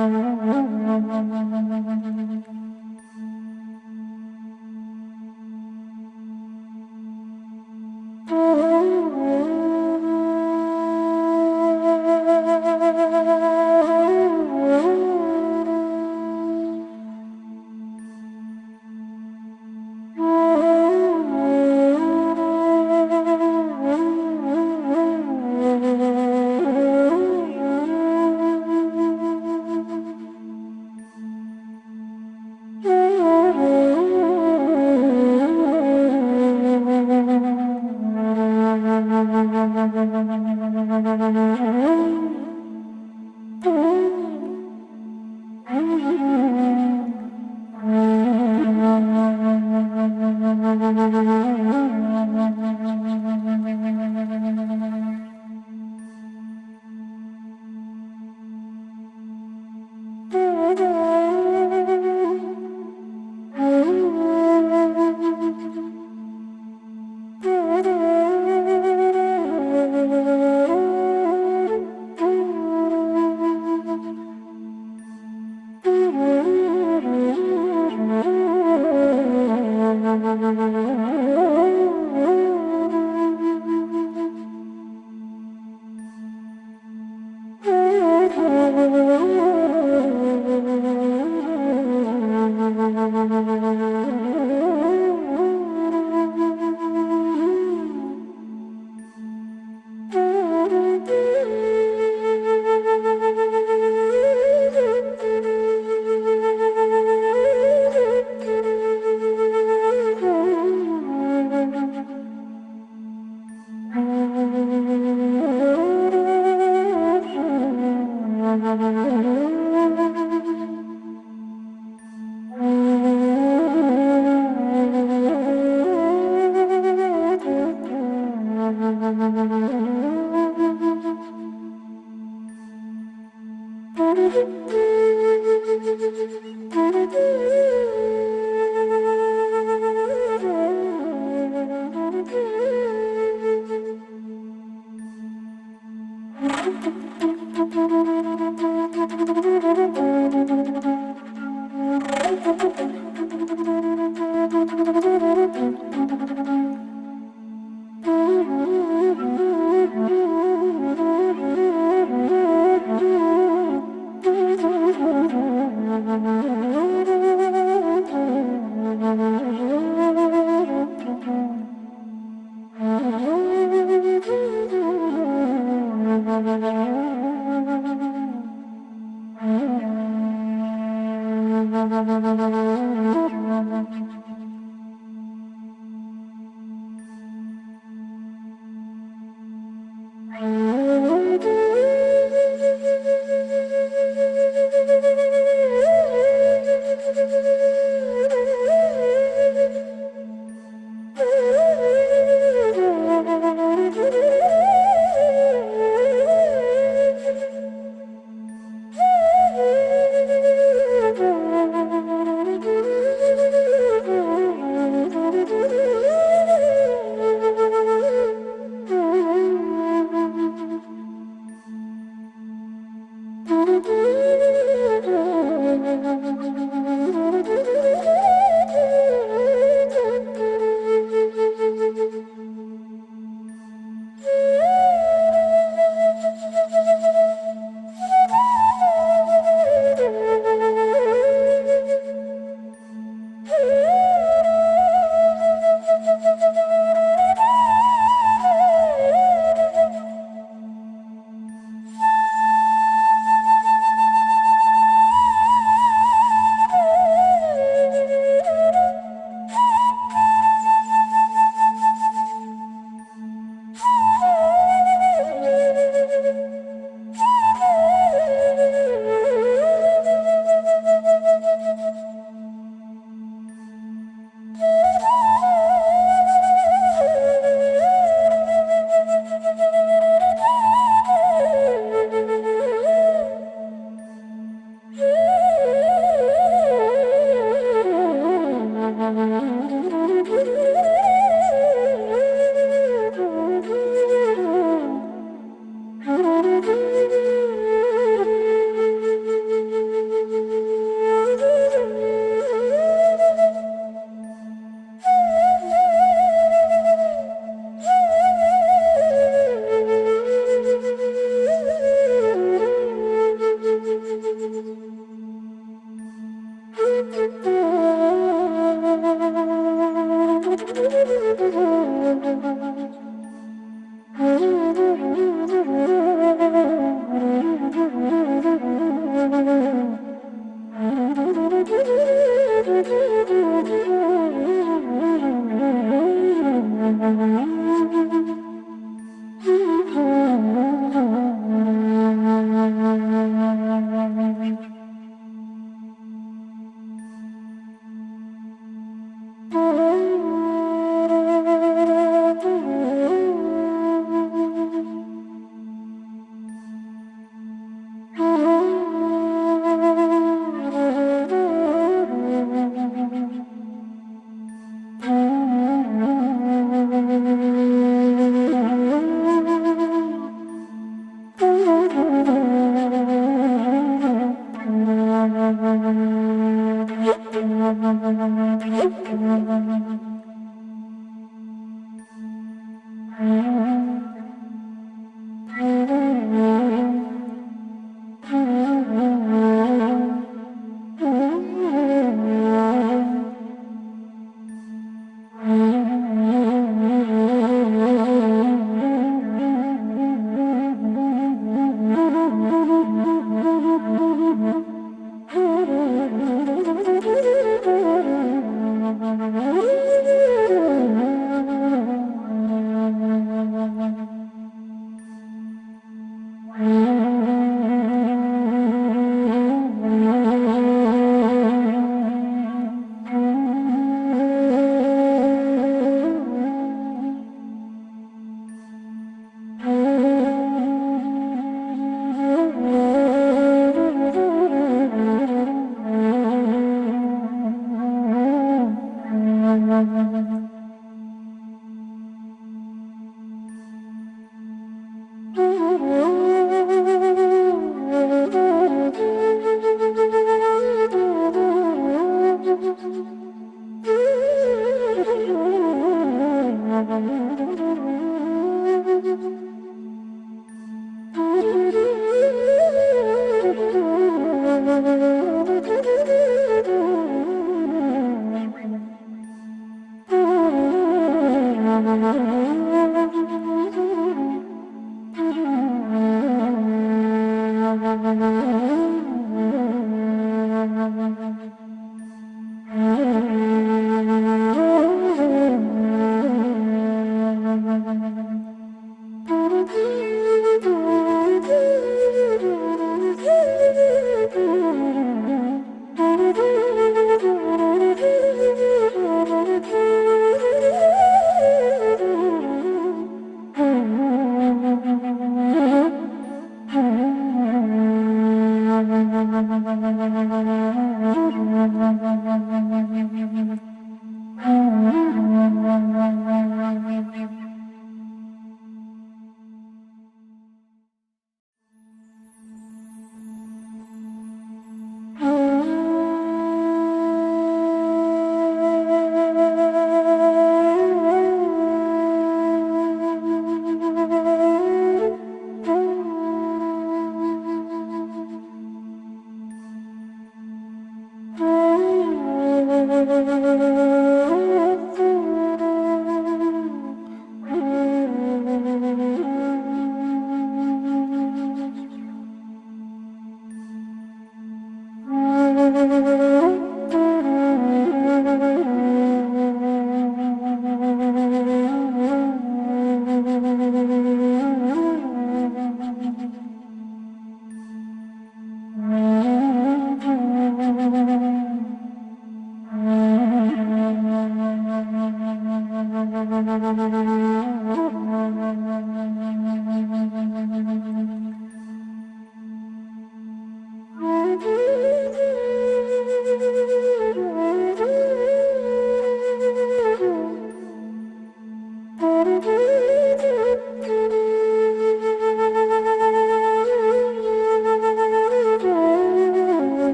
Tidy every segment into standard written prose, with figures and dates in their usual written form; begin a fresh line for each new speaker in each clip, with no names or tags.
Thank you.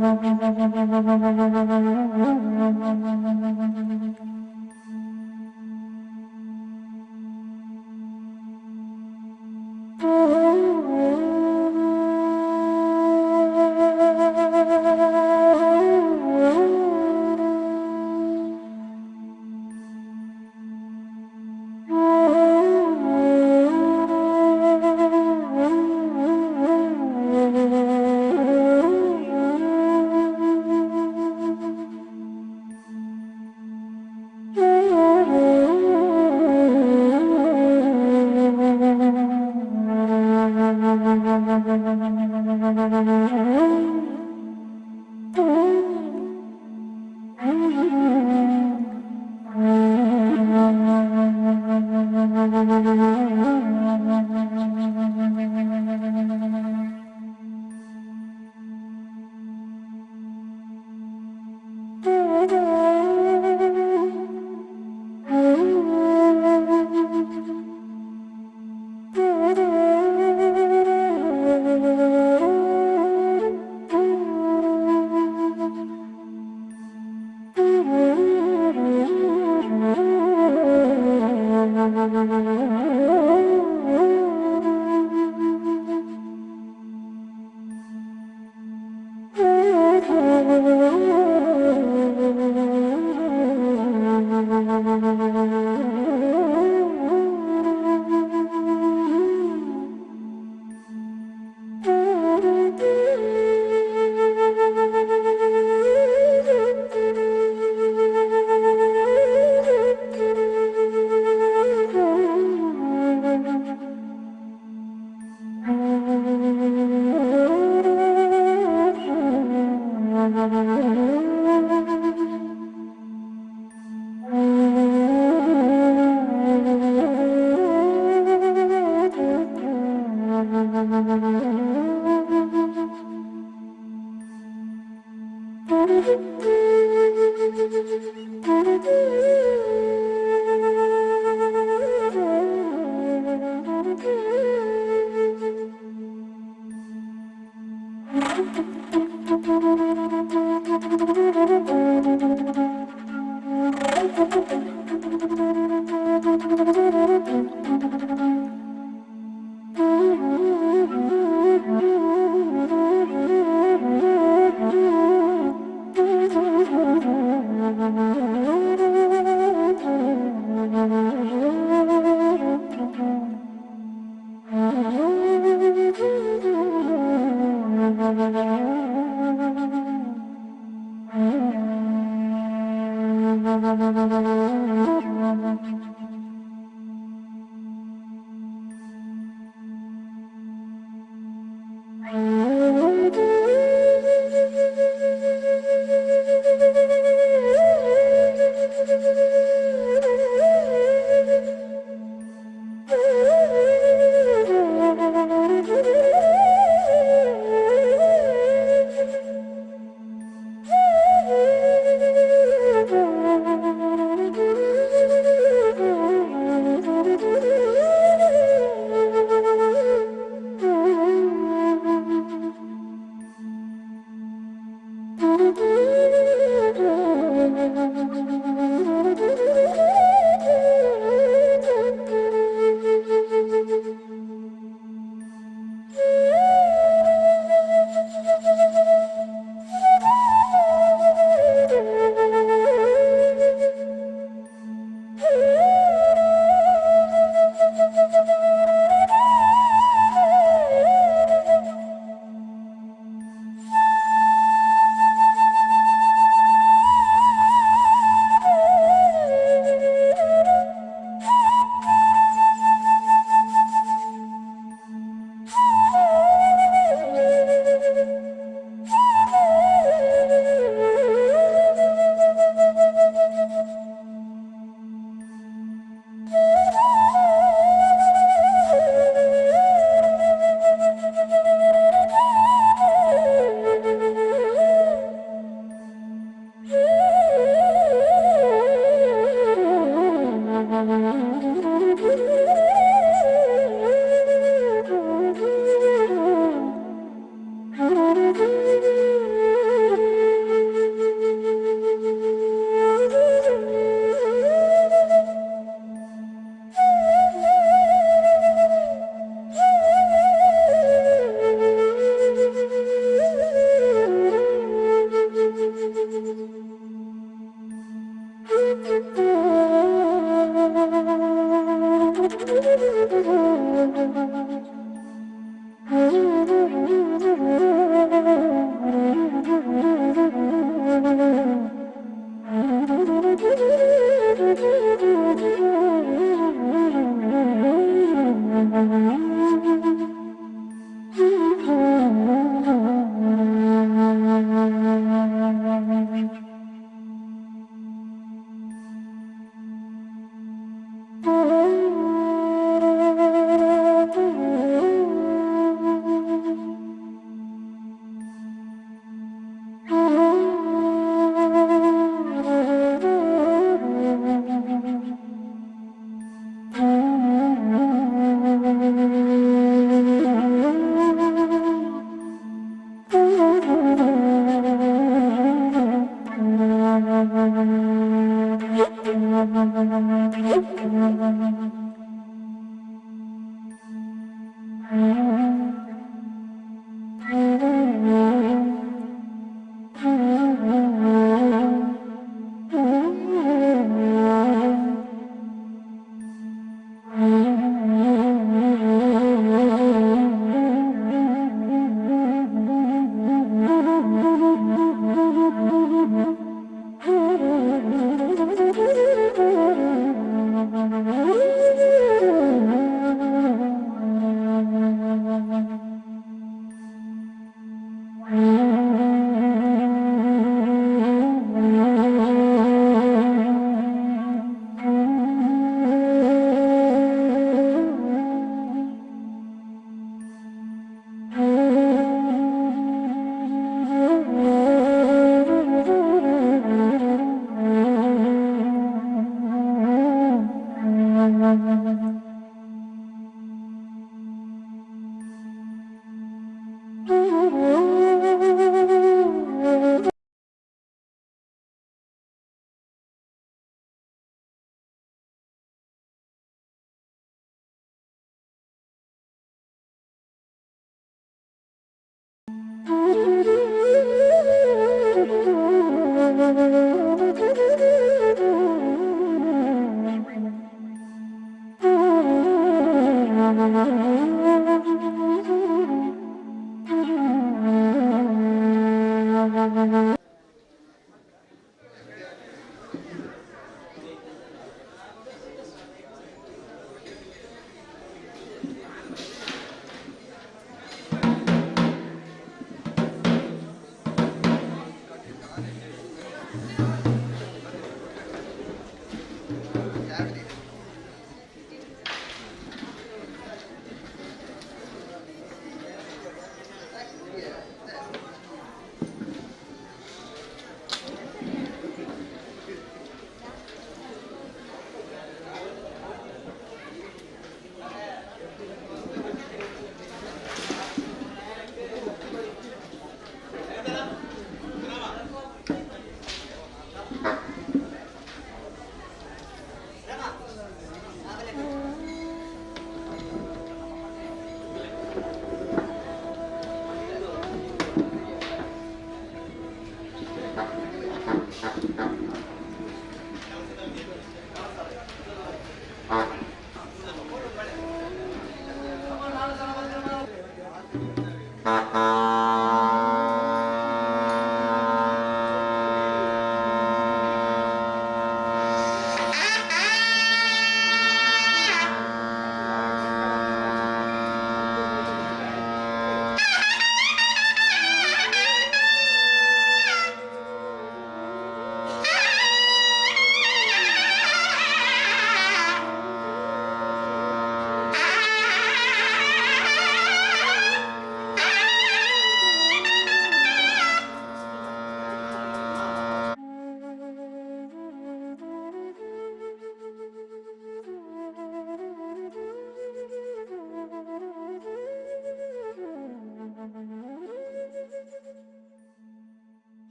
Thank you.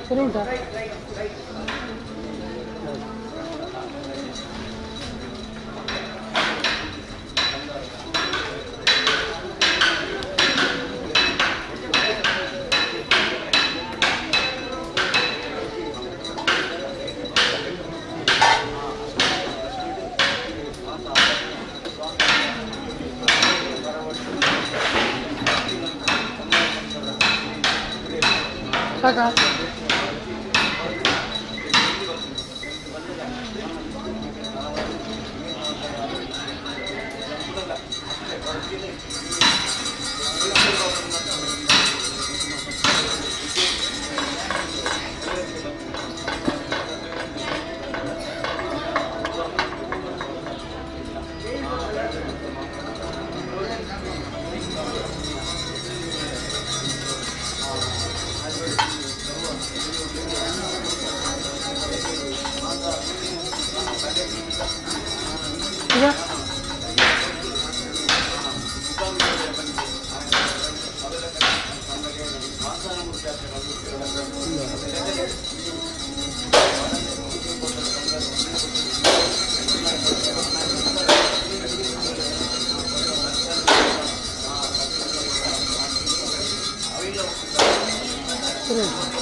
ಸರಿ ಉಂಟಾ? ಸಾಕಾ? ಈಗ ಸರಿ ಉಂಟು.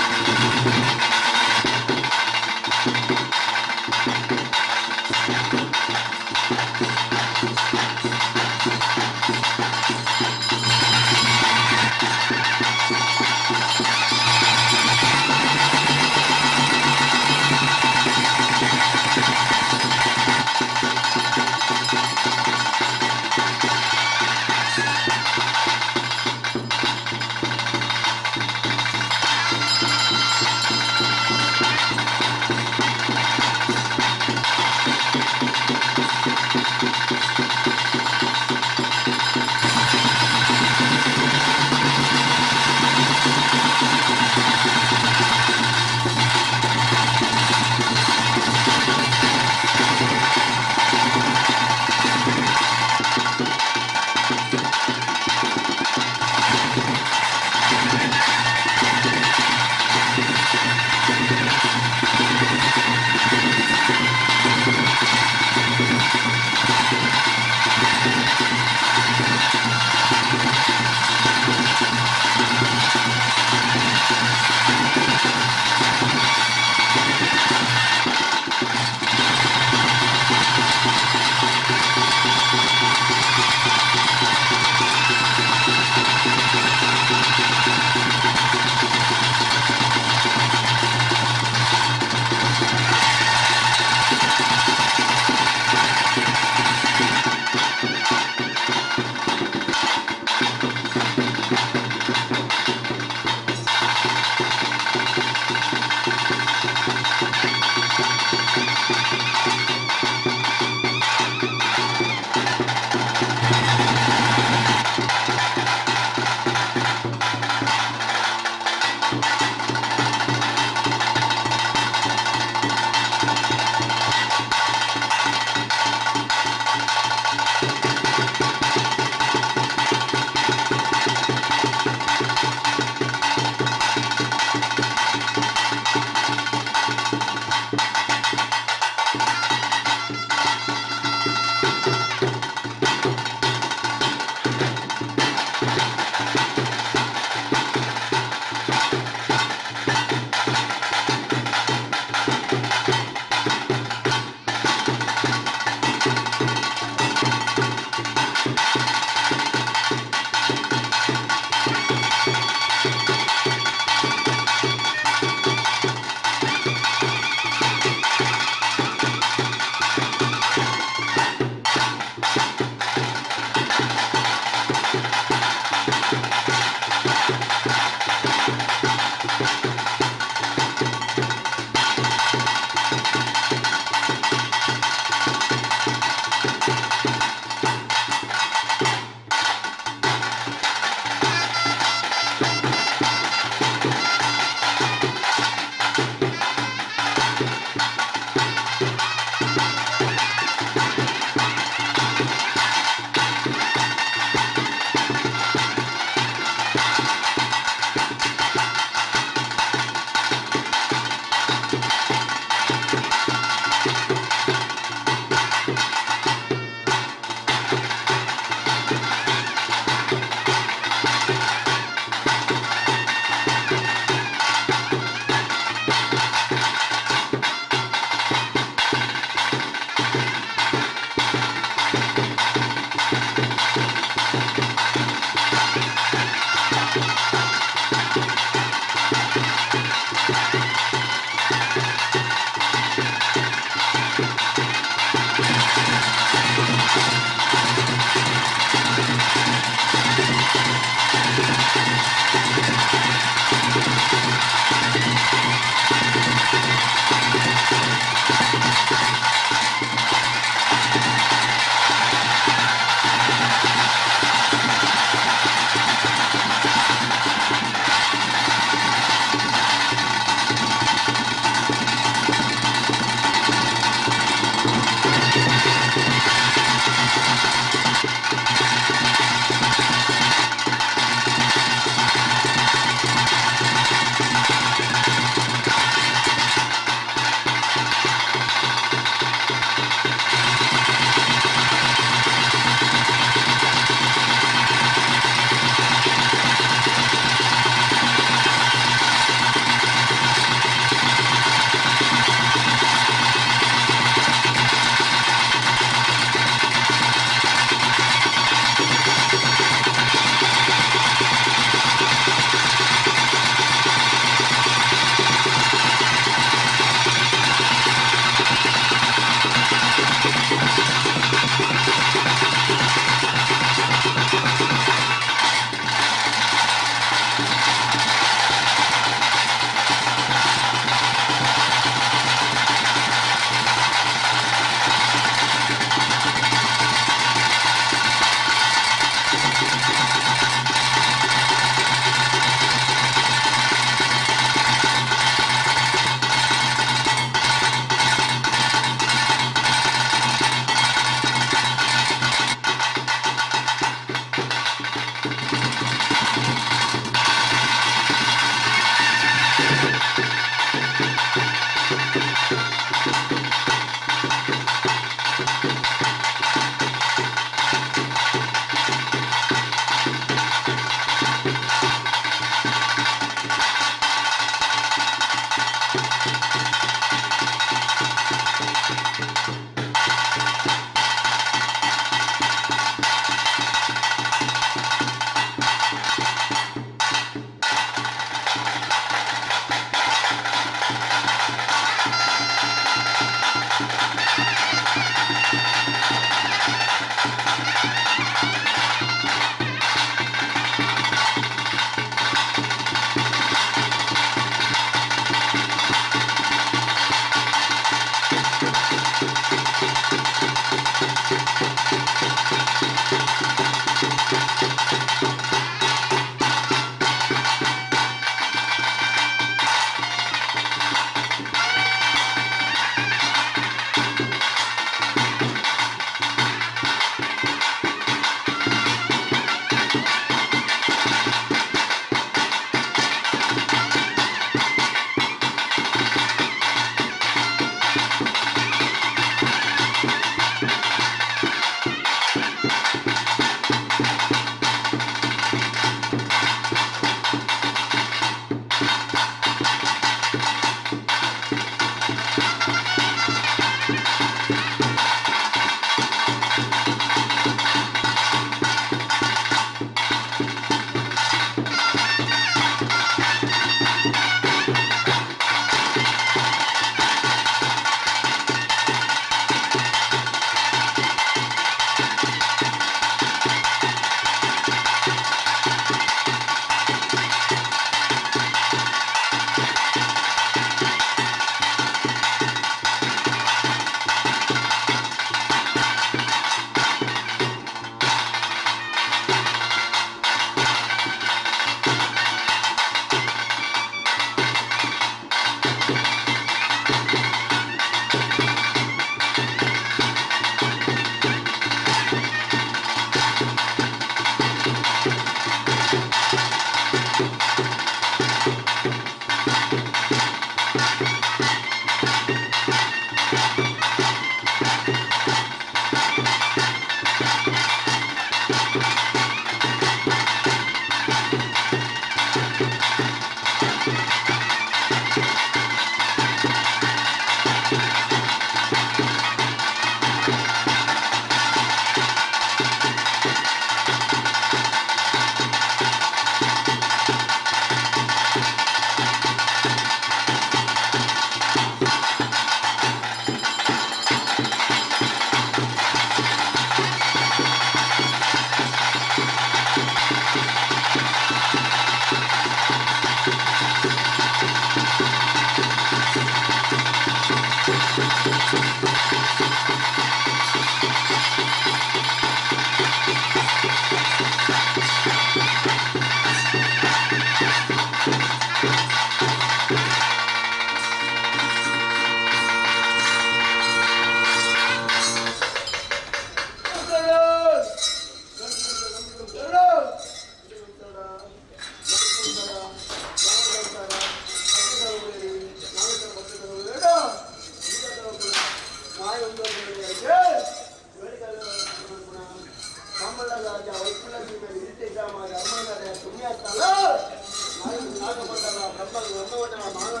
ನಾಗಮಂಡಲ ಬ್ರಹ್ಮ ಬ್ರಹ್ಮವಂಡಲ ಮಾನವ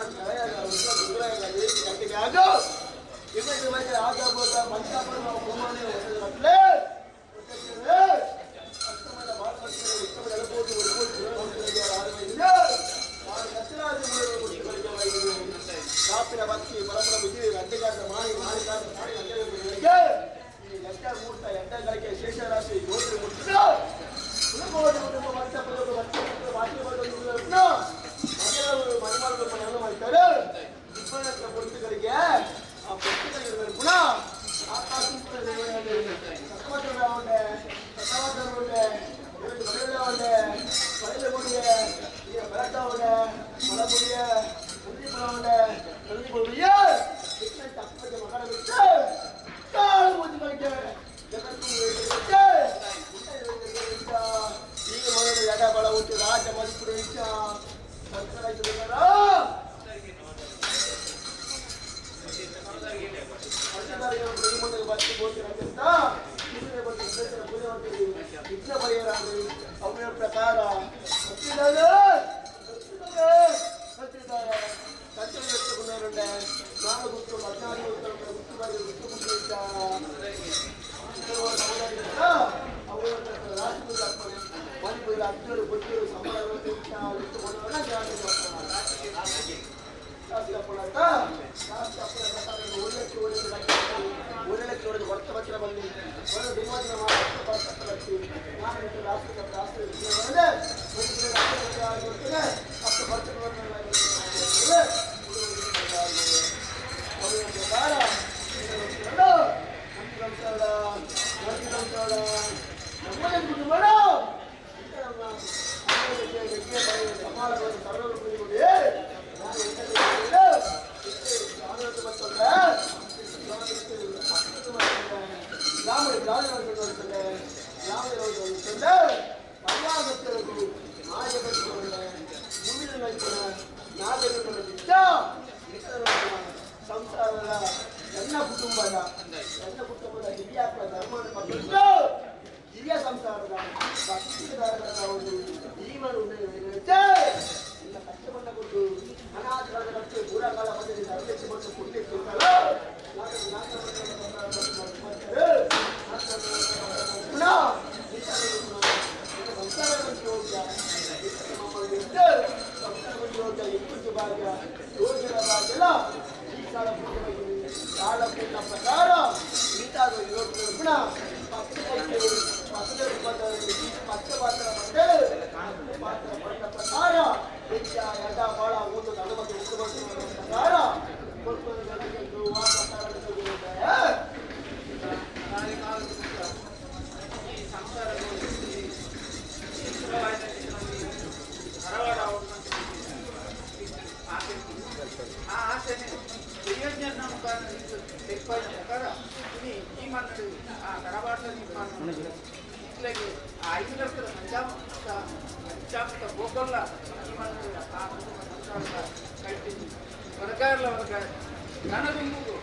ಶೇಷರಾಶಿ ಗೋತ್ರ பொருத்துகளுக்கு ಆ பொருத்துகளுக்கு ಗುಣ ರಾಜ ಮಧುಪುರ ಅವನ ಪ್ರಕಾರ కంచెలు పెట్టుకున్నారంటే నాలుగు గుర్తు 14 గుర్తు గుర్తు గుర్తు గుర్తు అర్జునుడు బుద్ధుడు ಸಂಸಾರದ ನನ್ನ ಕುಟುಂಬದ ನನ್ನ ಕುಟುಂಬದ ಹಿರಿಯಾತ್ಮ ಧರ್ಮವನ್ನು ಪಡೆದು ಹಿರಿಯ ಸಂಸಾರದ ಭಕ್ತಿದಾರರ ಒಂದು ಜೀವನ ಇಲ್ಲ ಕಷ್ಟಪಟ್ಟ ಕೊಟ್ಟು ಅನಾಥರಾದ ಪೂರಕಾಲ ಪದ್ಧತಿ ಅಧ್ಯಕ್ಷ ಮತ್ತು ಪ್ರಕಾರ ಗುಣ ಪಚ್ಚ ಪಾತ್ರ ಪಾತ್ರ ಪಟ್ಟ ಪ್ರಕಾರ ಹೆಚ್ಚ ಎಡ ಬಾಳ ಊಟದ ಅನುಮತಿ ಪ್ರಕಾರ
ಆ ಆಸೆನೆ ಪ್ರಯೋಜನ ಪ್ರಕಾರ ఇది ఈ మన్నాడు ఆ కరబాట్ల ఇట్లాగే ఆ 5 లక్షల పంచామృత పంచామృత భోగంలా ఈ మన్నాడు ఆ కుటుంబ సంసారంగా కట్టింది వరగారుల వరగారు ధనదుంగు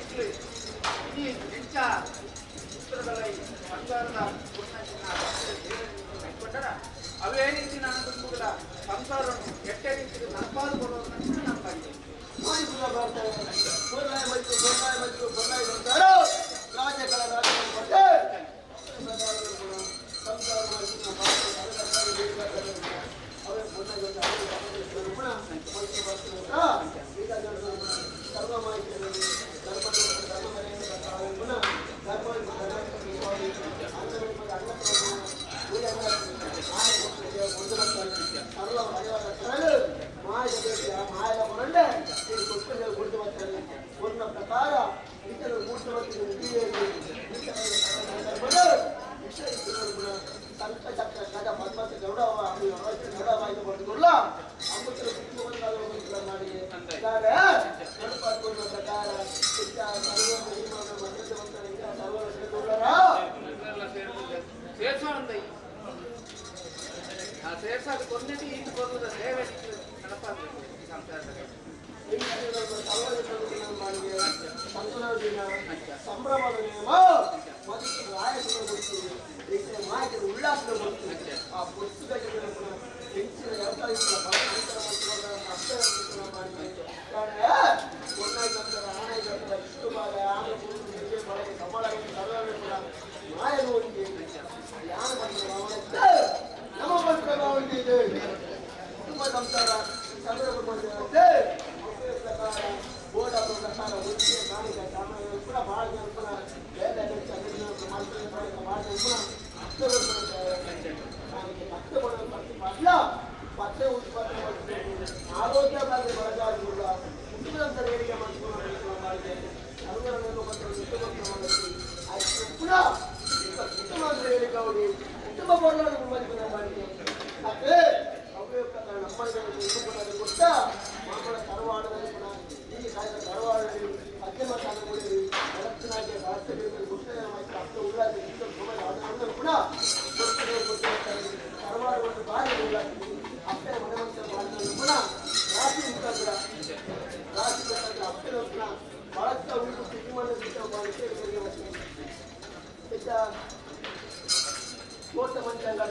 ఇట్లు ఇది ఎంచ ಉತ್ತರದಲ್ಲ ಬಂಗಾರದ ಕೈಕೊಂಡರ ಅವೇ ರೀತಿ ನನ್ನ ದುಂಬುಗಳ ಸಂಸಾರವನ್ನು ಎಟ್ಟೆ ರೀತಿ ನಡಪಾದು ಕೊಡುವುದನ್ನು ನಾನು ಕಾಣ್ತೇನೆ.
ಪ್ರಕಾರ ಸಂಕಚಕ್ರ ಗದ ಪದ್ಮಸ ಗೌಡವ ಗೌಡವಾಯಿಲ್ಲ ಅಮೃತರ ಪ್ರಕಾರ
ಆ ಸೇರ್ಸಾದ ಕೊನ್ನೆಟಿ ಈತ ಕೊಲ್ಲದ ಸೇವೆ ನಡಪಾದ ಸಂಸಾರದ
ಸಂಭ್ರಮದ ನಿಯಮ ಆಯಸದ ಗೊತ್ತು ಮಾಹಿತಿ ಉಲ್ಲಾಸದ ಗೊತ್ತು ಆ ಪುಸ್ತಕ ಹೆಚ್ಚಿನ ವ್ಯವಸಾಯ ಆರೋಗ್ಯ ಬಗ್ಗೆ ಬರಗಾಗಿಲ್ಲ ಕುಟುಂಬದ ಏಳಿಗೆ ಪುನಃ ಕುಟುಂಬ ಹೇಳಿಕೆ ಕುಟುಂಬ ಮಾಡಿದೆ ನಮ್ಮ ಗೊತ್ತಾ ಮಾಮನ ತರವಾಡದಲ್ಲಿ ಪುನಃ ಈ ಕಾಯ್ದ ತರವಾಡದಲ್ಲಿ ಅಧ್ಯಮ ಕಾಲಗಳಲ್ಲಿ ಭರತನಾಟ್ಯ ಭಾರತ ಪುನಃ ತರವಾಡವನ್ನು ಬಾರಿ ಉಳ್ಳಾಗಿ ಅಪ್ಪನ ಮನೆ ಮಾಡಿದ ಪುನಃ ರಾಶಿ ಮುಖಾಂತರ ರಾಶಿ ಮುಖಾಂತರ ಅಪ್ಪನ ಪುನಃ ಬಹಳಷ್ಟು ಉಂಟು ಕೋಟ ಮಂಚಂಗಾಡ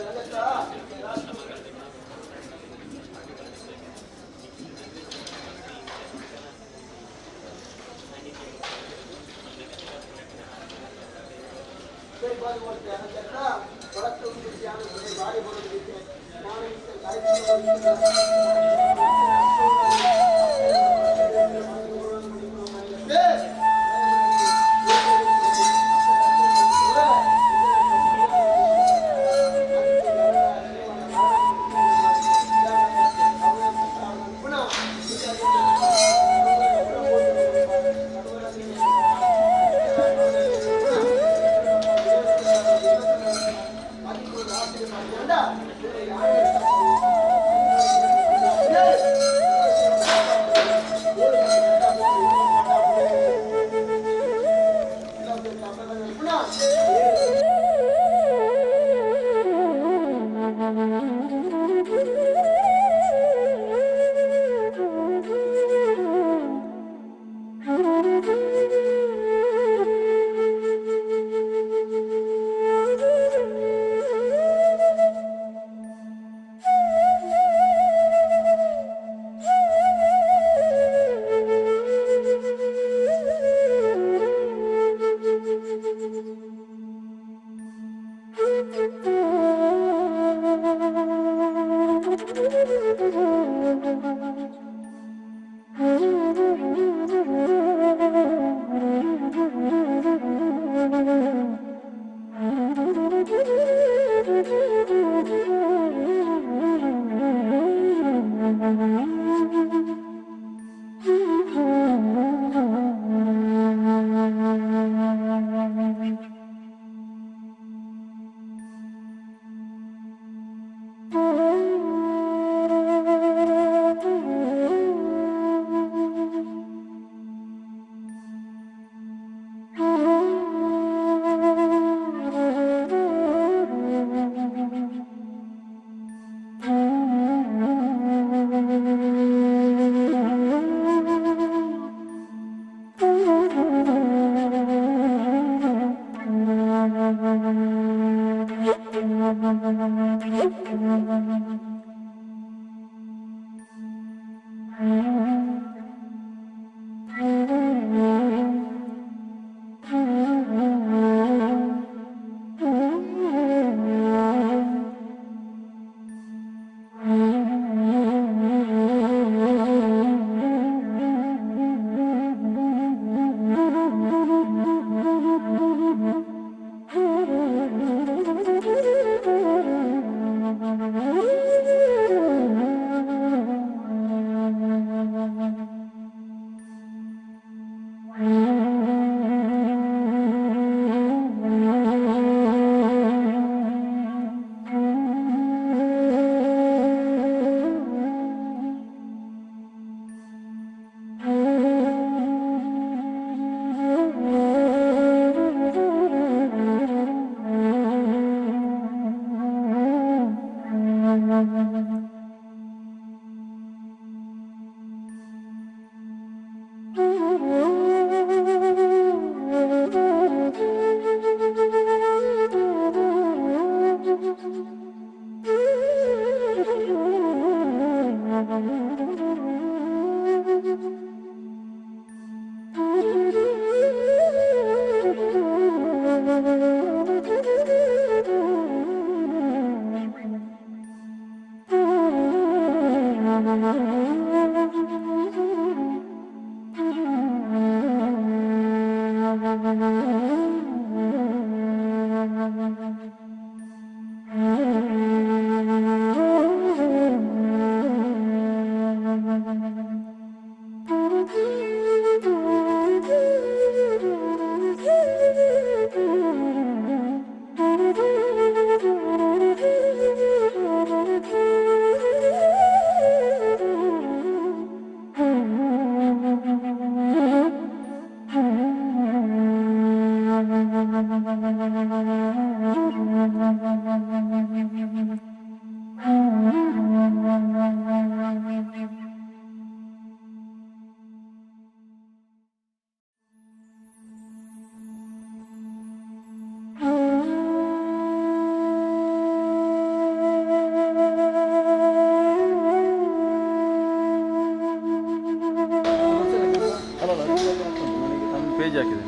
ಪೇಜ್ ಹಾಕಿದೆ.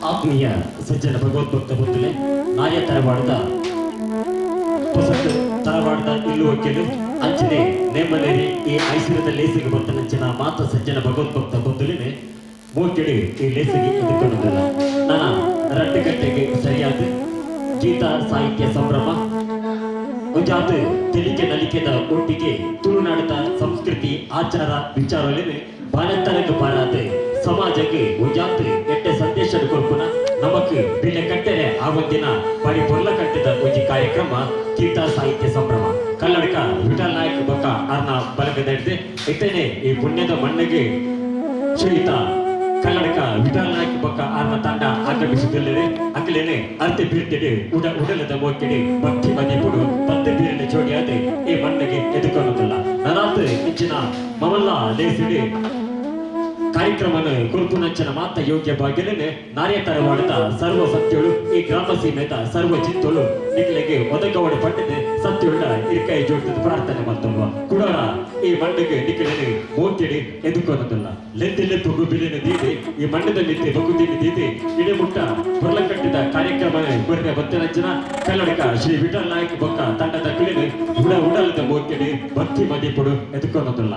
ಆತ್ಮೀಯ ಸಜ್ಜನ ಭಗವದ್ಭಕ್ತ ಬಂಧುಲೆ, ನಾಯ ತರವಾಡದ ಹೊಸತು ತರವಾಡದ ಇಲ್ಲು ವಕೀಲು ಅಂಚನೆ ನೇಮನೇರಿ ಈ ಐಶ್ವರ್ಯದ ಲೇಸಿಗೆ ಬರ್ತನಂಚಿನ ಮಾತ ಸಜ್ಜನ ಭಗವದ್ಭಕ್ತ ಬಂಧುಲೇನೆ ಮೋಕೆಡಿ ಈ ಲೇಸಿಗೆ ಎದುಕೊಂಡಿದ್ದಲ್ಲ. ನನ್ನ 2 ಗಂಟೆಗೆ ಸರಿಯಾದ ಗೀತಾ ಸಾಹಿತ್ಯ ಸಂಭ್ರಮ ಒಂಜಾತ ತೆಲಿಕೆ ನಲಿಕೆದ ಒಟ್ಟಿಗೆ ತುಳುನಾಡದ ಸಂಸ್ಕೃತಿ ಆಚಾರ ವಿಚಾರದಲ್ಲಿ ಬಾಣತ್ತರಕ್ಕೆ ಬಾರಾದ ಸಮಾಜಕ್ಕೆ ಒಂಜಾತ ಎಟ್ಟೆ ಸಂದೇಶ ಕೊಲ್ಪುನ ನಮಕ್ ಬಿಲೆ ಕಟ್ಟೆರೆ ಆ ಒಂದಿನ ಬರಿ ಪೊರ್ಲ ಕಟ್ಟಿದ ಒಂಜಿ ಕಾರ್ಯಕ್ರಮ ಗೀತಾ ಸಾಹಿತ್ಯ ಸಂಭ್ರಮ. ಕಲ್ಲಡ್ಕ ವಿಠಲ್ ನಾಯಕ್ ಬೊಕ್ಕ ಅರ್ನ ಬಲಗದ ಇತ್ತನೆ ಈ ಪುಣ್ಯದ ಮಣ್ಣಿಗೆ ಶ್ರೀಯುತ ಕಲ್ಲಡ್ಕ ವಿಠಲ್ ನಾಯಕ್ ಬೊಕ್ಕ ಅರ್ನ ತಂಡ ಆಗಮಿಸುತ್ತಿಲ್ಲದೆ ಅಖಿಲೇನೆ ಅರ್ತಿ ಬೀರ್ತಿಡಿ ಉಡ ಉಡಲದ ಮೋಕಿಡಿ ಭಕ್ತಿ ಮದಿಪುಡು ಪತ್ತೆ ಬೀರಿನ ಜೋಡಿಯಾದ ಈ ಮಣ್ಣಿಗೆ ಎದುಕೊಳ್ಳುತ್ತಿಲ್ಲ. ನನಾತ್ ಇಂಚಿನ ಮಮಲ್ಲ ಲೇಸಿಡಿ ಕಾರ್ಯಕ್ರಮ ಕಾರ್ಯಕ್ರಮನ ಕೊರ್ಪುನಂಚನ ಮಾತ ಯೋಗ್ಯ ಭಾಗ್ಯಲನೆ ನಾರ್ಯ ತರವಾಡದ ಸರ್ವ ಸತ್ಯಳು ಈ ಗ್ರಾಮ ಸೀಮೆದ ಸರ್ವ ಚಿತ್ತೋಳು ನಿಕ್ಲೆಗೆ ಒದಗವಡ ಪಟ್ಟಿದೆ ಸತ್ಯುಳ್ಳ ಇರ್ಕೈ ಜೋಡಿದ ಪ್ರಾರ್ಥನೆ ಮಾಡ್ತಲ್ವ ಕುಡೋರ ಈ ಮಣ್ಣಿಗೆ ನಿಕ್ಲೆನೆ ಮೋತಿಡಿ ಎದುಕೊನದಲ್ಲ ಲೆತ್ತಿಲೆ ಪುಗು ಬಿಲಿನ ದೀದಿ ಈ ಮಣ್ಣದ ಮಿತ್ತೆ ಬಗುದಿನ ದೀದಿ ಇಡಮುಟ್ಟ ಪೊರ್ಲಕಟ್ಟಿದ ಕಾರ್ಯಕ್ರಮ ಕೊರ್ರೆ ಬತ್ತನಂಚನ ಕಲ್ಲಡಕ ಶ್ರೀ ವಿಠಲ್ ನಾಯಕ್ ಬೊಕ್ಕ ತಂಡದ ಕುಳಿನ ಉಡ ಉಡಲದ ಮೋತಿಡಿ ಭಕ್ತಿ ಮದಿಪುಡು ಎದುಕೊನದಲ್ಲ.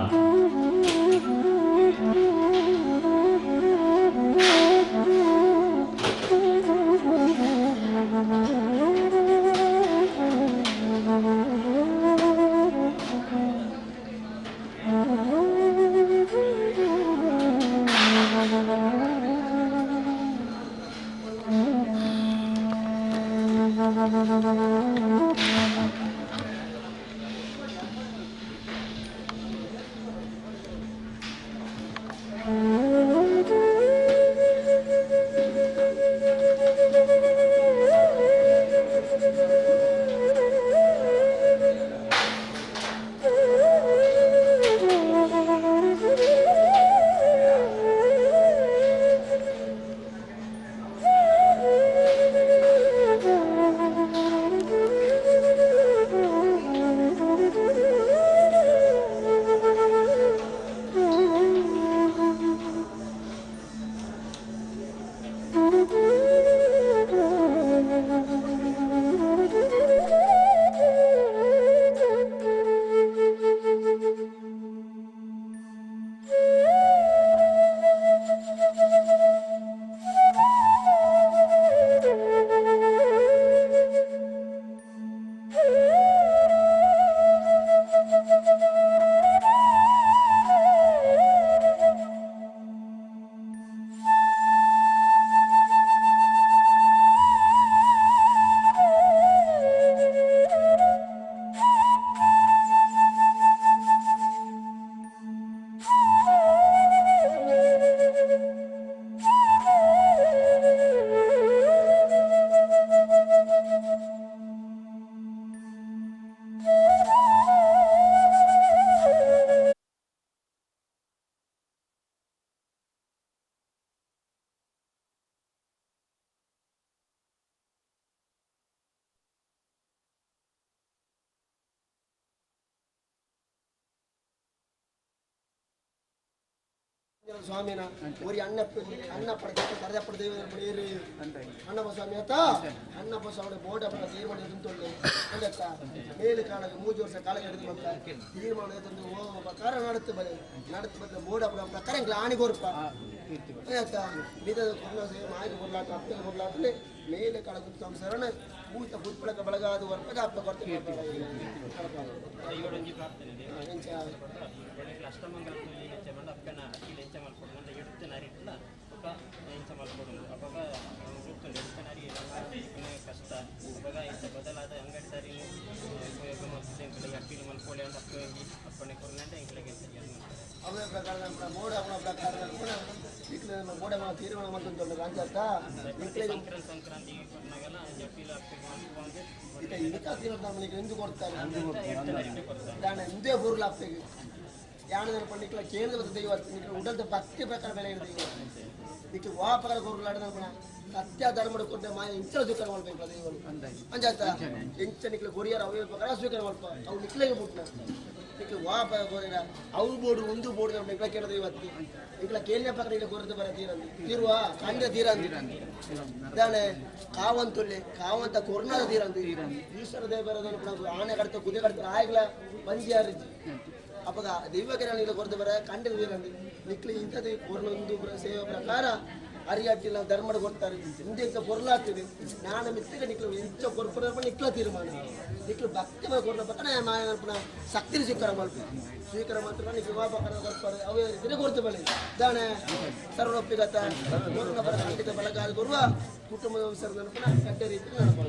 ಸ್ವಾಮಿನ ಒರಿ ಅಣ್ಣಪ್ಪ ಅಣ್ಣಪ್ಪಡ ಕರದಪ್ಪಡ ದೇವ ಏರಿ ಅಣ್ಣಪ್ಪ ಸ್ವಾಮಿ ಆತ ಅಣ್ಣಪ್ಪ ಸ್ವಾಮಿ ಬೋರ್ಡ್ ಅಪ್ಪನ ತೀರ್ಮಾನ ಎದುಂತೊಳ್ಳೆ ಅಂದತ್ತ ಮೇಲು ಕಾಲಕ್ಕೆ ಮೂಜು ವರ್ಷ ಕಾಲಕ್ಕೆ ಹಿಡಿದು ಬಂತ ತೀರ್ಮಾನ ಎದುಂದು ಓ ಪ್ರಕಾರ ನಡத்து ಬಲೆ ನಡத்து ಬದಲ ಬೋರ್ಡ್ ಅಪ್ಪನ ಪ್ರಕಾರ ಎಂಗ್ಲ ಆಣಿ ಕೋರ್ಪ ಆಯ್ತಾ ಬೀದದ ಕೊರ್ಲ ಮಾಯಕ ಕೊರ್ಲಾಟ ಅಪ್ಪಗೆ ಕೊರ್ಲಾಟನೆ ಮೇಲೆ ಕಾಲಕ್ಕೆ ಸಂಸಾರನ ಪೂತ ಪುತ್ಪಳಕ ಬಳಗಾದ ವರ್ಪಗ ಅಪ್ಪ ಕೊಡ್ತೇನೆ
ಅಷ್ಟಮಂಗಲ ಪೂಜೆ ಮಂಡ ಅಪ್ಪನ ಅಕ್ಕಿಲ್ ಎಂಚ ಮಲ್ಪೊಡು ಮಂಡ ಎಡ್ತೆ ನರಿಟ್ಲ ಬೊಕ ಎಂಚ ಮಲ್ಪೊಡು ಅಪಗ ಗೊತ್ತುಂಡು ಎಡ್ತೆ ನರಿ ಕಷ್ಟ ಅಪಗ ಇಂಚ ಬದಲಾದ ಅಂಗಡಿ ಸರಿ ಉಪಯೋಗ ಮಲ್ಪುದು ಎಂಕುಲೆಗ್ ಅಕ್ಕಿಲ್ ಮಲ್ಪೊಳೆ ಅಂಡ ಅಪ್ಪ ಒಂಜಿ ಅಪ್ಪಣೆ ಕೊರ್ನಂಡ ಎಂಕುಲೆಗ್ ಎಂಚ
ಅವೇ ಪ್ರಕಾರ ನಮ್ಮ ಬೋರ್ಡ್ ಅವನ ಪ್ರಕಾರ ಕೂಡ ಈಗಲೇ ನಮ್ಮ ಬೋರ್ಡ್ ಅವನ ತೀರ್ಮಾನ ಮಾಡ್ತಂತ ರಾಂಚಾರ್ಥ
ಸಂಕ್ರಾಂತಿ ಸಂಕ್ರಾಂತಿ ಕೊರ್ನಾಗಲ ಅಕ್ಕಿಲ್ ಅಪ್ಪಿಗೆ ಮಲ್ಪೊಂದು
ಇತ್ತ ಇಡಕ ತೀರ್ಮಾನ ನಮಗೆ ಎಂದು ಕೊಡ್ತಾರೆ ದಾನ ಇಂದೇ ಊರ್ಲ ಅಪ್ಪಗೆ ಯಾಣ ಪಂಡಿಕ್ಲ ಕೇಂದ್ರ ದೈವ ನಿಕ್ಲ ಉಡಲ್ದ ಭಕ್ತಿ ಪ್ರಕಾರ ಬೆಲೆ ದೈವ ನಿಕ್ಲ ವಾ ಪ್ರಕಾರ ಕೊರ್ಲಾಡ ನಮ್ಮನ ಸತ್ಯ ಧರ್ಮ ಕೊಟ್ಟೆ ಮಾಯ ಇಂಚ ಸ್ವೀಕಾರ ಮಾಡ್ಬೇಕು ದೈವರು ಅಂಜಾತ ಇಂಚ ನಿಕ್ಲ ಕೊರಿಯರ್ ಅವೇ ಪ್ರಕಾರ ಸ್ವೀಕಾರ ಮಾಡ್ಪ ಅವು ನಿಕ್ಲೆಗೆ ಬಿಟ್ನ ನಿಕ್ಲ ವಾ ಪ್ರಕಾರ ಕೊರಿಯರ ಅವು ಬೋರ್ಡು ಒಂದು ಬೋರ್ಡು ನಮ್ಮ ನಿಕ್ಲ ಕೇಳದ ಇವತ್ತು ನಿಕ್ಲ ಕೇಳನೆ ಪ್ರಕಾರ ಇಲ್ಲ ಕೊರತೆ ಬರ ತೀರಂದು ತೀರುವ ಕಂಡ ತೀರಂದು ದಾನೆ ಕಾವಂತುಳ್ಳಿ ಕಾವಂತ ಕೊರ್ನಾದ ತೀರಂದು ಈಶ್ವರ ದೇವರ ಆನೆ ಕಡ್ತ ಕುದಿ ಕಡ್ತ ಆಯ್ಗ್ಲ ಪಂಜಿಯಾರಿಜಿ ಅಪಗ ದೈವಕ್ಕೆ ಕೊರತೆ ಬರ ಕಂಡ ತೀರಂದು ನಿಕ್ಲಿ ಇಂಥದ್ದು ಕೊರ್ನೊಂದು ಸೇವೆ ಪ್ರಕಾರ ಅರಿಯಾಟಿಲ್ಲ ಧರ್ಮಡ ಕೊಡ್ತಾರೆ ಹಿಂದೆ ಇಂಥ ಕೊರ್ಲಾಗ್ತದೆ ನಾನು ಮಿತ್ತಿಗೆ ನಿಕ್ಲು ಇಂಚ ಕೊರ್ಪುರ ನಿಕ್ಲ ತೀರ್ಮಾನ ನಿಕ್ಲು ಭಕ್ತಿ ಕೊರ್ಲ ಪಕ್ಕನ ಮಾಯ ಶಕ್ತಿ ಸ್ವೀಕಾರ ಮಲ್ಪ ಸ್ವೀಕಾರ ಮಾತ್ರ ನಿಕ್ಲು ವಾ ಪಕ್ಕನ ಕೊರ್ಪರೆ ಅವೇ ರೀತಿನೇ ಕೊರ್ತು ಬಳಿ ದಾನೆ ಸರ್ವೊಪ್ಪಿಗತ ಕೊರ್ನ ಬರ ಖಂಡಿತ ಬಲಗಾಲ ಕೊರುವ ಕುಟುಂಬದ ಸಂಸಾರದ ಕಡ್ಡೆ ರೀತಿ ನಡಪಡ.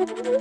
Thank you.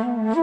Thank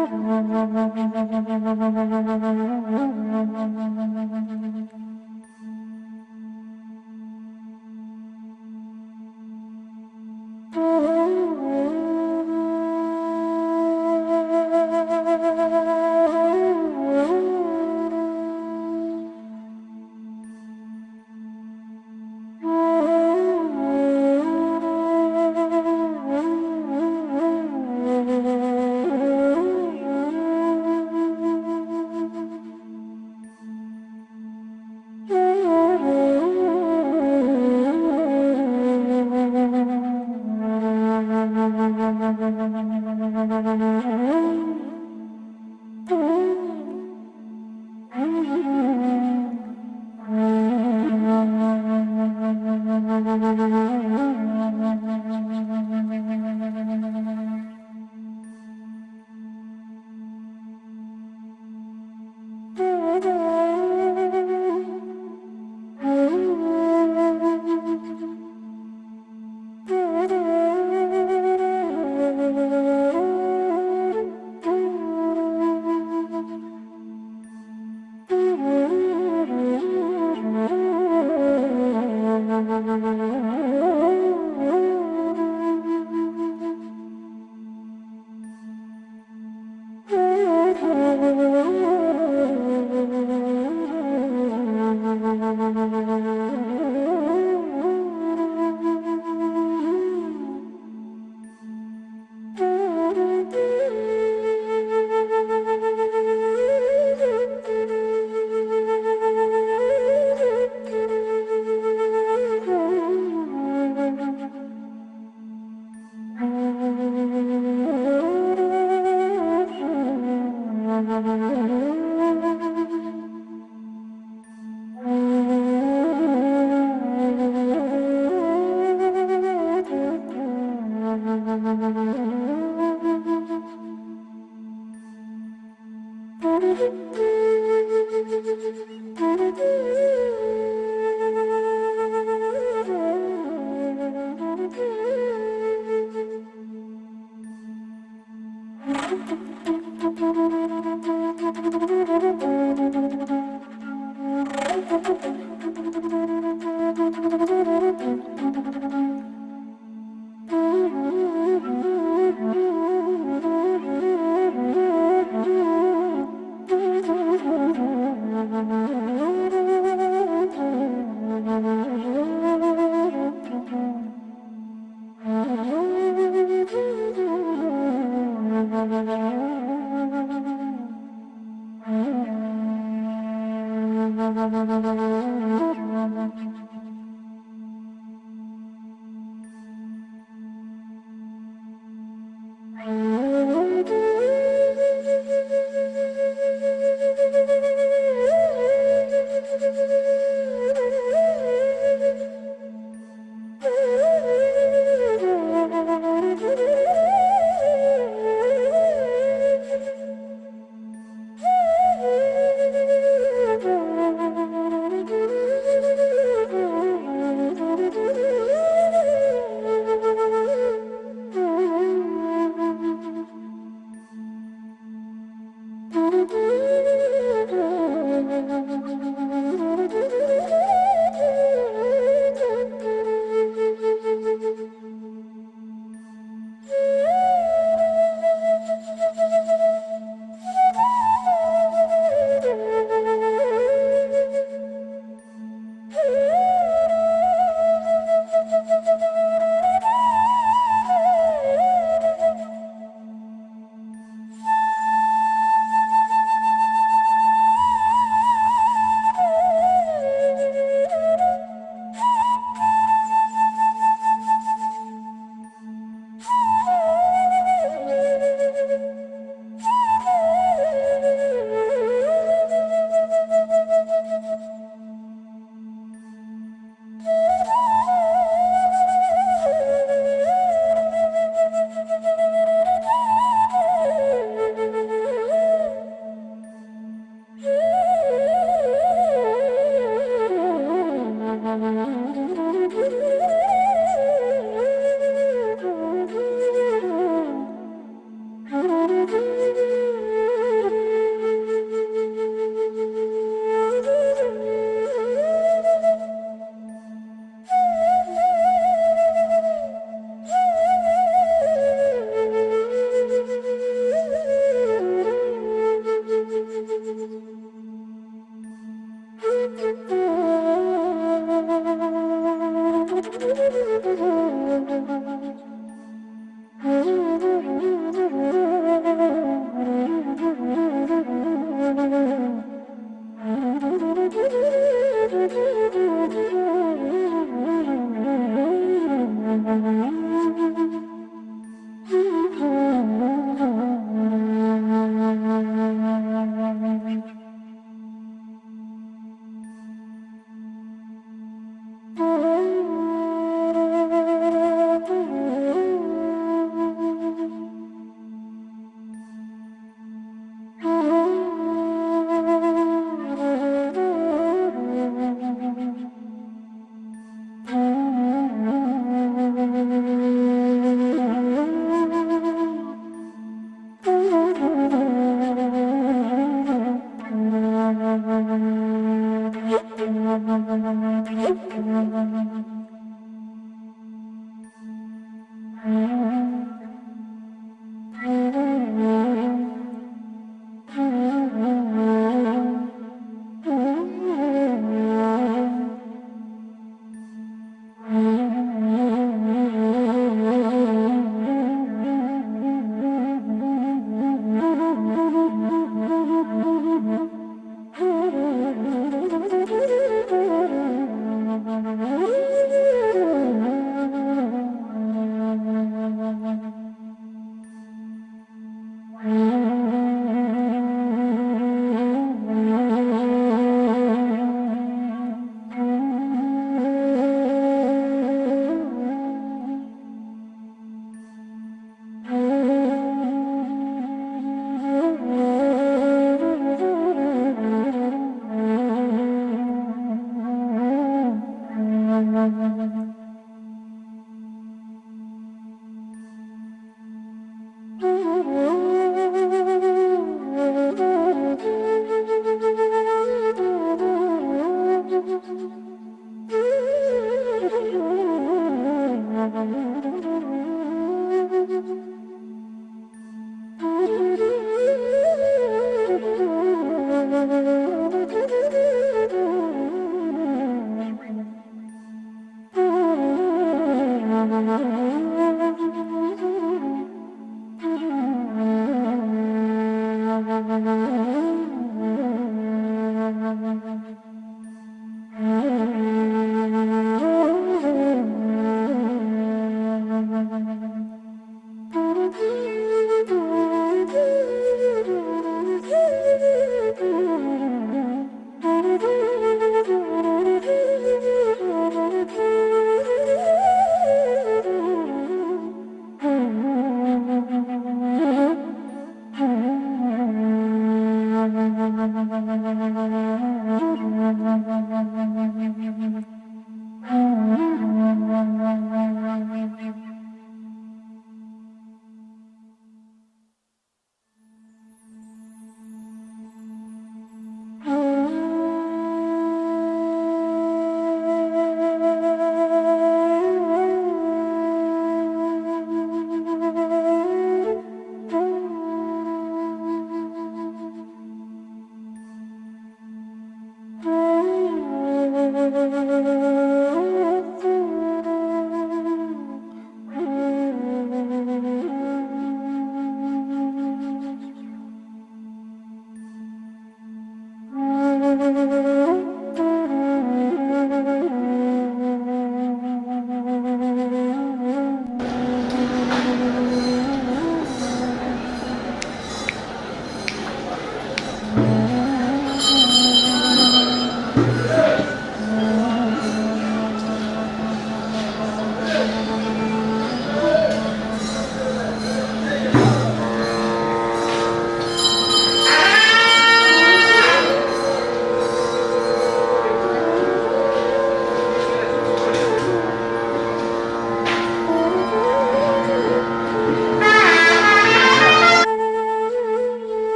you.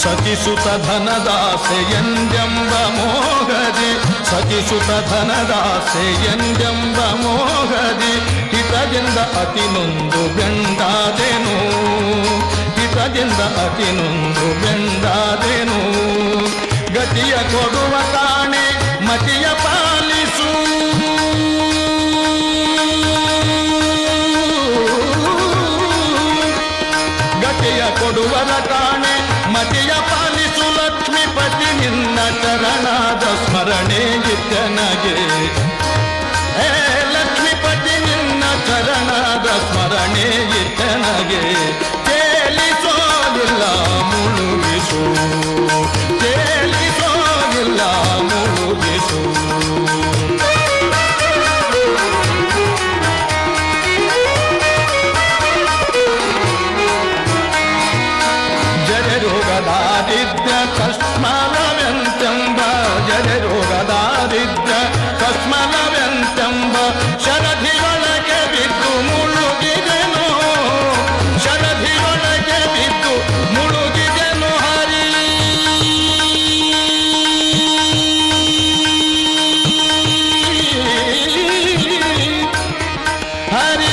ಸತಿಸುತ ಧನದಾಸೆಯೆಂದೆಂಬ ಮೋಹದಿ, ಸತಿಸುತ ಧನದಾಸೆಯೆಂದೆಂಬ ಮೋಹದಿ, ಹಿತದಿಂದ ಅತಿ ನೊಂದು ಬೆಂದಾದೆನು, ಹಿತದಿಂದ ಅತಿ ನೊಂದು ಬೆಂದಾದೆನು. ಗತಿಯ ಕೊಡುವ ತಾಣೆ ಮತಿಯ ಪಾಲಿಸು, ಗತಿಯ ಕೊಡುವರ ತಾಣೆ ಮತಿಯ ಪಾಲಿಸು ಲಕ್ಷ್ಮೀಪತಿ ನಿನ್ನ ಚರಣದ ಸ್ಮರಣೆ ಇತ್ತನಗೆ. ಏ ಲಕ್ಷ್ಮೀಪತಿ ನಿನ್ನ ಚರಣದ ಸ್ಮರಣೆ ಇತ್ತನಗೆ. ತೇಲಿಸೋದಿಲ್ಲ ಮುಳುಗಿಸು, ತೇಲಿಸೋದಿಲ್ಲ ಮುಳುಗಿಸು. ಜಯರೋಗದಾರಿದ್ರ್ಯ ಕಸ್ಮಲವೆಂತೆಂಬ, ಜಯರೋಗದಾರಿದ್ರ್ಯ ಕಸ್ಮಲವೆಂತೆಂಬ, ಶರಧಿಯೊಳಗೆ ಬಿದ್ದು ಮುಳುಗಿದೆನು, ಶರಧಿಯೊಳಗೆ ಬಿದ್ದು ಮುಳುಗಿದೆನು ಹರಿ. ಹರಿ.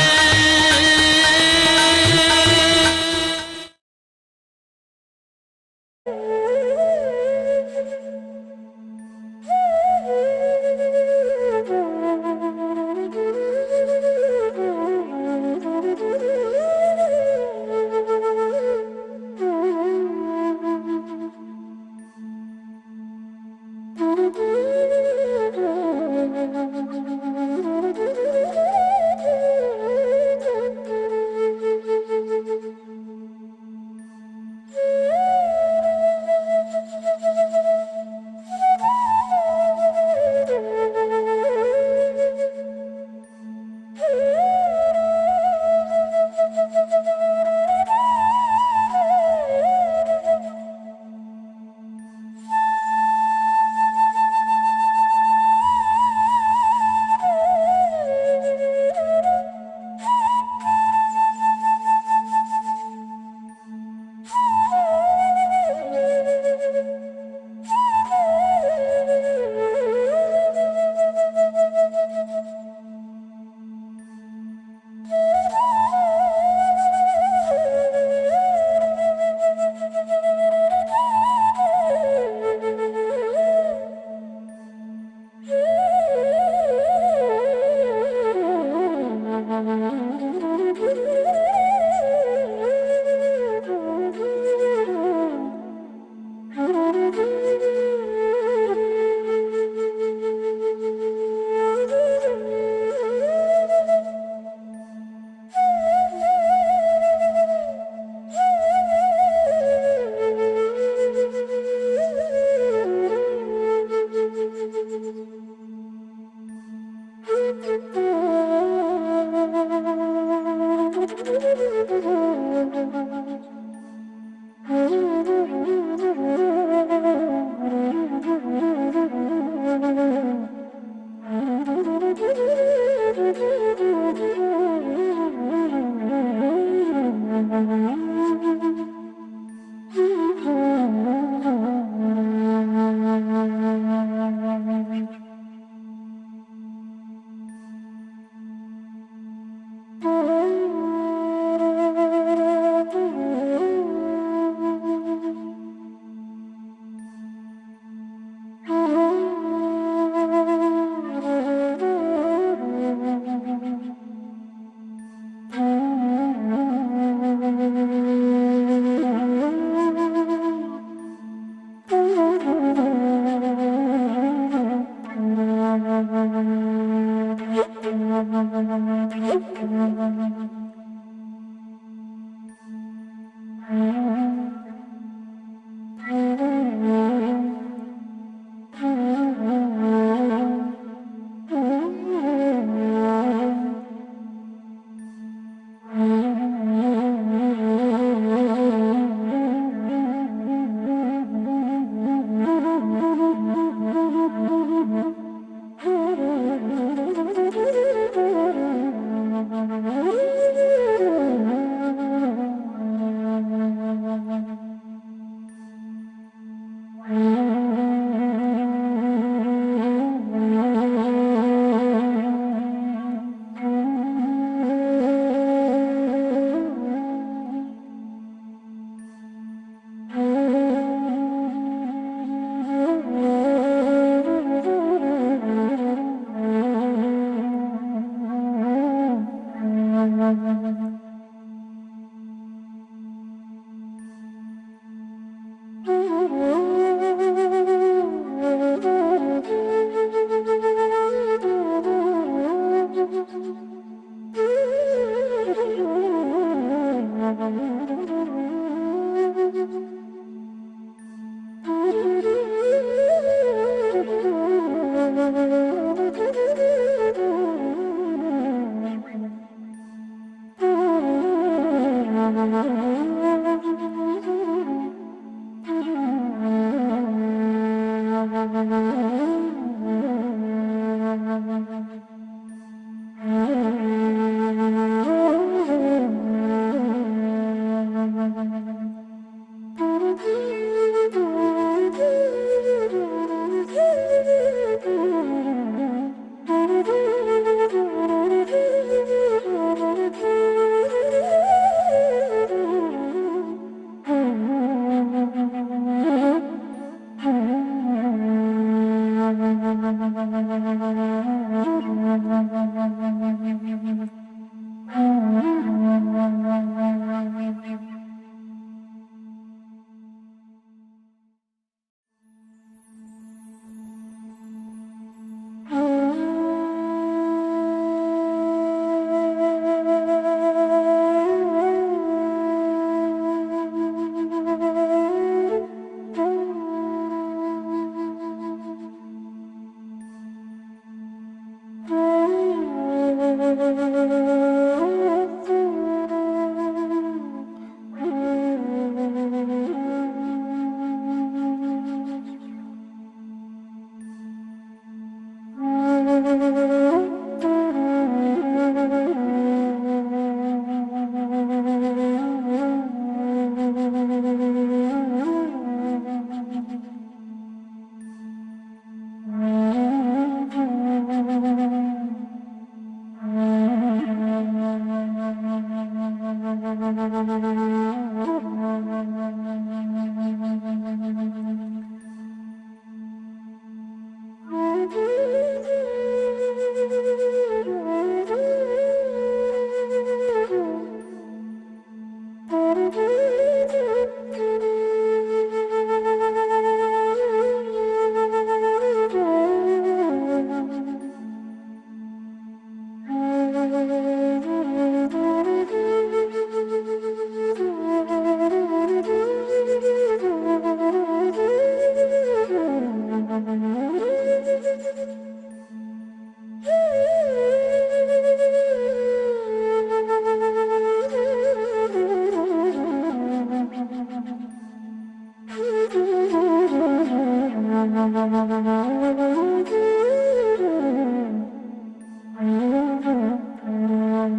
Thank you.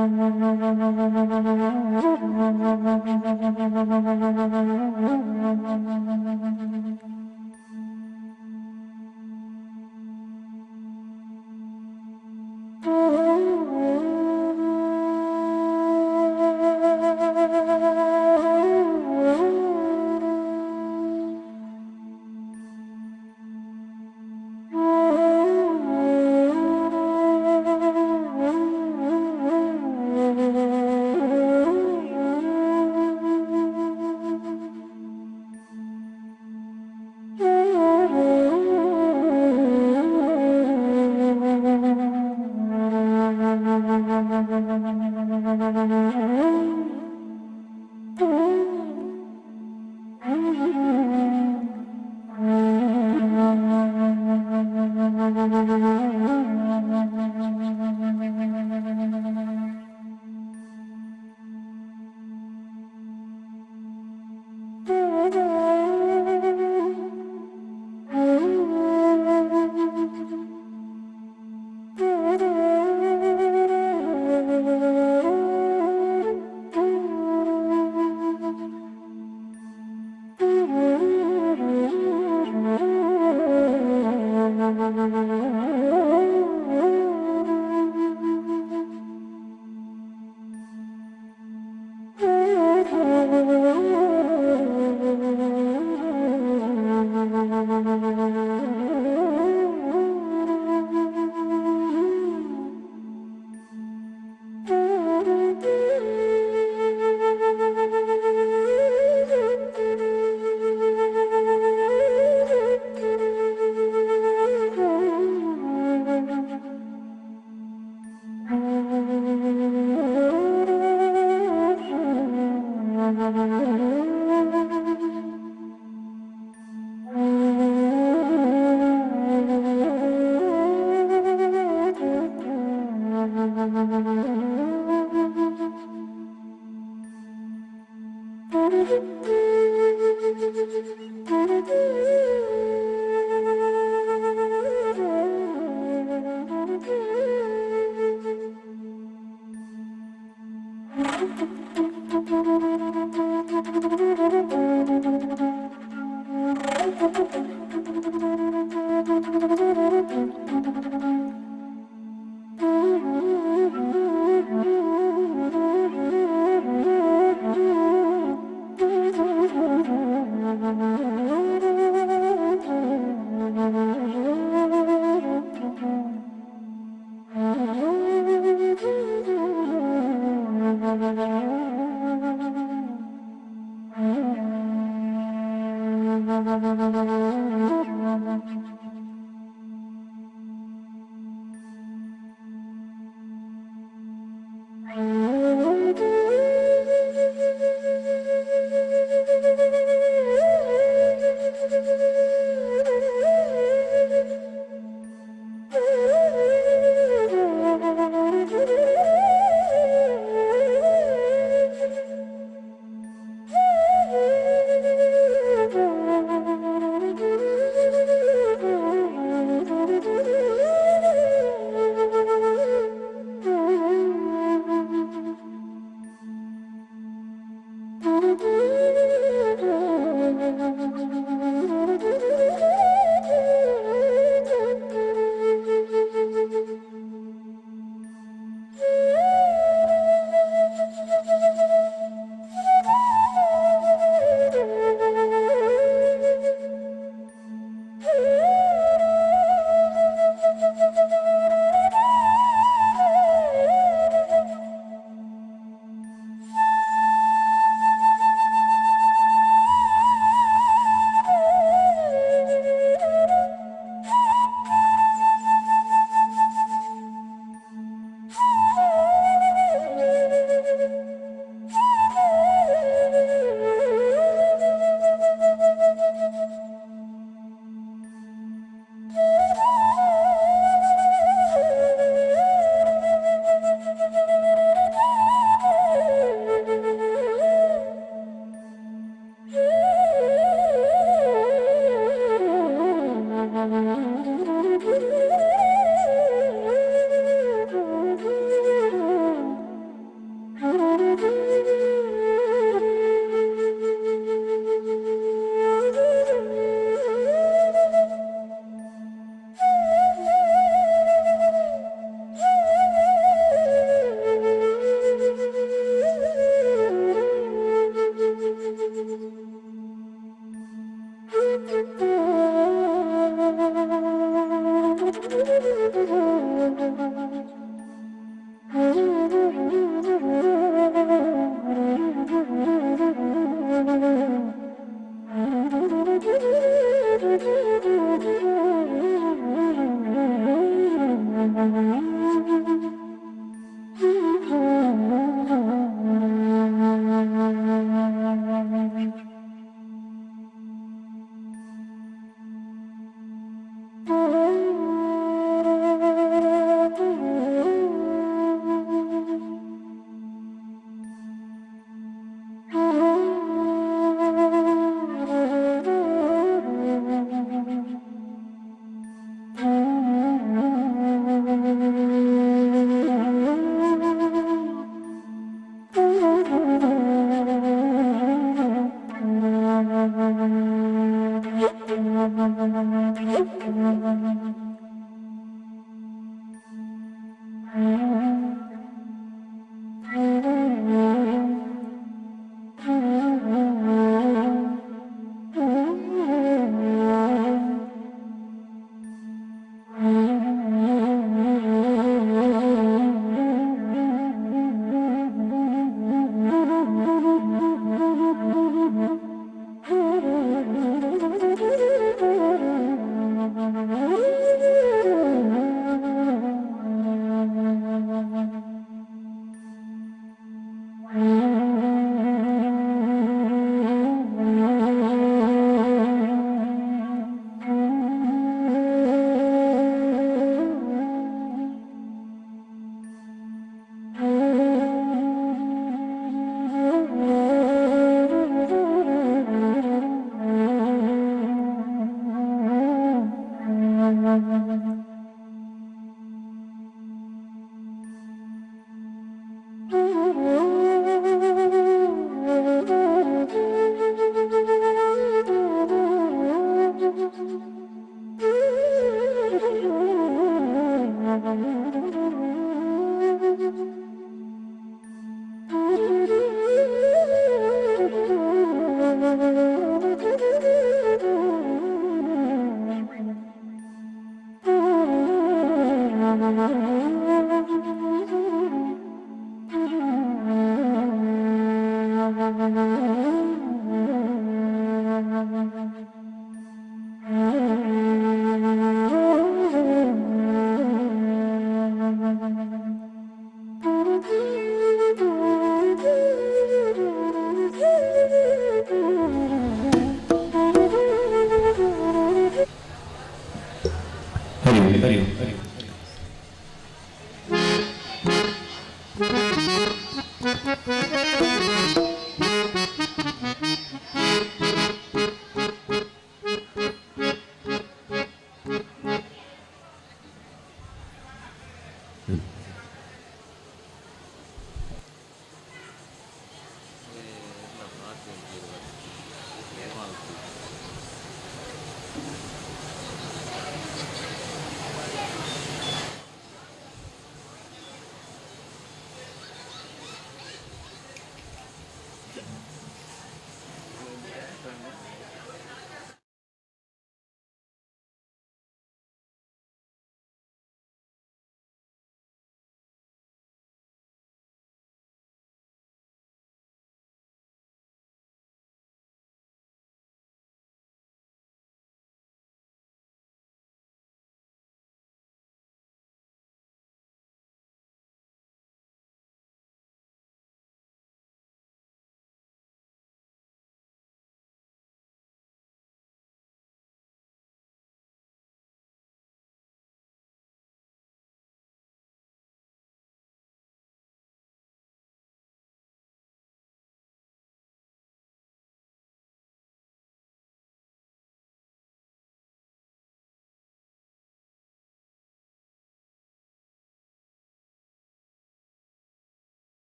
Thank you.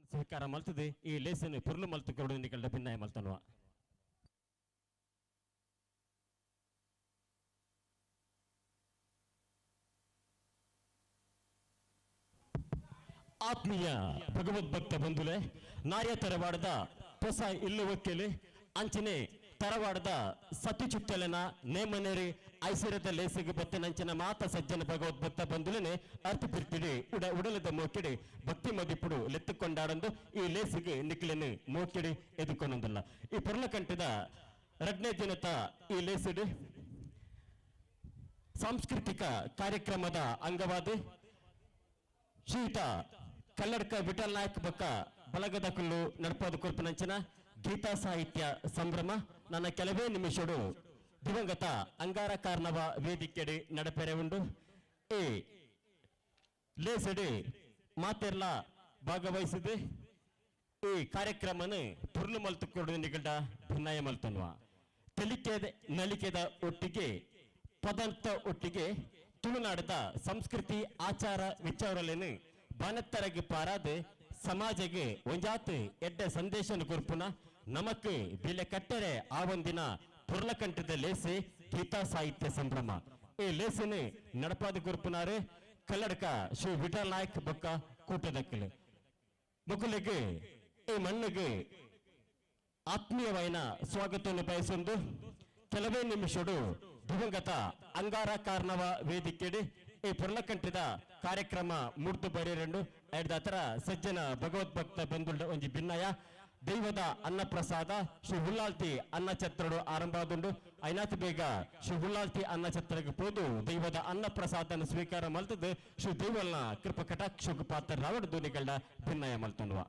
ಸ್ವೀಕಾರ ಮಲ್ತದೆ ಈ ಲೇಸನ್ನು ಪುರ್ಲು ಮಲ್ತು ಕೊರಡು ನಿಕಲ್ಡ ಭಿನ್ನಾಯ ಮಲ್ತನ್ವ. ಆತ್ಮೀಯ ಭಗವದ್ಭಕ್ತ ಬಂಧುಲೆ, ನಾರ್ಯ ತರವಾಡದ ಹೊಸ ಇಲ್ಲುವಕ್ಕೆಲೆ ಅಂಚನೆ ತರವಾಡದ ಸತಿಚುತ್ತಲೆನ ನೇಮನೇರಿ ಐಶ್ವರ್ಯದ ಲೇಸಿಗೆ ಬತ್ತಿನಂಚಿನ ಮಾತ ಸಜ್ಜನ ಭಗವದ್ಭಕ್ತ ಬಂಧುಲನೆ ಅರ್ಥ ಬಿರ್ತಿಡಿ ಉಡಲದ ಮೋಕಿಡಿ ಭಕ್ತಿ ಮದಿಪುಡು ಲೆತ್ತುಕೊಂಡಾಡಂದು ಈ ಲೇಸಿಗೆ ನಿಕ್ಲೆನು ಮೋಕಿಡಿ ಎದುಕೊಂಡಲ್ಲ. ಈ ಪುರ್ಲಕಂಠದ ರಡ್ನೇ ದಿನದ ಈ ಲೇಸಿಡು ಸಾಂಸ್ಕೃತಿಕ ಕಾರ್ಯಕ್ರಮದ ಅಂಗವಾದ ಶ್ರೀಯುತ ಕಲ್ಲಡ್ಕ ವಿಠಲ್ ನಾಯಕ್ ಬಕ್ಕ ಬಲಗದ ಕುಲ್ಲು ನಡ್ಪಾದ ಕೊರ್ಪನಂಚಿನ ಗೀತಾ ಸಾಹಿತ್ಯ ಸಂಭ್ರಮ ನನ್ನ ಕೆಲವೇ ನಿಮಿಷಡು ದಿವಂಗತ ಅಂಗಾರ ಕಾರ್ನವ ವೇದಿಕೆಡೆ ನಡಪೆರೆ ಉಂಡು. ಈ ಲೇಸಡಿ ಮಾತೆರ್ಲ ಭಾಗವಹಿಸಿದೆ ಈ ಕಾರ್ಯಕ್ರಮನ ಪುರ್ಲು ಮಲ್ತು ಕೊಡು ನಿಗಡ ಭಿನ್ನಾಯ ಮಲ್ತನ್ವ. ತೆಲಿಕೆದ ನಲಿಕೆದ ಒಟ್ಟಿಗೆ ಪದಂತ ಒಟ್ಟಿಗೆ ತುಳುನಾಡದ ಸಂಸ್ಕೃತಿ ಆಚಾರ ವಿಚಾರಲೇನು ಬಾನತ್ತರಗೆ ಪಾರಾದ ಸಮಾಜಗೆ ಒಂಜಾತ್ ಎಡ್ಡ ಸಂದೇಶನ ಕೊರ್ಪುನ ನಮಕ್ ಬಿಲೆ ಕಟ್ಟರೆ ಆ ಒಂದಿನ ಪುರ್ಲಕಂಠದ ಲೇಸೆ ಗೀತಾ ಸಾಹಿತ್ಯ ಸಂಭ್ರಮ. ಈ ಲೇಸನೆ ನಡಪಾದ ಕೊರ್ಪುನಾರು ಕಲ್ಲಡ್ಕ ಶ್ರೀ ವಿಠಲ್ ನಾಯ್ಕ್ ಬೊಕ್ಕ ಕೂಟದಕ್ಕಲು ಮುಕುಲಿಗೆ ಈ ಮಣ್ಣಿಗೆ ಆತ್ಮೀಯವಾಯಿನ ಸ್ವಾಗತವನ್ನು ಬಯಸೊಂದು ಕೆಲವೇ ನಿಮಿಷಡು ದಿವಂಗತ ಅಂಗಾರ ಕಾರ್ನವ ವೇದಿಕೆಡಿ ಈ ಪುರ್ಲಕಂಠದ ಕಾರ್ಯಕ್ರಮ ಮುಡ್ದು ಬರೆಯರೆಂಡು ಎಡ್ದಾತರ ಸಜ್ಜನ ಭಗವದ್ಭಕ್ತ ಬಂದುಳ್ಳ ಒಂಜಿ ಭಿನ್ನಯ ದೈವದ ಅನ್ನಪ್ರಸಾದ ಶ್ರೀ ಹುಲ್ಲಾಲ್ತಿ ಅನ್ನಛತ್ರಡು ಆರಂಭ ಆದುಂಡು. ಐನಾತ್ ಬೇಗ ಶ್ರೀ ಹುಲ್ಲಾಲ್ತಿ ಅನ್ನಛತ್ರಕ್ಕೆ ಪೋದು ದೈವದ ಅನ್ನಪ್ರಸಾದನ ಸ್ವೀಕಾರ ಮಲ್ತದ್ದು ಶ್ರೀ ದೈವಲ್ನ ಕೃಪ ಕಟಾಕ್ಷ ಪಾತ್ರ ರಾವಣ ಧ್ವನಿಗಳ ಭಿನ್ನಯ ಮಲ್ತೊಂಡುವ.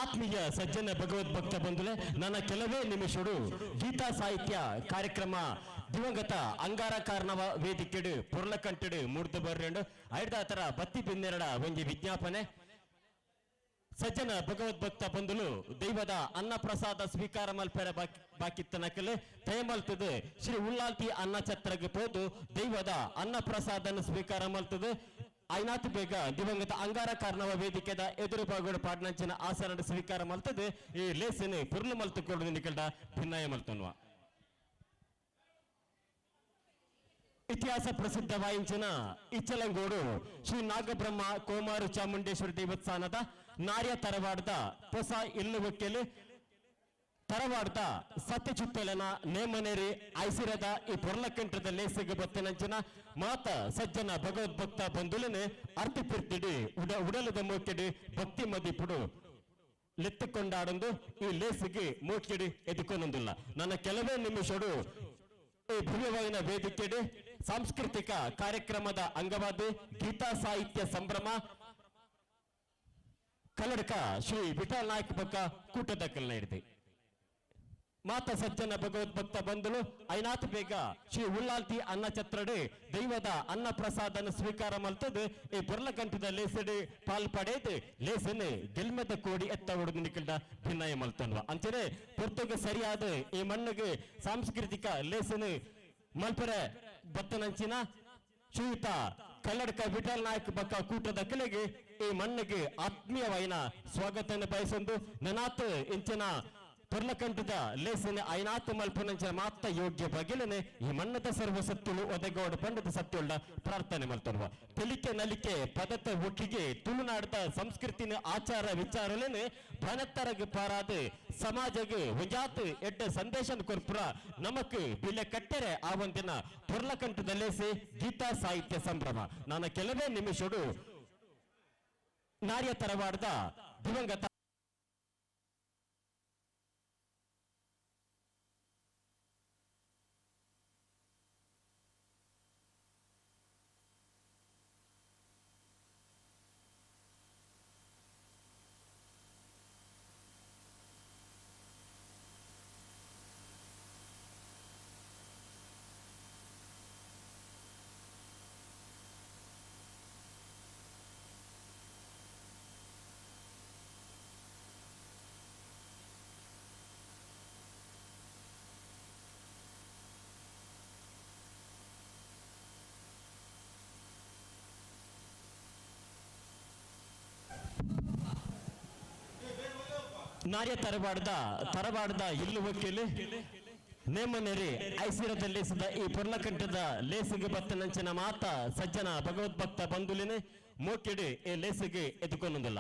ಆತ್ಮೀಯ ಸಜ್ಜನ ಭಗವದ್ಭಕ್ತ ಬಂಧುಲೆ, ನನ್ನ ಕೆಲವೇ ನಿಮಿಷಡು ಗೀತಾ ಸಾಹಿತ್ಯ ಕಾರ್ಯಕ್ರಮ ದಿವಂಗತ ಅಂಗಾರ ಕಾರ್ನವ ವೇದಿಕೆಡು ಪೊರ್ಲಕಂಟೆಡು ಮೂರ್ದು ಬರ್ರೆಂಡು ಐದಾತರ ಬತ್ತಿ ಬಿನ್ನೆರಡ ಒಂಜಿ ವಿಜ್ಞಾಪನೆ. ಸಜ್ಜನ ಭಗವದ್ಭಕ್ತ ಬಂಧುಲು ದೈವದ ಅನ್ನಪ್ರಸಾದ ಸ್ವೀಕಾರ ಮಲ್ಪೆರ ಬಾಕಿತ್ತನಕಲು ತಯಮಲ್ತದು ಶ್ರೀ ಉಳ್ಳಾಲ್ತಿ ಅನ್ನ ಛತ್ರಗೆ ಪೋದು ದೈವದ ಅನ್ನಪ್ರಸಾದನ್ನು ಸ್ವೀಕಾರ ಮಲ್ತದು ಐನಾತ್ ಬೇಗ ದಿವಂಗತ ಅಂಗಾರ ಕಾರ್ನವ ವೇದಿಕೆದ ಎದುರು ಬಾಗೋಡು ಪಾಡ್ನಂಚಿನ ಆಸನ ಸ್ವೀಕಾರ ಮಲ್ತದು ಈ ಲೇಸನೆ ಪುರ್ಲು ಮಲ್ತುಕೊಂಡು ನಿಕಲ್ಡ ಭಿನ್ನಾಯ ಮಲ್ತನ್ವ. ಇತಿಹಾಸ ಪ್ರಸಿದ್ಧ ವಾಯಿಂಚಿನ ಇಚ್ಚಲಂಗೋಡು ಶ್ರೀ ನಾಗಬ್ರಹ್ಮ ಕೋಮಾರು ಚಾಮುಂಡೇಶ್ವರಿ ದೇವಸ್ಥಾನದ ನಾರ್ಯ ತರವಾಡದ ಹೊಸ ಇಲ್ಲುವಕ್ಕೆಲು ತರವಾಡದ ಸತ್ಯಚುತ್ತಲನ ನೇಮನೇರಿ ಐಸಿರದ ಈ ಪೊರ್ಲಕಂಠದ ಲೇಸಿಗೆ ಬತ್ತಿನಂಚಿನ ಮಾತ ಸಜ್ಜನ ಭಗವದ್ಭಕ್ತ ಬಂಧುಲನೆ ಅರ್ಥ ಪಿರ್ತಿಡಿ ಉಡಲದ ಮೋಕೆಡಿ ಭಕ್ತಿ ಮದಿಪುಡು ಲೆತ್ತುಕೊಂಡಾಡೊಂದು ಈ ಲೇಸಿಗೆ ಮೋಕೆಡಿ ಎದುಕೊನೊಂದಿಲ್ಲ. ನನ್ನ ಕೆಲವೇ ನಿಮಿಷಡು ಈ ಭವ್ಯವಾದ ವೇದಿಕೆಡೆ ಸಾಂಸ್ಕೃತಿಕ ಕಾರ್ಯಕ್ರಮದ ಅಂಗವಾದ ಗೀತಾ ಸಾಹಿತ್ಯ ಸಂಭ್ರಮ ಕಲ್ಲಡ್ಕ ಶ್ರೀ ವಿಠಲ್ ನಾಯ್ಕ ಬಕ್ಕ ಕೂಟದ ಕಲ್ನ ಹಿಡಿದೆ ಮಾತ ಸಜ್ಜನ ಭಗವದ್ಭಕ್ತ ಬಂಧುಲು ಐನಾಥ್ ಬೇಗ ಶ್ರೀ ಉಳ್ಳಾಲ್ತಿ ಅನ್ನ ಛತ್ರಡೆ ದೈವದ ಅನ್ನ ಪ್ರಸಾದನ ಸ್ವೀಕಾರ ಮಲ್ತದು ಈ ಬುರ್ಲಕಂಠದ ಲೇಸಡೆ ಪಾಲ್ ಪಡೆದು ಲೇಸನೆ ಗೆಲ್ಮೆದ ಕೋಡಿ ಎತ್ತ ಒಡೆದು ನಿಖಿಲ್ಡ ಭಿನ್ನಯ ಮಲ್ತನ್ವ. ಅಂಚನೆ ಪೊರ್ತುಗೆ ಸರಿಯಾದ ಈ ಮಣ್ಣಿಗೆ ಸಾಂಸ್ಕೃತಿಕ ಲೇಸನೆ ಮಲ್ಪರೆ ಬತ್ತನಂಚಿನ ಶ್ರೀಯುತ ಕಲ್ಲಡ್ಕ ವಿಠಲ್ ನಾಯ್ಕ ಬಕ್ಕ ಕೂಟದ ಕಲೆಗೆ ಈ ಮಣ್ಣಿಗೆ ಆತ್ಮೀಯವಾಯಿನ ಸ್ವಾಗತವನ್ನು ಬಯಸೊಂದು ನನಾತ್ ಇಂಚಿನ ಪೊರ್ಲಕಂಠದ ಲೇಸನೆ ಐನಾತ್ ಮಲ್ಪುನಂಚಿನ ಮಾತ ಯೋಗ್ಯ ಬಗೆಲನೆ ಈ ಮಣ್ಣದ ಸರ್ವ ಸತ್ತುಳು ಒದಗೋಡು ಪಂಡದ ಸತ್ತುಳ್ಳ ಪ್ರಾರ್ಥನೆ ಮಲ್ತೊಲ್ವ. ತೆಲಿಕೆ ನಲಿಕೆ ಪದತ ಒಟ್ಟಿಗೆ ತುಳುನಾಡದ ಸಂಸ್ಕೃತಿನ ಆಚಾರ ವಿಚಾರಲೇನೆ ಬನತ್ತರಗ್ ಪಾರಾದ ಸಮಾಜಗ್ ಒಂಜಾತ್ ಎಡ್ಡ ಸಂದೇಶ ಕೊರ್ಪುರ ನಮಕ್ ಬಿಲೆ ಕಟ್ಟರೆ ಆ ಒಂದಿನ ಪೊರ್ಲಕಂಠದ ಲೇಸೆ ಗೀತಾ ಸಾಹಿತ್ಯ ಸಂಭ್ರಮ. ನಾನು ಕೆಲವೇ ನಿಮಿಷಡು ನಾರ್ಯ ತರವಾಡದ ದಿವಂಗತ ನಾರ್ಯ ತರವಾಡದ ಇಲ್ಲು ವಕೀಲು ನೇಮನೇರಿ ಐಸಿರದ ಲೇಸದ ಈ ಪೊರ್ಲಕಂಠದ ಲೇಸಿಗೆ ಬತ್ತನಂಚಿನ ಮಾತ ಸಜ್ಜನ ಭಗವದ್ಭಕ್ತ ಬಂಧುಲಿನ ಮೋಕಿಡಿ ಈ ಲೇಸಿಗೆ ಎದುಕೊಂದಿಲ್ಲ.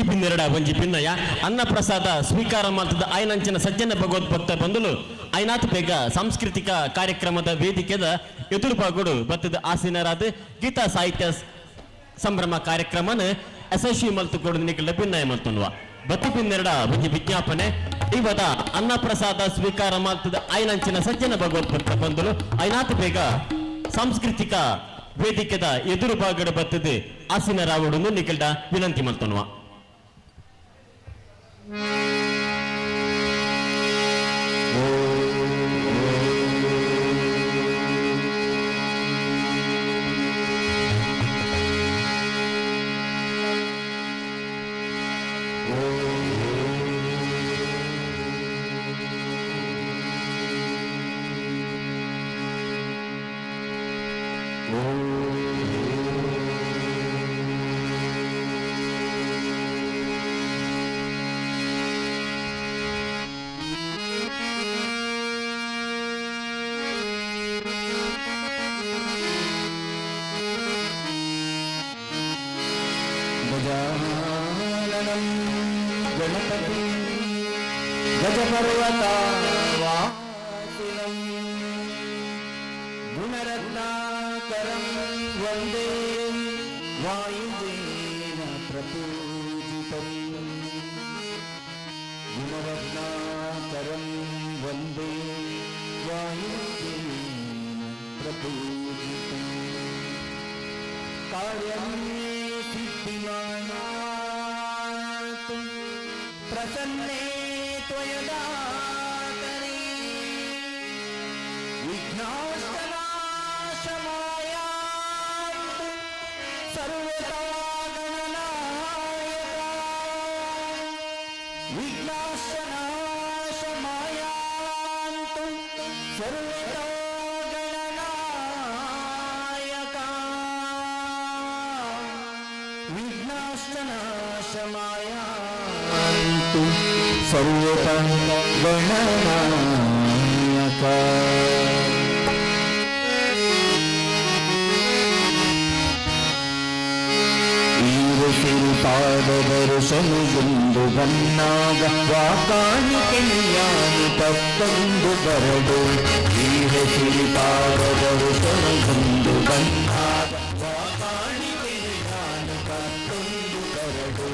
ಬಿನ್ನೆರಡ ಒಂಜಿ ಭಿನ್ನಯ ಅನ್ನಪ್ರಸಾದ ಸ್ವೀಕಾರ ಮಾಡ್ತದ ಆಯ್ನಂಚಿನ ಸಜ್ಜನ ಭಗವದ್ಭಕ್ತ ಬಂದಲು ಐನಾಥ ಬೇಗ ಸಾಂಸ್ಕೃತಿಕ ಕಾರ್ಯಕ್ರಮದ ವೇದಿಕೆದ ಎದುರು ಬಾಗುಡು ಬತ್ತದ ಆಸೀನರಾದ ಗೀತಾ ಸಾಹಿತ್ಯ ಸಂಭ್ರಮ ಕಾರ್ಯಕ್ರಮನ ಯಶಸ್ವಿ ಮಲ್ತು ಕೊಡು ನಿಖಿಲ ಭಿನ್ನಯ ಮಲ್ತುನ್ವ. ಬತ್ತು ಬಿನ್ನೆರಡ ಒಂಜಿ ವಿಜ್ಞಾಪನೆ ಇವದ ಅನ್ನಪ್ರಸಾದ ಸ್ವೀಕಾರ ಮಾಡ್ತದ ಐನಂಚಿನ ಸಜ್ಜನ ಭಗವದ್ಭಕ್ತ ಬಂದಲು ಐನಾಥ ಬೇಗ ಸಾಂಸ್ಕೃತಿಕ ವೇದಿಕೆದ ಎದುರು ಬಾಗಡ ಬತ್ತದೆ ಆಸಿನ ರಾವಣನು ನಿಖಿಲ್ಡ ವಿನಂತಿ ಮಲ್ತೊನ್ವ.
ಗಜಾನನಂ ಗಣಪತಿ ಗಜಪರ್ವತಾವಾಸಿನಂ ಗುಣರತ್ನಾಕರಂ ವಂದೇ ವಾಯುದೇನ ಪ್ರಪೂಜಿತಂ. ಗುಣರತ್ನಾಕರಂ ವಂದೇ ವಾಯುದೇನ ಪ್ರಪೂಜಿತಂ. ಕಾರ್ಯಂ ಸಿದ್ಧಿಮಾನಾತ್ ಪ್ರಸನ್ನೇ ತ್ವಯದಾತನೆ ವಿಘ್ನಾಶನಾಶಮಾಯಾಂತು ಸರ್ವತಾ ಗಣನಾಯಕ. ವಿಘ್ನಾಶನಾಶಮಾಯಾಂತು ಸರ್ವತಾ ಗಣನಾಯಕ. ವಿಘ್ನಾಶನಾಶಮಾಯಾಂತು ಸರ್ವತಾ ಗಣನಾಯಕ. ಪಾದ ದರ್ಶನಗೊಂದು ಬನ್ನಾಗ ವಾಕಾಣಿಕೆಯಾನು ತತ್ತೊಂದು ಬರಡು. ಈರಸಿರಿ ಪಾದ ದರ್ಶನಗೊಂದು ಬನ್ನಾಗ ವಾಕಾಣಿಕೆಯಾನು ತತ್ತೊಂದು ಬರಡು.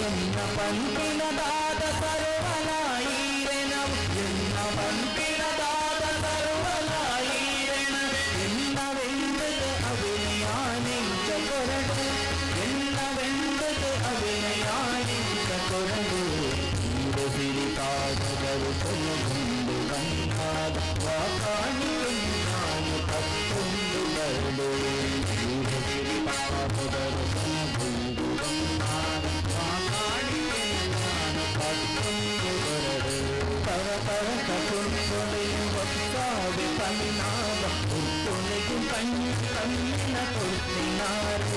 ಎನ್ನ ಪಂಪಿನದಾದ ಸರ್ವನಾಯಿರೆನ, ಎನ್ನ ಪಂಪಿನದಾದ ಸರ್ವನಾಯಿರೆನ, ಎನ್ನ ವೆಂದದ ಅವಿನಯಾನೆಂಚ ಕೊರಡು, ಎನ್ನ ವೆಂದದ ಅವಿನಯಾನೆಂಚ ಕೊರಡು. ಈರಸಿರಿ ಪಾದ ದರ್ಶನಗೊಂದು ಬಂದಾಗ ವಾಕಾಣಿಕೆಯಾನು ತತ್ತೊಂದು ಬರಡು. ಈರಸಿರಿ ಪಾದ ದರ್ಶನಗೊಂದು ಬಂದಾಗ ವಾಕಾಣಿಕೆಯಾನು ತತ್ತೊಂದು ಬರಡು. ಪರ ಪರ ಕಪುರ್ಪೊಲೆಯು ಒತ್ತಾವೆ ಪನ್ನಾಗ ಉಪ್ಪುನೆಗು ಕಣ್ಣು ಕಣ್ಣಿನ ಕೊಡ್ತಿನಾರು.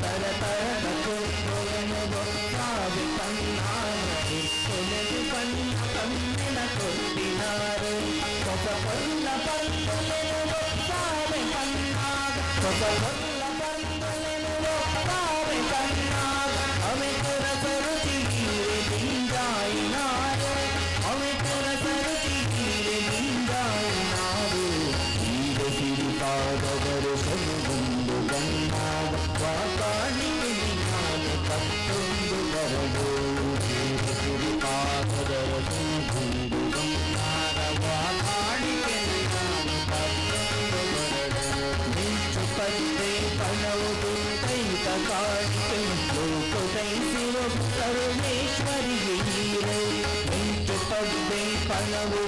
ಪರ ಪರ ಕಪುರ್ಪೊಲೆಯು ಒತ್ತಾವೆ ಪನ್ನಾಗ ಉಪ್ಪುನೆಗು ಕಣ್ಣು ಕಣ್ಣಿನ ಕೊಡ್ತಿನಾರು. ಹೊಸ ಪೊಲ್ಲ ಪಂದುಲೆನು ಒತ್ತಾವೆ ಪನ್ನಾಗ, ಹೊಸ ಪೊಲ್ಲ ಪಂದುಲೆನು ಒತ್ತಾವೆ ಪನ್ನಾಗ, ಅವೆ ಕುರಸರುಚಿ ಹೀರೆ ಲಿಂಗಾಯಿನಾರು, ಅವೆ ಕುರಸರುಚಿ ಹೀರೆ ಲಿಂಗಾಯಿನಾರು. ಈರಸಿರಿ ಪಾದ ದರ್ಶನಗೊಂದು ಬಂದಾಗ ವಾಕಾಣಿಕೆಯಾನು ತತ್ತೊಂದು ಬರಡು. ಈರಸಿರಿ ಪಾದ ದರ್ಶನಗೊಂದು ಬಂದಾಗ ವಾಕಾಣಿಕೆಯಾನು ತತ್ತೊಂದು ಬರಡು. ಮಿಂಚು ಪದ್ದೆ ಫಲವು ದೈತ ಕಾಣಿಕೆ ಲೋಕದೈಸಿರು ಕರುಣೇಶ್ವರಿಗೆ ಹೀರೆ. ಮಿಂಚು ಪದ್ದೆ ಫಲವು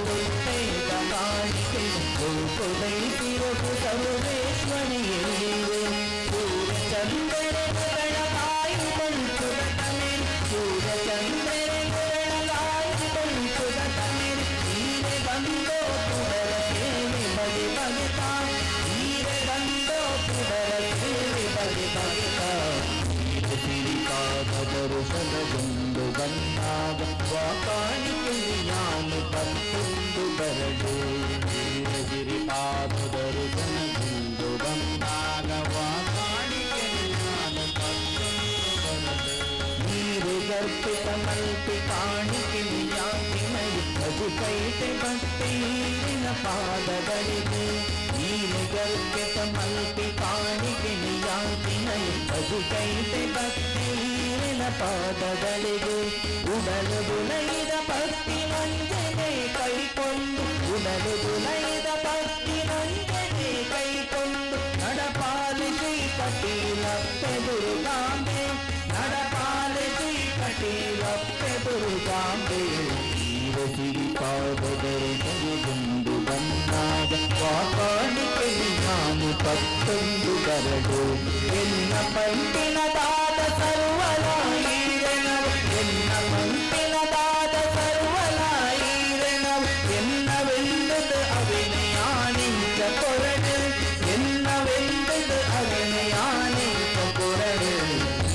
ದೈತ ಕಾಣಿಕೆ ಲೋಕದೈಸಿರು ಸರ್ವೇಶ್ವರಿಗೆ ಹೀರೆ. ಸೂರ್ಯಚಂದ್ರರ ಬೆಳಗಾಯಿ ಬಂತುದ ತಮಿಳ್, ಸೂರ್ಯಚಂದ್ರರ ಬೆಳಗಾಯಿ ಬಂತುದ ತಮಿಳ್, ಹೀರೆ ಬಂದೋ ತುಡರ ಸೇವೆ ಬಗೆ ಬಗೆತಾ, ಹೀರೆ ಬಂದೋ ತುಡರ ಸೇವೆ ಬಗೆ ಬಗೆತಾ. ಸಿರಿಪಾದ ದರ್ಶನಗೊಂದು ಬಂದಾಗ ವಾಕಾಣಿಕೆಯಾನು ತತ್ತೊಂದು ಬರಡು. ಸಿರಿಪಾದ ದರ್ಶನಗೊಂದು ಬಂದಾಗ ವಾಕಾಣಿಕೆಯಾನು ತತ್ತೊಂದು ಬರಡು. ನೀರು ಈರೆಗರ್ಪಿತ ಮಲ್ಪಿ ಕಾಣಿಕೆ ನಿಯಾತಿನೈ ಬದುಕೈತೆ ಭಕ್ತಿ ಈರಿನ ಪಾದಗಳಿಗೆ. ಈರೆಗರ್ಪಿತ ಮಲ್ಪಿ ಕಾಣಿಕೆ ನಿಯಾತಿನೈ ಬದುಕೈತೆ ಭಕ್ತಿ ಈರಿನ ಪಾದಗಳಿಗೆ. ಉಡಲು ಬುಲೈದ ಭಕ್ತಿ ನಂಜನೆ ಕೈಕೊಂಡು, ಉಡಲು ಬುಲೈದ ಭಕ್ತಿ ನಂಜನೆ ಕೈಕೊಂಡು, ನಡಪಾಲಿಸಿ ಕಟೀಲಪ್ಪೆ ದುರ್ಗಾಂಬೆ, ನಡಪಾಲಿಸಿ ಕಟೀಲಪ್ಪೆ ದುರ್ಗಾಂಬೆ. ಸಿರಿಪಾದದರು ಬಂದಾಗ ಕಾಣಿಕೆ ನಾನು ಪತ್ತೊಂದು ಬರಡು. ಎನ್ನ ಪಂಪಿನ ದಾದ ಸರ್ವಲ ಈರೆನವು, ಎನ್ನ ಪಂಪಿನ ದಾದ ಸರ್ವಲ ಈರೆನವು, ಎನ್ನವೆಲ್ಲದು ಅವಿನಯಾನಿಂಚ ಕೊರಡು, ಎನ್ನವೆಲ್ಲದು ಅವಿನಯಾನಿಂಚ ಕೊರಡು.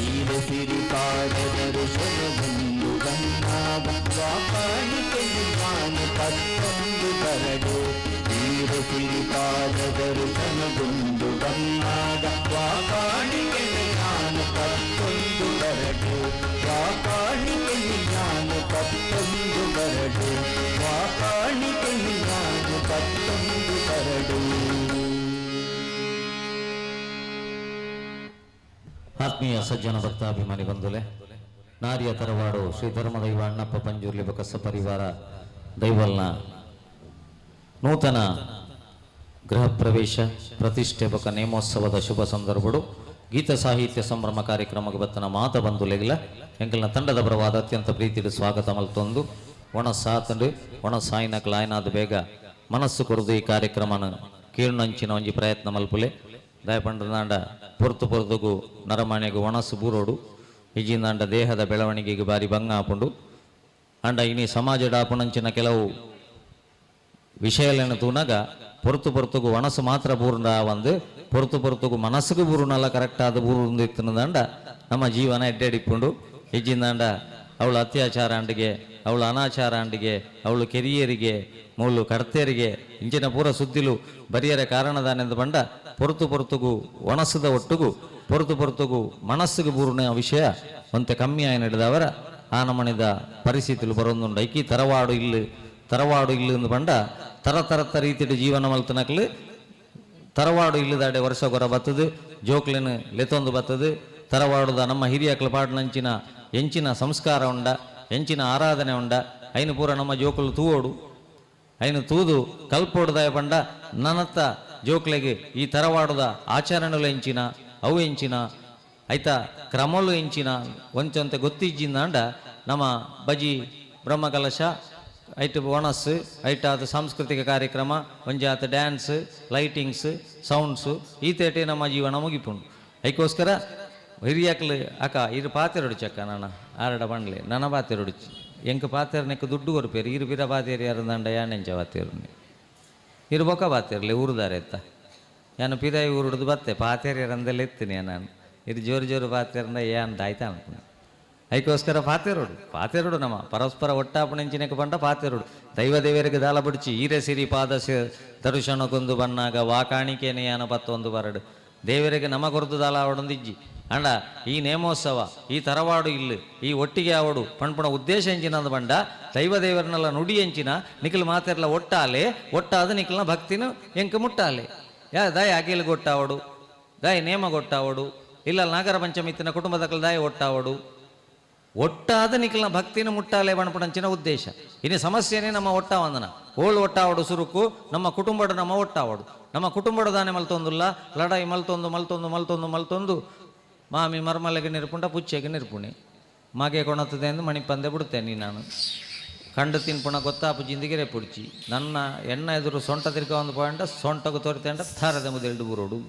ಈರ ಸಿರಿಪಾದದರು ಬಂದು ಬಂದಾಗ ಕಾಣಿಕೆ ನಾನು ಪತ್ತೊಂದು ಬರಡು. ಈರ ಸಿರಿಪಾದದರು ಬಂದು ಬಂದಾಗ ಕಾಣಿಕೆ ನಾನು ಪತ್ತೊಂದು ಬರಡು, ಕಾಣಿಕೆ ನಾನು ಪತ್ತೊಂದು ಬರಡು, ಕಾಣಿಕೆ ನಾನು ಪತ್ತೊಂದು ಬರಡು.
ಆತ್ಮೀಯ ಸಜ್ಜನ ಭಕ್ತಾಭಿಮಾನಿ ಬಂಧುಲೆ, ನಾರಿಯ ತರವಾಡು ಶ್ರೀ ಧರ್ಮದೈವ ಅಣ್ಣಪ್ಪ ಪಂಜುರ್ಲಿ ಬಕಸ ಪರಿವಾರ ದೈವಲ್ನ ನೂತನ ಗೃಹ ಪ್ರವೇಶ ಪ್ರತಿಷ್ಠೆ ಬಕ ನೇಮೋತ್ಸವದ ಶುಭ ಸಂದರ್ಭಡು ಗೀತ ಸಾಹಿತ್ಯ ಸಂಭ್ರಮ ಕಾರ್ಯಕ್ರಮಕ್ಕೆ ಬತ್ತನ ಮಾತ ಬಂಧುಲೆಗಿಲ್ಲ ಎಂಕಲ್ನ ತಂಡದ ಪರವಾದ ಅತ್ಯಂತ ಪ್ರೀತಿಡು ಸ್ವಾಗತ ಮಲ್ತೊಂದು ಒಣ ಸಾತಂಡು ಒಣ ಸಾಯಿನ ಕ್ಲಾಯನಾದ ಬೇಗ ಮನಸ್ಸು ಕೊರದು ಈ ಕಾರ್ಯಕ್ರಮನ ಕೀರ್ಣಂಚಿನ ಒಂಜಿ ಪ್ರಯತ್ನ ಮಲ್ಪುಲೆ. ದಯಪಂಡದಾಂಡ ಪೊರ್ತು ಪೊರ್ತುಗು ನರಮಾನೆಗು ಒಣಸು ಬೂರೋಡು ಇಜಿಂದಾಂಡ ದೇಹದ ಬೆಳವಣಿಗೆಗೆ ಬಾರಿ ಭಂಗ ಆಪುಂಡು. ಅಂಡ ಇನಿ ಸಮಾಜ ಡಾಪುಣಂಚಿನ ಕೆಲವು ವಿಷಯಗಳನ್ನು ತೂನಾಗ ಪೊರ್ತು ಪೊರ್ತುಗು ಒಣಸು ಮಾತ್ರ ಬೂರ್ಣ ಒಂದು ಪೊರ್ತು ಪೊರ್ತುಗು ಮನಸ್ಸುಗು ಬೂರುನಲ್ಲ ಕರೆಕ್ಟ್ ಆದ ಬೂರುಂದು ಇತ್ತನದಾಂಡ ನಮ್ಮ ಜೀವನ ಎಡ್ಡೆಡಿಪ್ಪುಂಡು. ಇಜ್ಜಿಂದಾಂಡ ಅವಳು ಅತ್ಯಾಚಾರ ಅಂಡಿಗೆ, ಅವಳು ಅನಾಚಾರ ಅಂಡಿಗೆ, ಅವಳು ಕೆರಿಯರಿಗೆ, ಮೂಲು ಕಡ್ತೇರಿಗೆ ಇಂಚಿನ ಪೂರ ಸುದ್ದಿಲು ಬರಿಯರ ಕಾರಣದಾನೆಂದು ಬಂಡ ಪೊರ್ತು ಪೊರ್ತುಗು ಒಣಸದ ಒಟ್ಟುಗು ಪೊರ್ತು ಪೊರ್ತುಗು ಮನಸ್ಸುಗು ಬೂರ್ಣ ವಿಷಯ ಒಂತೆ ಕಮ್ಮಿ ಆಗಿ ನಡೆದವರ ಆ ನಮಣಿದ ಪರಿಸ್ಥಿತಿಲು ಬರೋದುಂಡು. ಐಕಿ ತರವಾಡು ಇಲ್ಲು ತರವಾಡು ಇಲ್ಲು ಎಂದು ಬಂಡ ತರ ತರತ ರೀತಿಯ ಜೀವನ ಮಲ್ತನಕ್ಲು ತರವಾಡು ಇಲ್ಲದಾಡೆ ವರ್ಷ ಗೊರ ಬತ್ತದು ಜೋಕ್ಲೆನು ಲೆತ್ತೊಂದು ಬತ್ತದು. ತರವಾಡುದ ನಮ್ಮ ಹಿರಿಯಕ್ಲು ಪಾಡ್ನಂಚಿನ ಎಂಚಿನ ಸಂಸ್ಕಾರ ಉಂಡ, ಎಂಚಿನ ಆರಾಧನೆ ಉಂಡ, ಐನು ಪೂರ ನಮ್ಮ ಜೋಕುಲು ತೂವೋಡು ಐನು ತೂದು ಕಲ್ಪೋಡುದಾಯ ಪಂಡ ನನತ್ತ ಜೋಕ್ಲೆಗೆ ಈ ತರವಾಡುದ ಆಚರಣೆಗಳು ಎಂಚಿನ ಅವು ಎಂಚಿನ ಐತ ಕ್ರಮಲು ಎಂಚಿನ ಒಂಚೊಂತೆ ಗೊತ್ತಿಜ್ಜಿಂದಾಂಡ ನಮ್ಮ ಬಜಿ ಬ್ರಹ್ಮಕಲಶ ಐಟ್ ಬೋನಸ್ ಐಟಾದ ಸಾಂಸ್ಕೃತಿಕ ಕಾರ್ಯಕ್ರಮ ಒಂಜಾತ ಡ್ಯಾನ್ಸ್ ಲೈಟಿಂಗ್ಸ್ ಸೌಂಡ್ಸು ಈ ತೇಟೆ ನಮ್ಮ ಜೀವನ ಮುಗಿಪುಂಡು. ಐಕೋಸ್ಕರ ಹಿರಿಯಕ್ಲು ಅಕ್ಕ ಇರು ಪಾತೆರೊಡು ಚಕ್ಕ ನಾನ ಆರಡ ಬಂಡ್ಲೆ ನನ್ನ ಪಾತೆರೊಡುಚಿ ಎಂಕ್ ಪಾತೆರನೆಕ್ ದುಡ್ಡು ಕೊರ್ಪೇರು ಇರು ಬಿರ ಪಾತೇರು ಯಾರಂದಂಡ ಯಾನೆಂಚ ಪಾತೇರು ಇರು ಬೊಕ್ಕ ಪಾತೇರ್ಲೆ ಊರುದಾರೆ ಎತ್ತ ಯಾನು ಪಿದಾಯಿ ಊರುಡ್ದು ಬತ್ತೆ ಪಾತೇರು ಯಾರಂದೆಲ್ಲ ಎತ್ತೀನಿ ನಾನು ಇರು ಜೋರು ಜೋರು ಪಾತೇರಂದ ಏನ್ ಆಯ್ತಾ ಅನ್ಕೊಂಡು ಐಕೋಸ್ಕರ ಪಾತೆರೋಡು ಪಾತೆರೋಡು ನಮ್ಮ ಪರಸ್ಪರ ಒಟ್ಟಾಪಣೆಂಚಿನಕ್ಕೆ ಬಂಡ ಪಾತೆರೋಡು ದೈವ ದೇವರಿಗೆ ದಾಲ ಬಿಡಿಚಿ ಈರೆ ಸಿರಿ ಪಾದ ದರ್ಶನಕ್ಕೊಂದು ಬನ್ನಾಗ ವಾಕಾಣಿಕೆನೆ ಯಾನ ಪತ್ತೊಂದು ಬರಡು ದೇವರಿಗೆ ನಮ ಕೊರದು ದಾಲ ಅವಡೊಂದಿಜ್ಜಿ ಅಂಡ ಈ ನೇಮೋತ್ಸವ ಈ ತರವಾಡು ಇಲ್ಲು ಈ ಒಟ್ಟಿಗೆ ಆವಡು ಪಣ್ಪಣ ಉದ್ದೇಶ ಎಂಚಿನಂದು ಬಂಡ ದೈವ ದೇವರನ್ನೆಲ್ಲ ನುಡಿ ಎಂಚಿನ ನಿಖಲ್ ಮಾತೆರ್ಲ ಒಟ್ಟಾಲೆ ಒಟ್ಟಾದ ನಿಖಲ್ನ ಭಕ್ತಿನ ಎಂಕ ಮುಟ್ಟಾಲೆ ಯಾ ದಾಯ ಅಗಿಲ್ ಗೊಟ್ಟಾವಡು ದಾಯ ನೇಮ ಗೊಟ್ಟಾವಡು ಇಲ್ಲ ನಾಗರ ಪಂಚಮಿ ಇತ್ತಿನ ಕುಟುಂಬದ ದಾಯ ಒಟ್ಟಾವಡು ಒಟ್ಟಾದ ನಿಖಲ್ನ ಭಕ್ತಿನ ಮುಟ್ಟಾಲೆ ಬಣಪಣಂಚಿನ ಉದ್ದೇಶ. ಇನ್ನು ಸಮಸ್ಯೆನೇ ನಮ್ಮ ಒಟ್ಟಾವಂದನ ಓಳು ಒಟ್ಟಾವಡು ಸುರುಕು ನಮ್ಮ ಕುಟುಂಬಡು ನಮ್ಮ ಒಟ್ಟಾವಡು ನಮ್ಮ ಕುಟುಂಬಡು ದಾನೆ ಮಲ್ತೊಂದುಲ್ಲ ಲಡಾಯಿ ಮಲ್ತೊಂದು ಮಲ್ತೊಂದು ಮಲ್ತೊಂದು ಮಲ್ತೊಂದು ಮಾಮಿ ಮರ್ಮಲೆಗೆ ನಿರ್ಪುಂಡ ಪುಚ್ಚೆಗೆ ನಿರ್ಪುಣಿ ಮಗೆ ಕೊಣತ್ತದೆ ಎಂದು ಮಣಿಪಂದೆ ಬಿಡುತ್ತೇನೆ ನಾನು ಕಂಡು ತಿನ್ಪುಣ ಗೊತ್ತಾಪು ಜಿಂದಿಗೆರೆ ಪುಡ್ಚಿ ನನ್ನ ಎಣ್ಣ ಎದುರು ಸೊಂಟ ತಿರ್ಗ ಒಂದು ಪಾಯಿಂಟ ಸೊಂಟకు ತೋರಿತೇಂಡ ಥಾರದ ಮುದೆಲ್ಡು ಬುರೋಡು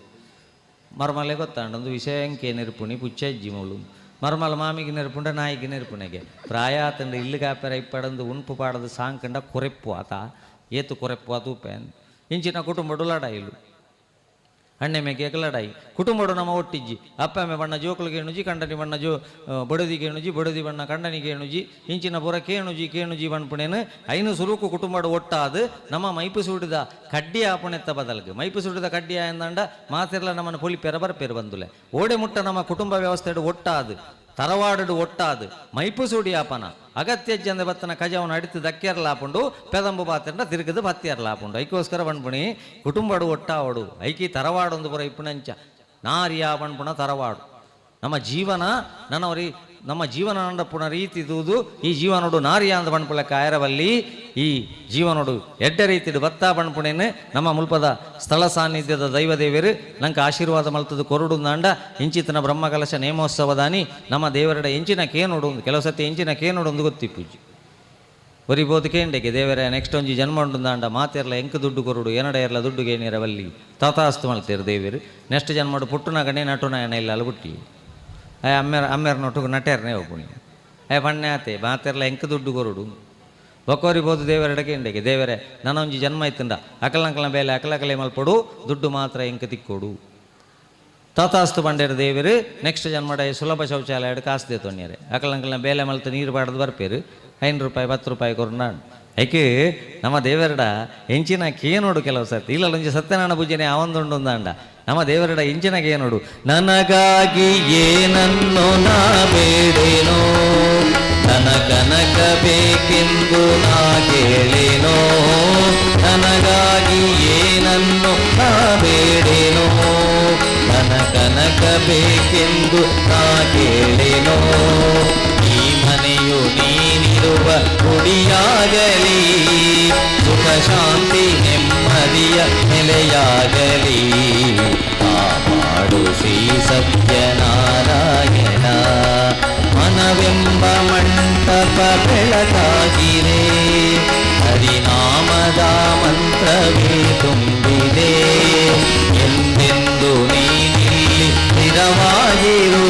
ಮರ್ಮಲೆ ಗೊತ್ತಾಂಡ ಒಂದು ವಿಷಯ ಎಂಕೆ ನಿರ್ಪುಣಿ ಪುಚ್ಚೆಜ್ಜಿ ಮುಳು ಮರ್ಮಲ ಮಾಮಿಗೆ ನೆರ್ಪುಂಡ ನಾಯಿಗೆ ನೆರ್ಪುಣೆಗೆ ಪ್ರಾಯ ಆತಂಡ ಇಲ್ಲು ಕಾಪೆರ ಇಪ್ಪಡಂದು ಉಣ್ಪು ಪಾಡದು ಸಾಂಕಂಡ ಕೊರೆಪ್ಪು ಆತ ಏತು ಕೊರೆಪ್ಪು ಆತೂಪೆ ಇಂಚಿನ ಕುಟುಂಬಡು ಲಡಾಯಿಲು ಅಣ್ಣೆ ಮೇಕೆ ಲಡಾಯಿ ಕುಟುಂಬಡು ನಮ್ಮ ಒಟ್ಟಿಜ್ಜಿ ಅಪ್ಪಮ್ಮೆ ಬಣ್ಣ ಜೋಕುಲು ಕೇಣುಜಿ ಕಂಡನಿ ಬಣ್ಣ ಜೋ ಬಡದಿ ಕೇಣುಜಿ ಬಡದಿ ಬಣ್ಣ ಕಂಡನಿ ಕೇಣುಜಿ ಇಂಚಿನ ಪೂರ ಕೇಣುಜಿ ಕೇಣುಜಿ ಬಣ್ಪುಣೇನು ಐನು ಸುರುಕು ಕುಟುಂಬಡು ಒಟ್ಟಾದು ನಮ್ಮ ಮೈಪು ಸುಡಿದ ಕಡ್ಡಿ ಆಪುಣೆತ್ತ ಬದಲ್ಗೆ ಮೈಪು ಸುಡಿದ ಕಡ್ಡಿ ಆಯಂದಂಡ ಮಾತಿರ್ಲ ನಮ್ಮನ್ನು ಪೊಲಿ ಪೆರ ಬರ್ಪೇರು ಬಂದುಲೆ ಓಡೆ ಮುಟ್ಟ ನಮ್ಮ ಕುಟುಂಬ ವ್ಯವಸ್ಥೆ ಒಟ್ಟಾದು ತರವಾಡು ಒಟ್ಟಾದು ಮೈಪುಸೂಡಿ ಆಪನ ಅಗತ್ಯ ಜಂದ ಬತ್ತನ ಕಜವನ ಅಡಿತು ದಕ್ಕೆರ್ಲಾಪುಂಡು ಪೆದಂಬು ಬಾತಿರಂಡ ತಿರುಗದು ಬತ್ತಿಯರ್ಲಾಪುಂಡು ಐಕೋಸ್ಕರ ಪಣ್ಪುಣಿ ಕುಟುಂಬಡು ಒಟ್ಟಾವಡು ಐಕಿ ತರವಾಡೊಂದು ಪುರ ಇಪ್ಪುನಂಚ ನಾರಿಯ ಪಣ್ಪುಣ ತರವಾಡು ನಮ್ಮ ಜೀವನ ನನ್ನವರಿ ನಮ್ಮ ಜೀವನ ನಂಡಪ್ಪುನ ರೀತಿ ದೂದು ಈ ಜೀವನೋಡು ನಾರಿಯ ಅಂದ ಪಣ್ಪುಲ ಕಾಯರವಲ್ಲಿ ಈ ಜೀವನೋಡು ಎಡ್ಡ ರೀತಿಡು ಬತ್ತಾ ಪಣ್ಪುಣೇನು ನಮ್ಮ ಮುಲ್ಪದ ಸ್ಥಳ ಸಾನ್ನಿಧ್ಯದ ದೈವದೇವರು ನಂಗೆ ಆಶೀರ್ವಾದ ಮಲ್ತದ ಕೊರಡು ಅಂಡ ಇಂಚಿತನ ಬ್ರಹ್ಮಕಲಶ ನೇಮೋತ್ಸವದಾನಿ ನಮ್ಮ ದೇವರಡ ಎಂಚಿನ ಕೇನೋಡು ಕೆಲವು ಸತಿ ಎಂಚಿನ ಕೇನೋಡು ಒಂದು ಗೊತ್ತಿಪ್ಪುಜಿ ಒರಿಬೋದು ಕೇಂಡೆಗೆ ದೇವರೇ ನೆಕ್ಸ್ಟ್ ಒಂಜಿ ಜನ್ಮ ಉಂಡು ಮಾತೆರ್ಲ ಎಂಕ್ ದುಡ್ಡು ಕೊರಡು ಏನಡ ಎರ್ಲ ದುಡ್ಡು ಗೇನಿರವಲ್ಲಿ ತಾತಾಸ್ತು ಮಲ್ತೇರು ದೇವರು ನೆಕ್ಸ್ಟ್ ಜನ್ಮಡು ಪುಟ್ಟುನ ಗಣೆ ನಟುನ ಎನ ಇಲ್ಲ ಅಲ್ಬುಟ್ಟಿ ಅಯ್ಯ ಅಮ್ಮೆರ್ ಅಮ್ಮೆರ್ ನೊಟ್ಟುಗು ನಟೇರ್ನೇ ಒಪ್ಪುಣಿ ಅಯ್ಯ ಪಣ್ಣೆ ಆತೆ ಮಾತೆರ್ಲ ಎಂಕ್ ದುಡ್ಡು ಕೊರಡು ಒಕ್ಕೋರಿಬೋದು ದೇವರಡಗೆ ಇಂಡೆಗೆ ದೇವರೇ ನಾನೊಂಜಿ ಜನ್ಮ ಇತ್ತಂಡ ಅಕಲಂಕಲ ಬೇಲೆ ಅಕಲಕಲೆ ಮಲ್ಪಡು ದುಡ್ಡು ಮಾತ್ರ ಎಂಕ್ ತಿಕ್ಕೊಡು ತಾತಾಸ್ತು ಬಂಡೇರು ದೇವರು ನೆಕ್ಸ್ಟ್ ಜನ್ಮಡ ಸುಲಭ ಶೌಚಾಲಯ ಕಾಸು ತೊಣ್ಯರೆ ಅಕಲಂಕಲ್ನ ಬೇಲೆ ಮಲ್ತು ನೀರು ಬಾಡದು ಬರ್ಪೇರು 5 ರೂಪಾಯಿ 10 ರೂಪಾಯಿ ಕೊರ್ನಾಡ್ ಐಕೆ ನಮ್ಮ ದೇವರಡ ಎಂಚಿನ ಕೇನೋಡು ಕೆಲವು ಸರ್ತಿ ಇಲ್ಲ ಒಂಜಿ ಸತ್ಯನಾರಾಯಣ ಪೂಜೆನೆ ಆವಂದುಂಡು ಅಂಡ ನಮ್ಮ ದೇವರಡ ಎಂಚಿನ ಕೇನೋಡು ನನಗಾಗಿ ಏನನ್ನು ನಾ ಬೇಡೇನೋ ನನ್ನ ಕನಕ ಬೇಕೆಂದು ನಾ ಕೇಳೇನೋ ನನಗಾಗಿ ಏನನ್ನು ನಾ ಬೇಡೇನೋ ನನ್ನ ಕನಕ ಬೇಕೆಂದು ನಾ ಕೇಳೇನೋ ಈ ಮನೆಯು ನೀನಿರುವ ಗುಡಿಯಾಗಲಿ ಸುಖ ಶಾಂತಿ ನೆಮ್ಮದಿಯ ನೆಲೆಯಾಗಲಿ ಕಾಪಾಡು ಶ್ರೀ ಸತ್ಯನಾರಾಯಣ ಮನವೆಂಬ ಮಂಟಪ ಬೆಳಕಾಗಿದೆ ಹರಿನಾಮದ ಮಂತ್ರವೇ ತುಂಬಿದೆ ಎಂದೆಂದು ನೀನಿಲ್ಲಿ ಸ್ಥಿರವಾಗಿರು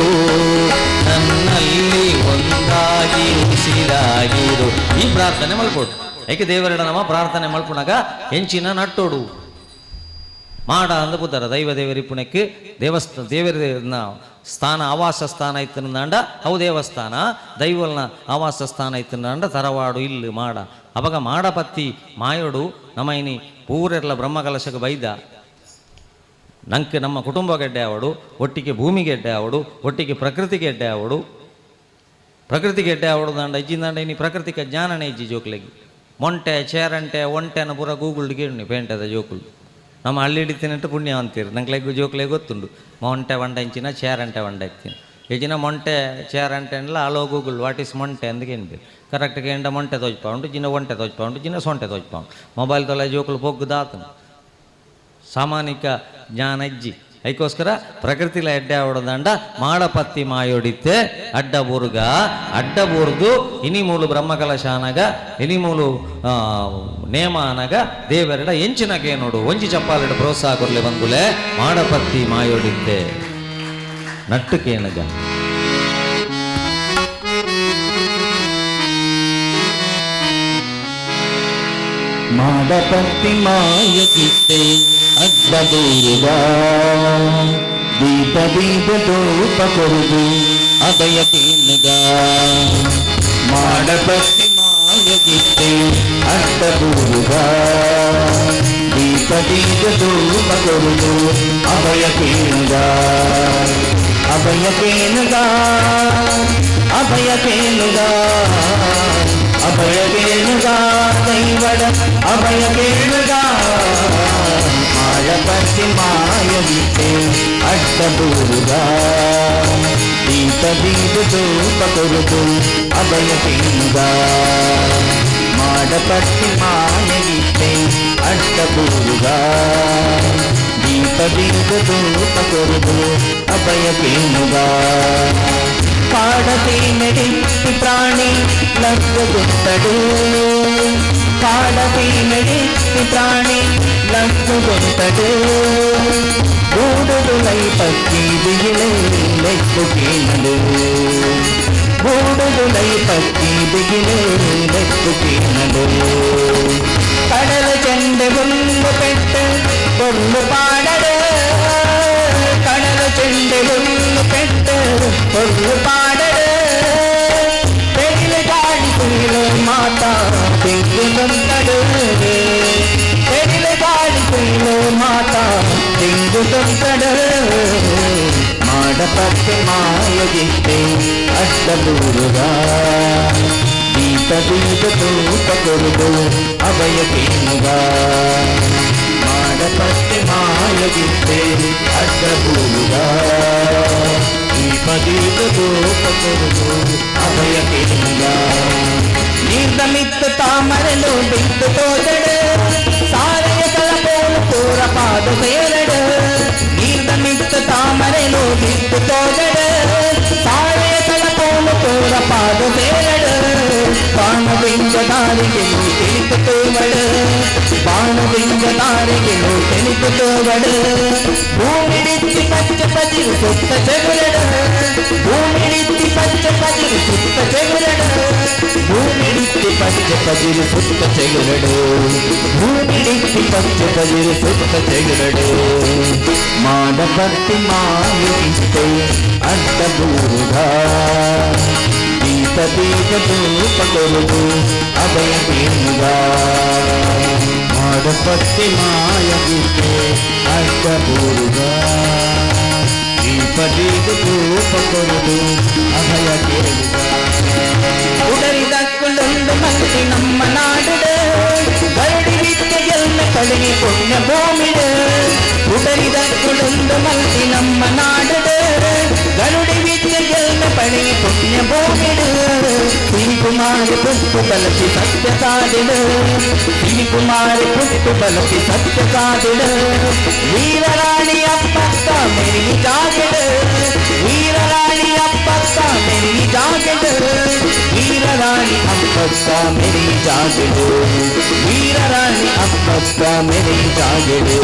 ನನ್ನಲ್ಲಿ ಒಂದಾಗಿ ಉಸಿರಾಗಿರು. ಈ ಪ್ರಾರ್ಥನೆ ಮಲ್ಕೊಡು ಏಕೆ ದೇವರಡ ನಮ್ಮ ಪ್ರಾರ್ಥನೆ ಮಲ್ಪುಣಗ ಹೆಂಚಿನ ನಟ್ಟೋಡು ಮಾಡ ಅಂದ ಪುದರ ದೈವ ದೇವರಿ ಪುಣಕ್ಕೆ ದೇವಸ್ಥ ದೇವರ ಸ್ಥಾನ ಆವಾಸ ಸ್ಥಾನ ಇತ್ತಂಡ ಅವು ದೇವಸ್ಥಾನ ದೈವಲ್ನ ಆವಾಸ ಸ್ಥಾನ ಇತ್ತಂಡ ತರವಾಡು ಇಲ್ಲು ಮಾಡ ಅವಾಗ ಮಾಡಪತ್ತಿ ಮಾಯೋಡು ನಮ್ಮ ಇನಿ ಪೂರೆರ್ಲ ಬ್ರಹ್ಮಕಲಶಕ್ಕೆ ಬೈದ ನಂಗೆ ನಮ್ಮ ಕುಟುಂಬ ಗೆಡ್ಡೆ ಅವಡು ಒಟ್ಟಿಗೆ ಭೂಮಿ ಗೆಡ್ಡೆ ಅವಡು ಒಟ್ಟಿಗೆ ಪ್ರಕೃತಿ ಗೆಡ್ಡೆ ಅವಡು ಪ್ರಕೃತಿ ಗೆಡ್ಡೆ ಅವಡು ದಾಂಡ ಇಜ್ಜಿಂದಾಂಡ ಇನಿ ಪ್ರಕೃತಿಕ ಜ್ಞಾನನೇ ಇಜ್ಜಿ ಜೋಕ್ಲೆಗೆ ಮೊಂಟೆ ಚೇರಂಟೆ ಒಂಟೆನ ಪೂರ ಗೂಗುಲ್ಡ್ ಕೇಳಿ ಪೇಂಟೆದ ಜೋಕುಲು ನಮ್ಮ ಹಳ್ಳಿ ಹಿಡಿತೀನಂಟು ಪುಣ್ಯ ಅಂತೀರಿ ನಂಗೆ ಜೋಕ್ಲೆ ಗೊತ್ತುಂಡು ಮೊಂಟೆ వంಡ ಇಂಚಿನ ಚೇರಂಟೆ వంಡ ಇತ್ತೀನಿ ಇಜಿನ ಮೊಂಟೆ ಚೇರಂಟೆ ಅನ್ಲ ಅಲೋ ಗೂಗುಲ್ what is ಮೊಂಟೆ ಅಂದಕ್ಕೆ ಕರೆಕ್ಟ್ ಕೇಂಡ ಮೊಂಟೆ ತೋಜ್ಪಾ ಉಂಟು ಜಿನ ಒಂಟೆ ತೋಜ್ಪಾ ಉಂಟು ಜಿನ ಸೊಂಟೆ ತೋಜ್ಪಾ ಉಂಟು ಮೊಬೈಲ್ ತೊಲೆ ಜೋಕುಲು ಪೊಗ್ಗು ದಾತನು ಸಾಮಾನಿಕ ಜ್ಞಾನ ಇಜ್ಜಿ ಅದಕ್ಕೋಸ್ಕರ ಪ್ರಕೃತಿಲ ಎಡ್ಡೆ ಆವಡದಂಡ ಮಾಡಪತ್ತಿ ಮಾಯೊಡಿತ್ತೆ ಅಡ್ಡ ಬೂರ್ಗ ಅಡ್ಡ ಬೂರ್ದು ಇನಿಮೂಲು ಬ್ರಹ್ಮಕಲಶ ಅನಗ ಇನಿಮೂಲು ನೇಮ ಅನಗ ದೇವರಡ ಎಂಚಿನಕೆ ನೋಡು ಒಂಜಿ ಚಪ್ಪಾಲೆಡ ಪ್ರೋತ್ಸಾಹ ಕೊರ್ಲೆ ಬಂಗುಲೆ ಮಾಡಪತ್ತಿ ಮಾಯೊಡಿತ್ತೆ ನಟ್ಟು ಕೇಣಗ
ಮಾಡಪತ್ತಿ ಮಾಯಗಿತ್ತೆ ಅಡ್ಡ ಬೂರುಗ ದೀಪ ದೀಪ ದೂಪ ಕೊರುದು ಅಭಯ ಕೇನುಗ ಮಾಡಪತ್ತಿ ಮಾಯಗಿತ್ತೆ ಅಡ್ಡ ಬೂರುಗ ದೀಪ ದೀಪ ದೂಪ ಕೊರುದು ಅಭಯ ಕೇನುಗ ಅಭಯ ಕೇನುಗ ಅಭಯ ಕೇನುಗ ಅಭಯ ಕೇಳುಗ ದೈವಡ ಅಭಯ ಕೇಳುಗ ಮಾಳಪತಿ ಮಾಯವಿತೆ ಅಡ್ಡ ಬೂರುಗ ದೀಪ ದೀಪ ದೂಪ ಕೊರುದು ಅಭಯ ಕೇಳುಗ ಮಾಡಪತಿ ಮಾಯವಿತೆ ಅಡ್ಡ ಬೂರುಗ ದೀಪ ದೀಪ ದೂಪ ಕೊರುದು ಅಭಯ ಕೇಳುಗ ಕಾಡತಿ ಮೆಡಿತ್ತಿ ಪ್ರಾಣಿ ಲಗ್ಗುತ್ತಡು ಕಾಡತಿ ಮೆಡಿತ್ತಿ ಪ್ರಾಣಿ ಲಗ್ಗುತ್ತಡು ಗೂಡುದುಲೈ ಪಕ್ಕಿ ಬಿಗಿಲೆ ಲೆಕ್ಕು ಕೇಳಲು ಗೂಡುದುಲೈ ಪಕ್ಕಿ ಬಿಗಿಲೆ ಲೆಕ್ಕು ಕೇಳಲು ಕಡಲ ಚೆಂಡೆ ಹುಲ್ಲು ಪೆಟ್ಟ ಕೊಲ್ಲು ಪಾಡಡು ಕಡಲ ಚೆಂಡೆ ಹುಲ್ಲು ಪೆಟ್ಟ ಕೊಲ್ಲು ಪಾಡಡು ತೆಗಿಲು ಗಾಡಿ ಕುಯಿಲು ಮಾತಾ ತೆಂಗು ತಂತಡು ತೆಗಿಲು ಗಾಡಿ ಕುಯಿಲು ಮಾತಾ ತೆಂಗು ತಂತಡು ಮಾಡಪತ್ತಿ ಮಾಡಪತ್ತೆ ಮಾಯಗಿತ್ತೆ ಅಡ್ಡಬೂರುಗ ದೀಪ ದೀಪ ತೂಪ ಕೊರುದು ಅಭಯ ಕೇನುಗ ಮಾಡಪತ್ತೆ ಮಾಯಗಿತ್ತೆ ಅಡ್ಡಬೂರುಗ ದೀಪ ದೀಪ ತೂಪ ಕೊರುದು ಅಭಯ ಕೇನುಗ
ನೀರ್ದಮಿತ್ತ ತಾಮರಲು ಬಿದ್ದು ತೋಜಡು ಸಾರೆಯ ತಲಪೋಲು ಪೂರ ಪಾದ ಸೇರಡು ನೀರ್ದಮಿತ್ತ ತಾಮರಲು ಬಿದ್ದು ತೋಜಡು ಸಾರೆಯ ತಲಪೋಲು ಪೂರ ಪಾದ ಸೇರಡು ಬಾಣದಿಂದ ದಾರಿಗೆ ತಿಳಿತು ತೋವಡು ಬಾಣದಿಂದ ದಾರಿಗೆ ತಿಳಿತು ತೋವಡು ಭೂಮಿಡಿತ್ತಿ ಪಚ್ಚ ಪಜಿರು ಸುತ್ತ ಚೆಗುರಡು ಭೂಮಿಡಿತ್ತಿ ಪಚ್ಚ ಪಜಿರು ಸುತ್ತ ಚೆಗುರಡು
ಭೂಮಿಡಿತ್ತಿ ಪಚ್ಚ ಪಜಿರು ಸುತ್ತ ಚೆಗುರಡು ಭೂಮಿಡಿತ್ತಿ ಪಚ್ಚ ಪಜಿರು ಸುತ್ತ ಚೆಗುರಡು ಮಾಡಪತ್ತಿ ಮಾಯುಗಿತ್ತೆ ಅಡ್ಡಬೂರುಗ ದೀಪ ದೀಪ ಧೂಪ ಕೊರುದು ಅಭಯ ಕೇನುಗ ಮಾಡಪತ್ತಿ ಮಾಯಗಿತ್ತೆ ಅಡ್ಡಬೂರುಗ ದೀಪ ದೀಪ ಧೂಪ ಕೊರುದು ಅಭಯ ಕೇಳುಗ
ಉಡರಿದಕ್ಕುಲೊಂದು ಮಂತಿ ನಮ್ಮ ನಾಡುಡು ಗರಡಿ ವಿದ್ಯೆಯಲ್ಲ ಕಡೆಗೆ ಪುಣ್ಯ ಭೂಮಿಡು ಉಡರಿದಕ್ಕುಲೊಂದು ಮಂತಿ ನಮ್ಮ ನಾಡುಡು ಗರುಡಿ ವಿದ್ಯೆಯಲ್ಲ ಪಡೆಗೆ ಪುಣ್ಯ ಭೂಮಿಡು ಸಿರಿಕುಮಾರಿ ಪುಟ್ಟು ಬಲಸಿ ಸತ್ಯ ಸಾಧಿಡು ಸಿರಿಕುಮಾರಿ ಪುಟ್ಟು ಬಲಸಿ ಸತ್ಯ ಸಾಧಿಡು ವೀರರಾಣಿ ಅಪ್ಪಕ್ಕ ಮೆರಿ ಜಾಗಿಡು ವೀರರಾಣಿ ಅಪ್ಪಕ್ಕ ಮೆರಿ ಜಾಗಿಡು
ವೀರರಾಣಿ ಅಪ್ಪಕ್ಕ ಮೆರಿ ಜಾಗಿಡು ವೀರರಾಣಿ ಅಪ್ಪಕ್ಕ ಮೆರಿ ಜಾಗಿಡು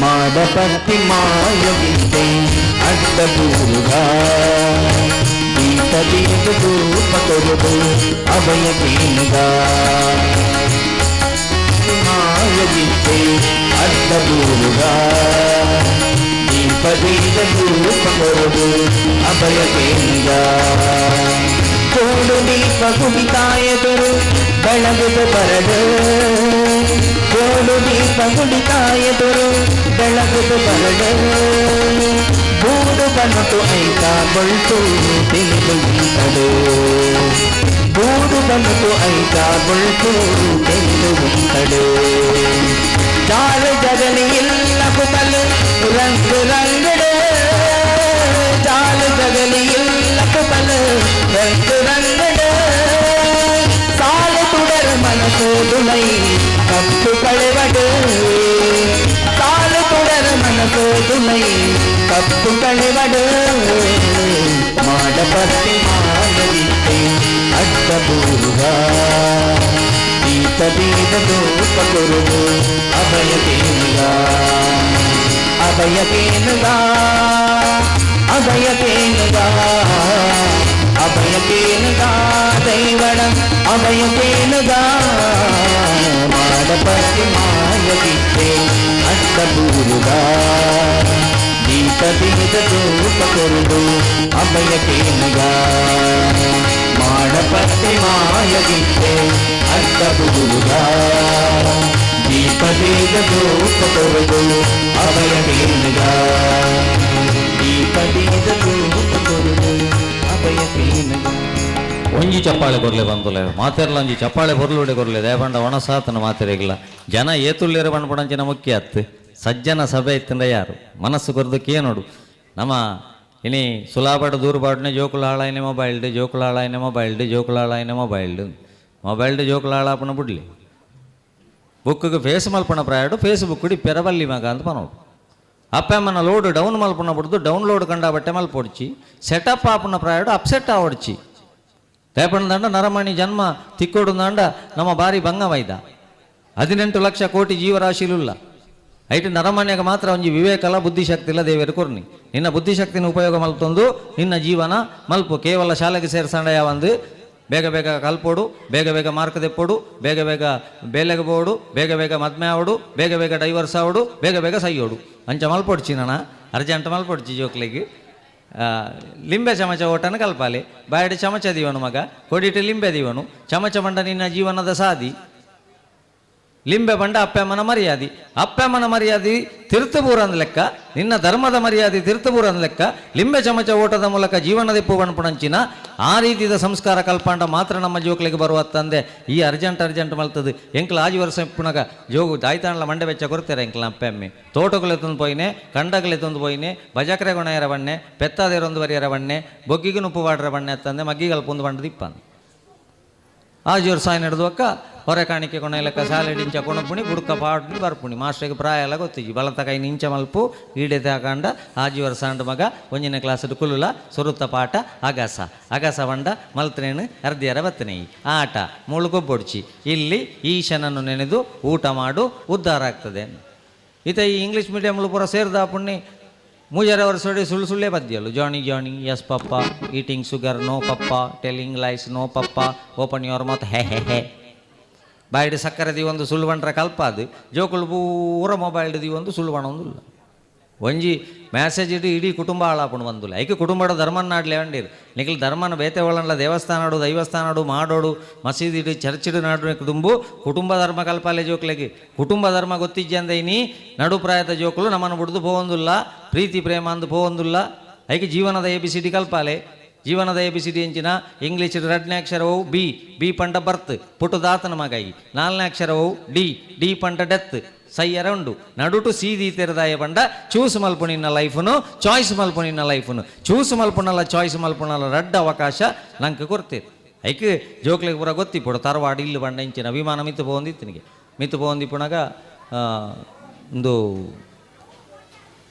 ಮಾಡಪತ್ತಿ ಮಾಯಗಿದ್ದೆ ಅಡ್ಡಬೂರುಗ ದೀಪ ದೀಪ ಧೂಪ ಕೊರುದು ಅಭಯ ಕೇನುಗ ಮಾಯಗಿದ್ದೆ ಅಡ್ಡಬೂರುಗ ದೀಪ ದೀಪ ಧೂಪ ಕೊರುದು ಅಭಯ ಕೇನುಗ
ಕೋಡು ದೀಪ ಗುಡಿತಾಯದರು ಬೆಳಗುದು ಬರಡು ಕೋಡು ದೀಪ ಗುಡಿತಾಯದರು ಬೆಳಗುದು ಬರಡು ಬೂಡು ಬನುಟು ಐತ ಬೊಳ್ತು ತಿಳಿದು ಉಂಟಡು ಬೂಡು ಬನುಟು ಐತ ಬೊಳ್ತು ತಿಳಿದು ಉಂಟಡು ಜಾರು ಜಗಲಿ ಇಲ್ಲ ಕುಬಲು ರಂಗು ರಂಗಡು ಜಾಲು ಜಗಲಿ ಇಲ್ಲ ಕುಬಲು ರಂಗು ರಂಗಡು ಸಾಲು ತುಡರು ಮನಸ್ಸು ದುಲೈ ಕಪ್ಪು ಕಳೆವಡು ಸಾಲು ತುಡರು ಮನಸ್ಸು ದುಲೈ ಕಪ್ಪು ಕಳೆವಡು
ಮಾಡಪತ್ತಿ ಮಾಯಗಿತ್ತೆ ಅಡ್ಡಬೂರುಗ ದೀಪ ದೀಪ ಧೂಪ ಕೊರುದು ಅಭಯ ಕೇನುಗ
ಅಭಯ ಕೇನುಗ ಅಭಯ ಕೇನುಗ ಅಭಯ ಕೇನುಗ ದೈವಣ ಅಭಯ ಕೇನುಗ
ಮಾಡಪತ್ತಿ ಮಾಯಗಿತ್ತೆ ಅಡ್ಡಬೂರುಗ ದೀಪ ದೀಪ ಧೂಪ ಕೊರುದು ಅಭಯ ಕೇನುಗ ಮಾಡಪತ್ತಿ ಮಾಯಗಿತ್ತೆ ಅಡ್ಡಬೂರುಗ ದೀಪ ದೀಪ ಧೂಪ ಕೊರುದು ಅಭಯ ಕೇನುಗ ದೀಪ ದೀಪ ಧೂಪ ಕೊರುದು ಅಭಯ ಕೇನುಗ
ಒಂಜಿ ಚಪ್ಪಾಳೆ ಕೊರ್ಲೆ ಬಂದುಲೆ ಮಾತೆರ್ಲ ಒಂಜಿ ಚಪ್ಪಾಳೆ ಬೊರ್ಲುಡೆ ಕೊರ್ಲೆ ದೇಪಂಡ ಒಣಸಾತನ ಮಾತೆರೆಗಿಲ್ಲ ಜನ ಏತುಳ್ಳಿರ ಪಣ್ಪುಣಂಚಿನ ಮುಖ್ಯ ಅತ್ತು ಸಜ್ಜನ ಸಭೆ ಇತ್ತಂಡ ಯಾರು ಮನಸ್ಸು ಕೊರ್ದಕ್ಕೆ ನೋಡು ನಮ್ಮ ಇನಿ ಸುಲಾಬಾಡ ದೂರಬಾಡ್ನೆ ಜೋಕುಲ ಹಾಳಾಯಿನ ಮೊಬೈಲ್ಡ್ ಜೋಕುಲ ಹಾಳಾಯಿನ ಮೊಬೈಲ್ಡ್ ಜೋಕುಲ ಹಾಳಾಯಿನ ಮೊಬೈಲ್ಡ್ ಮೊಬೈಲ್ಡ್ ಜೋಕುಲ ಹಾಳಾಪಣ ಬುಡ್ಲಿ ಬುಕ್ಗೆ ಫೇಸ್ ಮಲ್ಪಣ ಪ್ರಾಯಡು ಫೇಸ್ಬುಕ್ ಡಿ ಪೆರಬಲ್ಲಿ ಮಗ ಅಂತ ಪನೋಡು ಅಪ್ಪಮ್ಮನ ಲೋಡ್ ಡೌನ್ ಮಲ್ಪಣ ಬಿಡ್ದು ಡೌನ್ಲೋಡ್ ಕಂಡ ಬಟ್ಟೆ ಮಲ್ಪೊಡ್ಚಿ ಸೆಟಪ್ ಆಪಣ ಪ್ರಾಯಡು ಅಪ್ಸೆಟ್ ಆವಡ್ಚಿ ರೇಪಣದಂಡ ನರಮಣಿ ಜನ್ಮ ತಿಕ್ಕೋಡು ದಂಡ ನಮ್ಮ ಬಾರಿ ಭಂಗವೈದ 18 ಲಕ್ಷ ಕೋಟಿ ಜೀವರಾಶಿಲುಲ್ಲ ಐಟು ನರಮಾನ್ಯಗ ಮಾತ್ರ ಒಂಜಿ ವಿವೇಕಲ ಬುದ್ಧಿಶಕ್ತಿ ಇಲ್ಲ ದೇವರು ಕೊರ್ನಿ ನಿನ್ನ ಬುದ್ಧಿಶಕ್ತಿನ ಉಪಯೋಗ ಮಲ್ತೊಂದು ನಿನ್ನ ಜೀವನ ಮಲ್ಪು ಕೇವಲ ಶಾಲೆಗೆ ಸೇರ್ಸಂಡ ಯಾವಂದು ಬೇಗ ಬೇಗ ಕಲ್ಪೋಡು ಬೇಗ ಬೇಗ ಮಾರ್ಕ್ ದೆಪ್ಪೋಡು ಬೇಗ ಬೇಗ ಬೇಲೆಗೆ ಬೋಡು ಬೇಗ ಬೇಗ ಮದ್ಮೆ ಆವಡು ಬೇಗ ಬೇಗ ಡೈವರ್ಸ್ ಆವಡು ಬೇಗ ಬೇಗ ಸೈಯೋಡು ಅಂಚ ಮಲ್ಪೊಡ್ಚಿ ನಾನ ಅರ್ಜೆಂಟ್ ಮಲ್ಪೊಡ್ಚಿ ಜೋಕ್ಲಿಗೆ ಲಿಂಬೆ ಚಮಚ ಓಟನ ಕಲ್ಪಾಲಿ ಬಾಯಡಿ ಚಮಚ ದೀವನು ಮಗ ಕೊಡಿಟ್ಟು ಲಿಂಬೆ ದೀವನು ಚಮಚ ಮಂಡ ನಿನ್ನ ಜೀವನದ ಸಾದಿ. ಲಿಂಬೆ ಬಂಡ ಅಪ್ಪಮ್ಮನ ಮರ್ಯಾದೆ, ಅಪ್ಪಮ್ಮನ ಮರ್ಯಾದೆ ತಿರ್ತಪೂರ ಲೆಕ್ಕ, ನಿನ್ನ ಧರ್ಮದ ಮರ್ಯಾದೆ ತಿರ್ತಪೂರ ಲೆಕ್ಕ. ಲಿಂಬೆ ಚಮಚ ಓಟದ ಮೂಲಕ ಜೀವನದ ಪೂವಣಪುಣಂಚಿನ ಆ ರೀತಿಯ ಸಂಸ್ಕಾರ ಕಲ್ಪಾಂಡ ಮಾತ್ರ ನಮ್ಮ ಜೋಕ್ಲಿಗೆ ಬರುವ ತಂದೆ. ಈ ಅರ್ಜೆಂಟ್ ಅರ್ಜೆಂಟ್ ಮಲ್ತದು ಎಂಕ್ಲ ಆಜಿ ವರ್ಷ ಪುನಗ ಜೋಗು ದಾಯ್ತಾಂಡ್ಲ ಮಂಡೆ ಬೆಚ್ಚ ಕೊರ್ತಾರೆ ಎಂಕ್ಲ ಅಪ್ಪೆಮ್ಮೆ. ತೋಟಗಳೇ ತಂದು ಪೋಯಿನೆ, ಕಂಡಗಳೇ ತಂದು ಪೋಯಿನೆ, ಬಜಕ್ರೆ ಗುಣಯರ ಬಣ್ಣೆ, ಪೆತ್ತಾದೇರೊಂದು ಬರಿಯರ ಬಣ್ಣೆ, ಬೊಗ್ಗಿಗೆ ನುಪ್ಪು ವಾಡ್ರ ಬಣ್ಣೆ ತಂದೆ ಮಗ್ಗಿಗಲ್ ಪುಂದು ಬಂಡದಿಪ್ಪ. ಆಜಿ ವರ್ಷ ನಡೆದು ಅಕ್ಕ ಹೊರೆ ಕಾಣಿಕೆ ಕೊನೆಯಲಕ್ಕ ಸಾಲೆಡ್ ಇಂಚ ಕೊಣಪುಣಿ ಬುಡ್ಕ ಪಾಡು ಬರ್ಪುಣಿ ಮಾಸ್ಟ್ರಿಗೆ ಪ್ರಾಯ ಎಲ್ಲ ಗೊತ್ತಿಜ್ಜಿ. ಬಲತ ಕೈ ನಿಂಚ ಮಲ್ಪು ಈಡೆತೆ ಹಾಕಂಡ ಆಜಿ ವರ್ಷ ಅಂಡ ಮಗ ಒಂಜಿನ ಕ್ಲಾಸ್ ಕುಲ್ಲುಲ ಸುರುತ್ತ ಪಾಠ ಅಗಸ ಅಗಸ ಬಂಡ ಮಲ್ತ್ರೇನು ಅರ್ಧಿಯರ ಬತ್ತನೆ ಆಟ ಮುಳು ಗೊಬ್ಬೊಡ್ಚಿ ಇಲ್ಲಿ ಈಶನನ್ನು ನೆನೆದು ಊಟ ಮಾಡು ಉದ್ಧಾರ ಆಗ್ತದೆ. ಈತ ಈ ಇಂಗ್ಲೀಷ್ ಮೀಡಿಯಮ್ಲು ಪೂರ ಸೇರಿದ ಪುಣ್ಯ ಮೂಜಾರೆ ವರ್ಷ ಸುಳ್ಳು ಸುಳ್ಳೇ ಪದ್ಯಲು Johnny Johnny yes papa, eating sugar no papa, telling lies no papa, open your mouth hey hey hey. ಬಾಯಿಡು ಸಕ್ಕರೆ ಒಂದು ಸುಳ್ಳು ಬಂಡ್ರೆ ಕಲ್ಪ ಅದು ಜೋಕುಲು ಪೂರ ಮೊಬೈಲ್ ಒಂದು ಸುಳ್ಳು ಬಣ ಒಂದುಲ್ಲ. ಒಂಜಿ ಮೆಸೇಜ್ ಇಡೀ ಇಡೀ ಕುಟುಂಬ ಹಾಳಾಪುಂಡು ಬಂದುಲ್ಲ. ಐಕೆ ಕುಟುಂಬದ ಧರ್ಮನ ನಾಡ್ಲೆ ಅಂಡಿರು ನಿಖಿಲ್ ಧರ್ಮನ ಬೇತೆ ಒಳಂಡ್ಲ ದೇವಸ್ಥಾನಡು ದೈವಸ್ಥಾನಡು ಮಾಡೋಡು ಮಸೀದಿಡು ಚರ್ಚಿಡು ನಾಡು ಕುಟುಂಬ ಕುಟುಂಬ ಧರ್ಮ ಕಲ್ಪಾಲೆ ಜೋಕ್ಲೆಗೆ ಕುಟುಂಬ ಧರ್ಮ ಗೊತ್ತಿಜ್ಜಂದ ಇನಿ ನಡುಪ್ರಾಯದ ಜೋಕುಲು ನಮ್ಮನ್ನು ಬಿಡ್ದು ಪೋವೊಂದುಲ್ಲ, ಪ್ರೀತಿ ಪ್ರೇಮ ಅಂದು ಪೋವೊಂದುಲ್ಲ. ಐಕೆ ಜೀವನದ ಎ ಬಿ ಸಿ ಡಿ ಕಲ್ಪಾಲೆ. ಜೀವನದ ಎ ಬಿ ಸಿ ಡಿ ಎಂಚಿನ ಇಂಗ್ಲೀಷ್ ಎರಡನೇ ಅಕ್ಷರವು ಬಿ, ಬಿ ಪಂಡ ಬರ್ತ್ ಪುಟ್ಟುದಾತನ ಮಗಾಯಿ, ನಾಲ್ಕನೇ ಅಕ್ಷರವು ಡಿ, ಡಿ ಪಂಡ ಡೆತ್ ಸೈಯರ ಉಂಡು ನಡುಟು ಸೀದಿ ತೆರೆದಾಯ ಪಂಡ ಚೂಸ್ ಮಲ್ಪು ನಿನ್ನ ಲೈಫುನು ಚಾಯ್ಸ್ ಮಲ್ಪು ನಿನ್ನ ಲೈಫುನು ಚೂಸ್ ಮಲ್ಪುನಲ್ಲ ಚಾಯ್ಸ್ ಮಲ್ಪುನಲ್ಲ ರಡ್ಡ ಅವಕಾಶ ನಂಗೆ ಕೊಡ್ತೀರಿ. ಐಕ್ ಜೋಕ್ಲಿಗೆ ಪೂರ ಗೊತ್ತಿಪ್ಪಡು ತರವಾಡು ಇಲ್ಲು ಬಂಡ ಇಂಚಿನ ವಿಮಾನ ಮಿತ್ತು ಪೋಂದಿತ್ತನಿಗೆ ಮಿತ್ತು ಪೋಂದಿಪ್ಪುನಾಗ ಒಂದು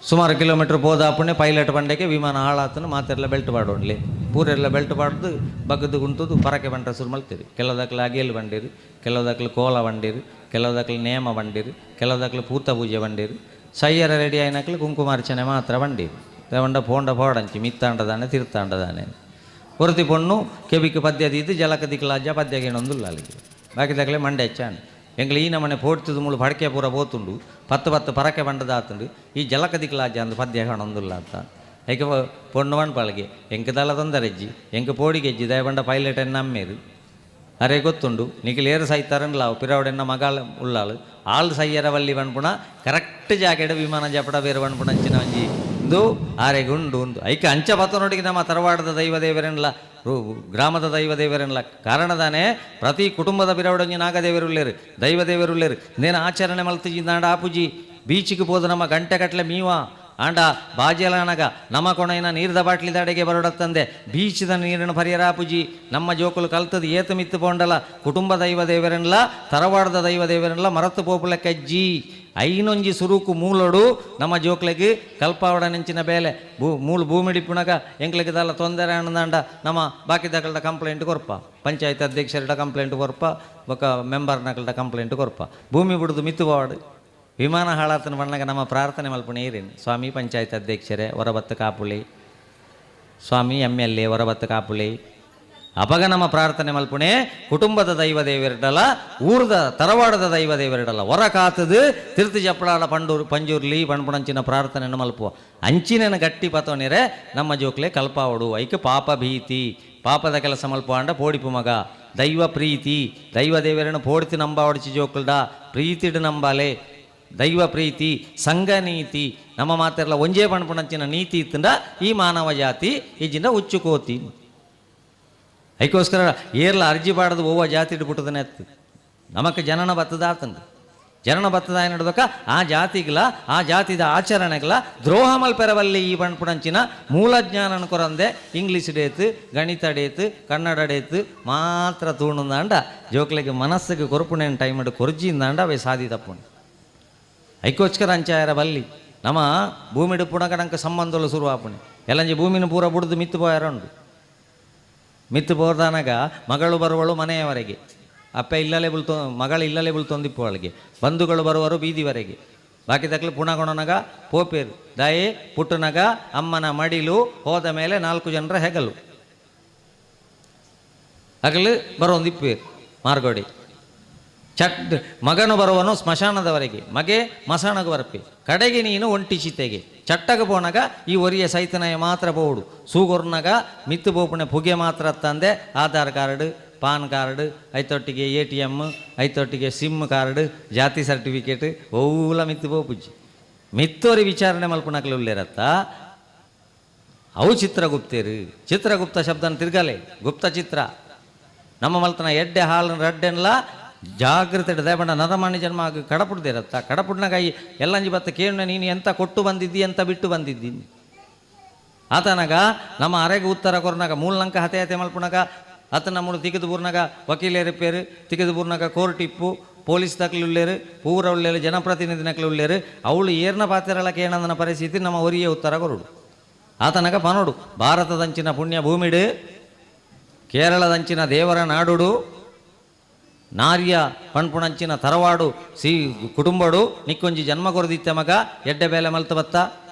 ಸುಮಾರು ಕಿಲೋಮೀಟ್ರ್ ಪೋದಾಪುಣೆ ಪೈಲಟ್ ಬಂಡೆಗೆ ವಿಮಾನ ಹಾಳಾತನು ಮಾತೆಲ್ಲ ಬೆಲ್ಟ್ ಪಾಡೋಣ್ಲಿ ಪೂರೆಲ್ಲ ಬೆಲ್ಟ್ ಪಾಡ್ದು ಬಗ್ಗದು ಗುಂತದು ಪರಕೆ ಬಂಡ್ರ ಶುರು ಮಲ್ತೀರಿ. ಕೆಲವುದಕ್ಲು ಅಗೇಲ್ ಬಂಡೀರು, ಕೆಲವುದಕ್ಲು ಕೋಲ ಬಂಡೀರು, ಕೆಲವುದಕ್ಲು ನೇಮ ಬಂಡೀರು, ಕೆಲವುದಕ್ಲು ಪೂತ ಪೂಜೆ ಬಂಡೀರು. ಸಯ್ಯರ ರೆಡಿ ಆಯ್ನಕ್ಲು ಕುಂಕುಮಾರ್ಚನೆ ಮಾತ್ರ ಬಂಡೀರು. ತಗೊಂಡ ಪೋಂಡ ಪೋಡಂಚಿ ಮಿತ್ತಾಂಡದಾನೆ ತಿರ್ತಾಂಡದಾನೆ ಹೊರತಿ ಪೊಣ್ಣು ಕೆಬಿக்கு ಪದ್ಯ ದೀದು ಜಲಕ ದಿಕ್ಕಲಾಜ ಪದ್ಯ ಗೇಣೊಂದುಲ್ಲ ಅಲ್ಲಿಗೆ ಬಾಕಿ ತಗಲೆ ಮಂಡೆ ಹೆಚ್ಚಾಣ ಎಂಗ್ಲ ಈ ನಮ್ಮನೆ ಪೋಡ್ತಿದ್ದು ಮುಳು ಪಡಕೆ ಪೂರ ಪೋತುಂಡು ಪತ್ತು ಪತ್ತು ಪರಕೆ ಬಂಡದಾತುಂಡು ಈ ಜಲಕ ದಿಕ್ಕಲಾಜ ಅಂದು ಪದ್ಯ ಕಾಣೊಂದುಲ್ಲ ಅಂತ. ಐಕೆ ಪೊಣ್ಣು ಪಣಪಾಳಿಗೆ ಎಂಕದಲ್ಲ ತೊಂದರೆಜ್ಜಿ ಎಂಕ ಪೋಡಿಗೆಜ್ಜಿ ದಯಬಂಡ ಪೈಲಟ್ ಎನ್ನ ನಮ್ಮೇರು ಅರೆ ಗೊತ್ತುಂಡು ನಿಖಿಲ್ ಏರು ಸೈತಾರನ್ ಲಾವು ಪಿರವಡೆನ್ನ ಮಗಾಳ ಉಳ್ಳಾಳು ಆಳು ಸೈಯರ ವಲ್ಲಿ ಬಣ್ಪುಣ ಕರೆಕ್ಟ್ ಜಾಕೆಡ್ ವಿಮಾನ ಜಪಡ ಬೇರೆ ಬಣ್ಪುಣ ಅಂಚಿನ ಒಂಜಿ ಇಂದು ಆರೆ ಗುಂಡು ಉಂದು ಐಕೆ ಅಂಚ ಪತ್ತನೊಟ್ಟಿಗೆ ನಮ್ಮ ತರವಾಡದ ದೈವ ದೇವರೆನ್ಲ ಗ್ರಾಮದ ದೈವ ದೇವರೆನ್ಲ ಕಾರಣದಾನೆ ಪ್ರತಿ ಕುಟುಂಬದ ಬಿರವಡೊಂಜಿ ನಾಗದೇವರುಳ್ಳೇರು ದೈವ ದೇವರುಳ್ಳೇರು ನೇನು ಆಚರಣೆ ಮಲ್ತಿಜಿಂದಾಂಡ ಆಪುಜಿ ಬೀಚಿಗೆ ಪೋದು ನಮ್ಮ ಗಂಟೆ ಕಟ್ಲೆ ಮೀವಾ ಆಂಡ ಬಾಜೆಲಾನಗ ನಮ್ಮ ಕೊಣೈನ ನೀರ್ದ ಬಾಟ್ಲಿದ ಅಡೆಗೆ ಬರೋಡತ್ತಂದೆ ಬೀಚದ ನೀರಿನ ಪರಿಯರಾಪುಜಿ ನಮ್ಮ ಜೋಕುಲು ಕಲ್ತದ ಏತು ಮಿತ್ತು ಪೋಂಡಲ ಕುಟುಂಬ ದೈವ ದೇವರೆನ್ಲ ತರವಾಡದ ದೈವ ದೇವರೆನ್ಲ ಮರತ್ತು ಪೋಪುಲ ಕಜ್ಜಿ ಐನೊಂಜಿ ಸುರುಕು ಮೂಲೊಡು ನಮ್ಮ ಜೋಕ್ಲೆಗ್ ಕಲ್ಪಾವಡ ನೆಂಚಿನ ಬೇಲೆ ಮೂಲು ಭೂಮಿಡಿಪುಣಗ ಎಂಕ್ಲೆಗ್ ದಲ್ಲ ತೊಂದರೆ ಆನಂದಾಂಡ ನಮ್ಮ ಬಾಕಿ ದಕಲ್ಡ ಕಂಪ್ಲೇಂಟ್ ಕೊರ್ಪ ಪಂಚಾಯತ್ ಅಧ್ಯಕ್ಷರ ಕಂಪ್ಲೇಂಟ್ ಕೊರ್ಪ ಬೊಕ ಮೆಂಬರ್ನಕಲ್ಡ ಕಂಪ್ಲೇಂಟ್ ಕೊರ್ಪ ಭೂಮಿ ಬಿಡುದು ಮಿತ್ತು ಪೋವಡು ವಿಮಾನ ಹಾಳಾತನ ಬಣ್ಣಗ ನಮ್ಮ ಪ್ರಾರ್ಥನೆ ಮಲ್ಪುಣ ಏರೇನು ಸ್ವಾಮಿ ಪಂಚಾಯತ್ ಅಧ್ಯಕ್ಷರೇ ಹೊರಬತ್ತು ಕಾಪುಳಿ ಸ್ವಾಮಿ ಎಮ್ ಎಲ್ ಎ ಹೊರಬತ್ತು ಕಾಪುಳಿ ಅಪಗ ನಮ್ಮ ಪ್ರಾರ್ಥನೆ ಮಲ್ಪುಣೆ ಕುಟುಂಬದ ದೈವ ದೇವರಿಡಲ ಊರ್ದ ತರವಾಡದ ದೈವ ದೇವರಿಡಲ ಹೊರ ಕಾತದು ತಿರ್ತು ಜಪ್ಪಳಾಡ ಪಂಡೂರು ಪಂಜೂರ್ಲಿ ಪಣ್ಪುಣಂಚಿನ ಪ್ರಾರ್ಥನೆಯನ್ನು ಮಲ್ಪುವ ಅಂಚಿನ ಗಟ್ಟಿ ಪತೋನಿರೆ ನಮ್ಮ ಜೋಕ್ಲೆ ಕಲ್ಪಾವಡು ಐಕೆ ಪಾಪ ಭೀತಿ ಪಾಪದ ಕೆಲಸ ಮಲ್ಪು ಅಂಡ ಪೋಡಿಪು ಮಗ ದೈವ ಪ್ರೀತಿ ದೈವ ದೇವರನ್ನು ಪೋಡ್ತಿ ನಂಬಾವಡಿಚಿ ಜೋಕುಲ್ಡ ಪ್ರೀತಿಡು ನಂಬಾಲೆ ದೈವ ಪ್ರೀತಿ ಸಂಘ ನೀತಿ ನಮ್ಮ ಮಾತೆಲ್ಲ ಒಂಜೇ ಪಣ್ಪುಣಂಚಿನ ನೀತಿ ಇತ್ತಂಡ ಈ ಮಾನವ ಜಾತಿ ಈಜಿಂದ ಉಚ್ಚುಕೋತಿ ಅದಕ್ಕೋಸ್ಕರ ಏರ್ಲ ಅರ್ಜಿ ಬಾಡದು ಓವ ಜಾತಿ ಇಟ್ಬಿಟ್ಟದನೆ ಅತ್ತು ನಮಕ್ ಜನನ ಬತ್ತದ ಆತಂದು ಜನನ ಬತ್ತದ ಏನಿಡ್ಬೇಕ ಆ ಜಾತಿಗಳ ಆ ಜಾತಿದ ಆಚರಣೆಗಳ ದ್ರೋಹ ಮಲ್ಪೆರವಲ್ಲಿ ಈ ಪಣ್ಪುಣಂಚಿನ ಮೂಲ ಜ್ಞಾನನ ಕೊರಂದೆ ಇಂಗ್ಲೀಷ್ ಡೇತು ಗಣಿತ ಡೇತು ಕನ್ನಡ ಡೇತು ಮಾತ್ರ ತೂಣುಂದಾಂಡ ಜೋಕ್ಲಿಗೆ ಮನಸ್ಸಿಗೆ ಕೊರಪುಣೇನು ಟೈಮ್ ಕೊರ್ಜಿಂದಾಂಡ ಅವೇ ಸಾಧಿ ತಪ್ಪುಂಡು. ಐಕೋಸ್ಕರ ಅಂಚಾಯರ ಬಲ್ಲಿ ನಮ್ಮ ಭೂಮಿಡು ಪುಣಕಡಂಕ ಸಂಬಂಧಗಳು ಶುರು ಆಪುಣೆ ಎಲ್ಲಂಜಿ ಭೂಮಿನ ಪೂರ ಬುಡ್ದು ಮಿತ್ತು ಪೋಯಾರ ಉಂಡು ಮಿತ್ತು ಪೋದಾನಾಗ ಮಗಳು ಬರುವಳು ಮನೆಯವರೆಗೆ ಅಪ್ಪ ಇಲ್ಲಲೇ ಬುಲ್ತೊ ಮಗಳು ಇಲ್ಲಲೇ ಬುಲ್ತೊಂದಿಪ್ಪು ಬಂಧುಗಳು ಬರುವರು ಬೀದಿವರೆಗೆ ಬಾಕಿ ತಕ್ಕಲು ಪುಣಗೊಣನಗ ಪೋಪೇರು ದಾಯೆ ಪುಟ್ಟನಗ ಅಮ್ಮನ ಮಡಿಲು ಹೋದ ಮೇಲೆ 4 ಜನರ ಹೆಗಲು ಹಗಲು ಬರೋಂದಿಪ್ಪೇರು ಮಾರ್ಗೋಡಿ ಚಟ್ ಮಗನು ಬರುವನು ಸ್ಮಶಾನದವರೆಗೆ ಮಗೆ ಮಸಾಣಗ ಬರಪೆ ಕಡೆಗೆ ನೀನು ಒಂಟಿ ಚಿತೆಗೆ ಚಟ್ಟಗ ಪೋನಾಗ ಈ ಒರಿಯ ಸೈತನಯ ಮಾತ್ರ ಪೋಡು ಸೂಗೊರ್ನಾಗ ಮಿತ್ತು ಪೋಪುಣೆ ಪುಗೆ ಮಾತ್ರ ತಂದೆ ಆಧಾರ್ ಕಾರ್ಡ್ ಪಾನ್ ಕಾರ್ಡ್, ಐತೊಟ್ಟಿಗೆ ಎ.ಟಿ.ಎಮ್, ಐತೊಟ್ಟಿಗೆ ಸಿಮ್ ಕಾರ್ಡ್, ಜಾತಿ ಸರ್ಟಿಫಿಕೇಟ್ ಓಲ ಮಿತ್ತು ಪೋಪುಜ್ಜಿ. ಮಿತ್ತೋರಿ ವಿಚಾರಣೆ ಮಲ್ಪುನಕ್ಲು ಉಲ್ಲೇರತ್ತ ಅವು ಚಿತ್ರಗುಪ್ತೇರು. ಚಿತ್ರಗುಪ್ತ ಶಬ್ದನ ತಿರ್ಗಲೆ ಗುಪ್ತ ಚಿತ್ರ. ನಮ್ಮ ಮಲ್ತನ ಎಡ್ಡೆ ಹಾಲನ್ನು ರಡ್ಡೆನ್ಲ ಜಾಗೃತೆ ದೇಬಣ್ಣ ನರಮಾಣಿ ಜನ್ಮ ಆಗ ಕಡಪುಡ್ದಿರತ್ತ. ಕಡಪುಡ್ನಗಾಯಿ ಎಲ್ಲಂಜಿ ಬತ್ತ ಕೇಳ ನೀನು ಎಂತ ಕೊಟ್ಟು ಬಂದಿದ್ದಿ ಎಂತ ಬಿಟ್ಟು ಬಂದಿದ್ದೀನಿ. ಆತನಾಗ ನಮ್ಮ ಅರೆಗೆ ಉತ್ತರ ಕೊರ್ನಾಗ ಮೂಲಂಕ ಹತೆ ಹತೆ ಮಲ್ಪುನಾಗ ಆತ ನಮ್ಮಳು ತಿಕ್ಕದು ಬೂರ್ನಾಗ ವಕೀಲರು ಪೇರು ತಿಕ್ಕದು ಬೂರ್ನಾಗ ಕೋರ್ಟ್ ಇಪ್ಪು ಪೊಲೀಸ್ ದಾಖಲೆ ಉಳ್ಳೇರು ಪೂರ ಉಳ್ಳೇರು ಜನಪ್ರತಿನಿಧಿ ನಕಲು ಉಳ್ಳೇರು ಅವಳು ಏರ್ನ ಪಾತ್ರಗಳ ಕೇಣಂದನ ಪರಿಸ್ಥಿತಿ ನಮ್ಮ ಒರಿಯ ಉತ್ತರ ಕೊರುಡು. ಆತನಾಗ ಪನೋಡು ಭಾರತದಂಚಿನ ಪುಣ್ಯ ಭೂಮಿಡು ಕೇರಳದಂಚಿನ ದೇವರ ನಾಡುಡು ನಾರ್ಯ ಪಣ್ಪುಣಂಚಿನ ತರವಾಡು ಸಿ ಕುಟುಂಬಡು ನಿಕ್ಕೊಂಜಿ ಜನ್ಮ ಕೊರದಿತ್ತೆ ಮಗ ಎಡ್ಡೆ ಬೇಲೆ ಮಲ್ತ ಬತ್ತ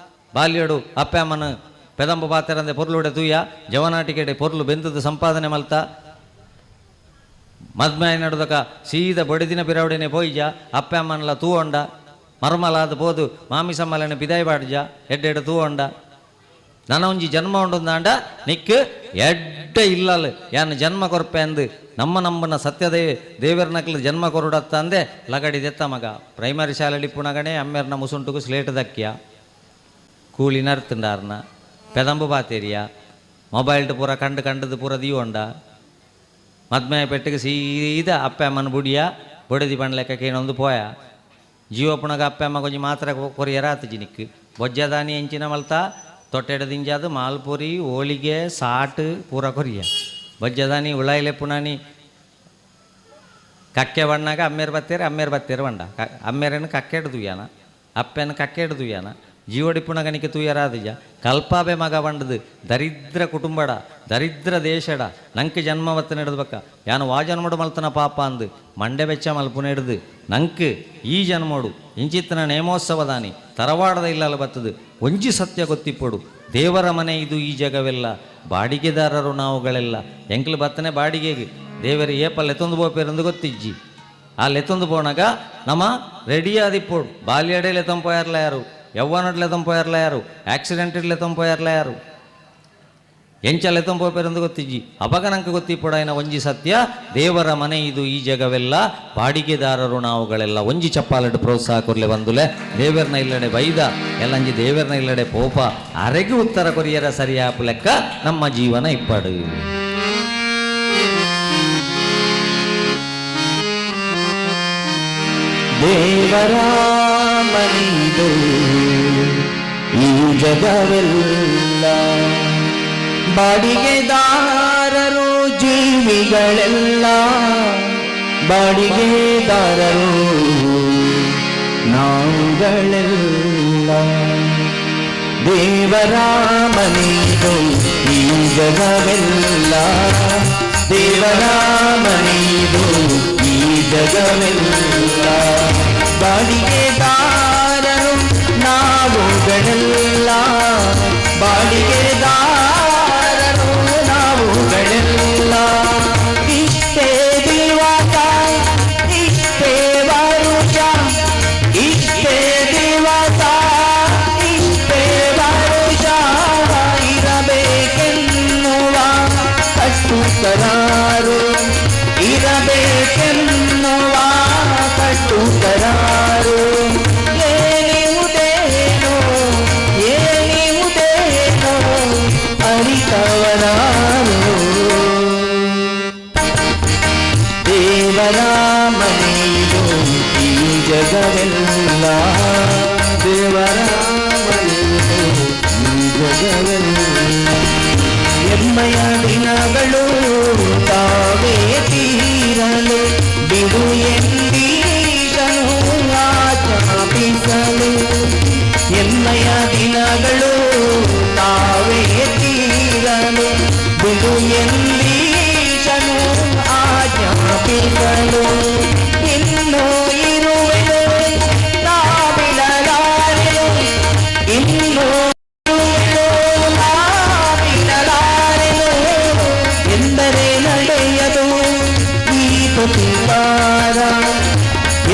ಬಾಲ್ಯಡು ಅಪ್ಪೆ ಅಮ್ಮನ ಪೆದಂಬ ಪಾತೆರಂದೆ ಪೊರ್ಲುಡೆ ತೂಯ ಜವನಾಟಿಕೆಡೆ ಪೊರ್ಲು ಬೆಂದದ ಸಂಪಾದನೆ ಮಲ್ತ ಮದ್ಮೆ ನಡುದಕ ಸೀದ ಬಡಿದಿನ ಪಿರವಡಿನೆ ಪೋಯ್ಜ ಅಪ್ಪೆ ಅಮ್ಮನಲ ತೂವಂಡ ಮರ್ಮಲಾದ ಪೋದು ಮಾಮಿ ಸಮ್ಮಲನೆ ಪಿದಾಯಿ ಬಾಡ್ಜ ಎಡ್ಡೆಡೆ ತೂವಂಡ ನನ್ನ ಒಂಜಿ ಜನ್ಮ ಉಂಡೊಂದಾಂಡ ನಿಕ್ ಎಡ್ಡೆ ಇಲ್ಲಲ್ ಯಾನ್ ಜನ್ಮ ಕೊರ್ಪೆ ಅಂದು ನಮ್ಮ ನಮ್ಮನ ಸತ್ಯದೇ ದೇವರ ನಕಲು ಜನ್ಮ ಕೊರುಡತ್ತ ಅಂದೆ ಲಗಡಿ ದೆತ್ತ ಮಗ ಪ್ರೈಮರಿ ಶಾಲೆ ಇಪ್ಪುನಗಣೆ ಅಮ್ಮೇರ್ನ ಮುಸುಂಟುಗು ಸ್ಲೇಟ್ ದಕ್ಕಿಯ ಕೂಲಿ ನರ್ತುಂಡಾರ್ನ ಪೆದಂಬು ಬಾತೇರಿಯ ಮೊಬೈಲ್ಡ್ ಪೂರ ಕಂಡು ಕಂಡದು ಪೂರ ದೀವೊಂಡ ಮದ್ಮೆ ಪೆಟ್ಟಿಗೆ ಸೀದಾ ಅಪ್ಪೆ ಅಮ್ಮನ ಬುಡಿಯ ಬೊಡದಿ ಪಣ್ಲೆಕ್ಕ ಕೇನೊಂದು ಪೋಯ ಜೀವಪುಣಗ ಅಪ್ಪೆ ಅಮ್ಮ ಕೊಂಚ ಮಾತ್ರ ಕೊರಿಯರ ಆತು ಜಿನಿಕ್ ಬೊಜ್ಜದಾನಿ ಎಂಚಿನ ಮಲ್ತ ತೊಟ್ಟೆಡ ದಿಂಜಾದು ಮಾಲ್ಪುರಿ ಹೋಳಿಗೆ ಸಾಟ್ ಪೂರ ಕೊರಿಯ ಬೊಜ್ಜದಾನಿ ಉಳಾಯಿಲೆ ಪುಣಾನಿ ಕಕ್ಕೆ ಬಣ್ಣಾಗ ಅಮ್ಮೇರು ಬತ್ತೇರು ಅಮ್ಮೇರು ಬತ್ತೇರು ಬಂಡ ಅಮ್ಮೇರನ್ನು ಕಕ್ಕೆಡ್ ತುಯ್ಯಾನ ಅಪ್ಪೆನ ಕಕ್ಕೆಡ್ ತುಯ್ಯಾನ ಜೀವಡಿಪುಣಗನಿಕೆ ತೂಯರಾದಜ ಕಲ್ಪಾಬೆ ಮಗ ಬಂಡದು ದರಿದ್ರ ಕುಟುಂಬಡ ದರಿದ್ರ ದೇಶಡ ನಂಕ್ ಜನ್ಮವತ್ತ ನಡೆದಬಕ್ಕ ಯಾನು ವಾ ಜನ್ಮಡು ಮಲ್ತನ ಪಾಪ ಅಂದು ಮಂಡೆ ಬೆಚ್ಚ ಮಲ್ಪುನ ಹಿಡ್ದು ನಂಕ್ ಈ ಜನ್ಮೋಡು ಇಂಚಿತ್ತನ ನೇಮೋತ್ಸವದಾನಿ ತರವಾಡದ ಇಲ್ಲಲ್ಲ ಬತ್ತದು ಒಂಜಿ ಸತ್ಯ ಗೊತ್ತಿಪ್ಪಡು ದೇವರ ಮನೆ ಇದು ಈ ಜಗವೆಲ್ಲ ಬಾಡಿಗೆದಾರರು ನಾವುಗಳೆಲ್ಲ ಎಂಕ್ಲು ಬತ್ತನೆ ಬಾಡಿಗೆಗೆ ದೇವರ ಏಪ ಲೆತ್ತೊಂದು ಬೋಪೇರಂದು ಗೊತ್ತಿಜ್ಜಿ ಆ ಲೆತ್ತೊಂದು ಪೋನಾಗ ನಮ್ಮ ರೆಡಿಯಾದಿಪ್ಪೋಡು ಬಾಲ್ಯಡೆ ಲೆತ್ತಂಪೋಯಾರ್ಲ ಯಾರು ಯವ್ವನಡ್ಲೆ ತಂಪೋಯಾರ್ಲ ಯಾರು ಆಕ್ಸಿಡೆಂಟ್ ಇಡ್ಲೆ ತಂಪೋಯಾರ್ಲ ಯಾರು ಎಂಚ ಲೆತ್ತಂಪೋಪೇರಂದು ಗೊತ್ತಿಜ್ಜಿ ಅಪಗ ನಂಗೆ ಗೊತ್ತಿಪ್ಪೊಡಾಯನ ಒಂಜಿ ಸತ್ಯ ದೇವರ ಮನೆ ಇದು ಈ ಜಗವೆಲ್ಲ ಬಾಡಿಗೆದಾರರು ನಾವುಗಳೆಲ್ಲ ಒಂಜಿ ಚಪ್ಪಾಲಡು ಪ್ರೋತ್ಸಾಹ ಕೊರ್ಲೆ ಬಂದುಲೆ ದೇವರನ ಇಲ್ಲಡೆ ಬೈದ ಎಲ್ಲಂಜಿ ದೇವರನ ಇಲ್ಲಡೆ ಪೋಪ ಅರೆಗೆ ಉತ್ತರ ಕೊರಿಯರ ಸರಿಯಾಪು ಲೆಕ್ಕ ನಮ್ಮ ಜೀವನ ಇಪ್ಪಡು.
ದೇವರ ಮನೆಯಿದು ಈ ಜಗವೆಲ್ಲ ಬಾಡಿಗೆದಾರರು ಜೀವಿಗಳೆಲ್ಲ ಬಾಡಿಗೆದಾರರು ನಾವುಗಳೆಲ್ಲ ದೇವರ ಮನೆಯಿದು ಈ ಜಗವೆಲ್ಲ ದೇವರ ಮನೆಯಿದು ಈ ಜಗವೆಲ್ಲ ಬಾಡಿಗೆದಾರರು ನಾವುಗಳೆಲ್ಲ ಬಾಡಿಗೆದಾರರು ನಾವುಗಳೆಲ್ಲ ಇಷ್ಟೇ ದಿವಸ ಇಷ್ಟೇ ವರುಷ ಇಷ್ಟೇ ದಿವಸ ಇಷ್ಟೇ ವರುಷ ಇರಬೇಕೆನ್ನುವ ಕಟ್ಟುಕರಾರು ಇರಬೇಕೆನ್ನುವ ಕಟ್ಟುಕರಾರು ಏನಿವುದೇನು ಏನಿವುದೇನು ಅರಿತವರಾರು ದೇವರ ಮನೆಯಿದು ಈ ಜಗವೆಲ್ಲ ದೇವರ ಮನೆಯಿದು ಈ ಜಗವೆಲ್ಲ ಎಮ್ಮಯ ದಿನಗಳು ತಾವೇ ತೀರಲು ಬಿಡು ಎಂದೀಶನು ಆಜ್ಞಾಪಿಸಲು ಎಮ್ಮಯ ದಿನಗಳು ತಾವೇ ತೀರಲು ಬಿಡು ಎಂದೀಶನು ಆಜ್ಞಾಪಿಸಲು ಇನ್ನೂ ಇರುವೆನು ನಾ ಬಿಡಲಾರೆನು ಇನ್ನೂ ಇರುವೆನು ನಾ ಬಿಡಲಾರೆನು ಎಂದರೆ ನಡೆಯದು ಈ ಪ್ರತಿಕಾರ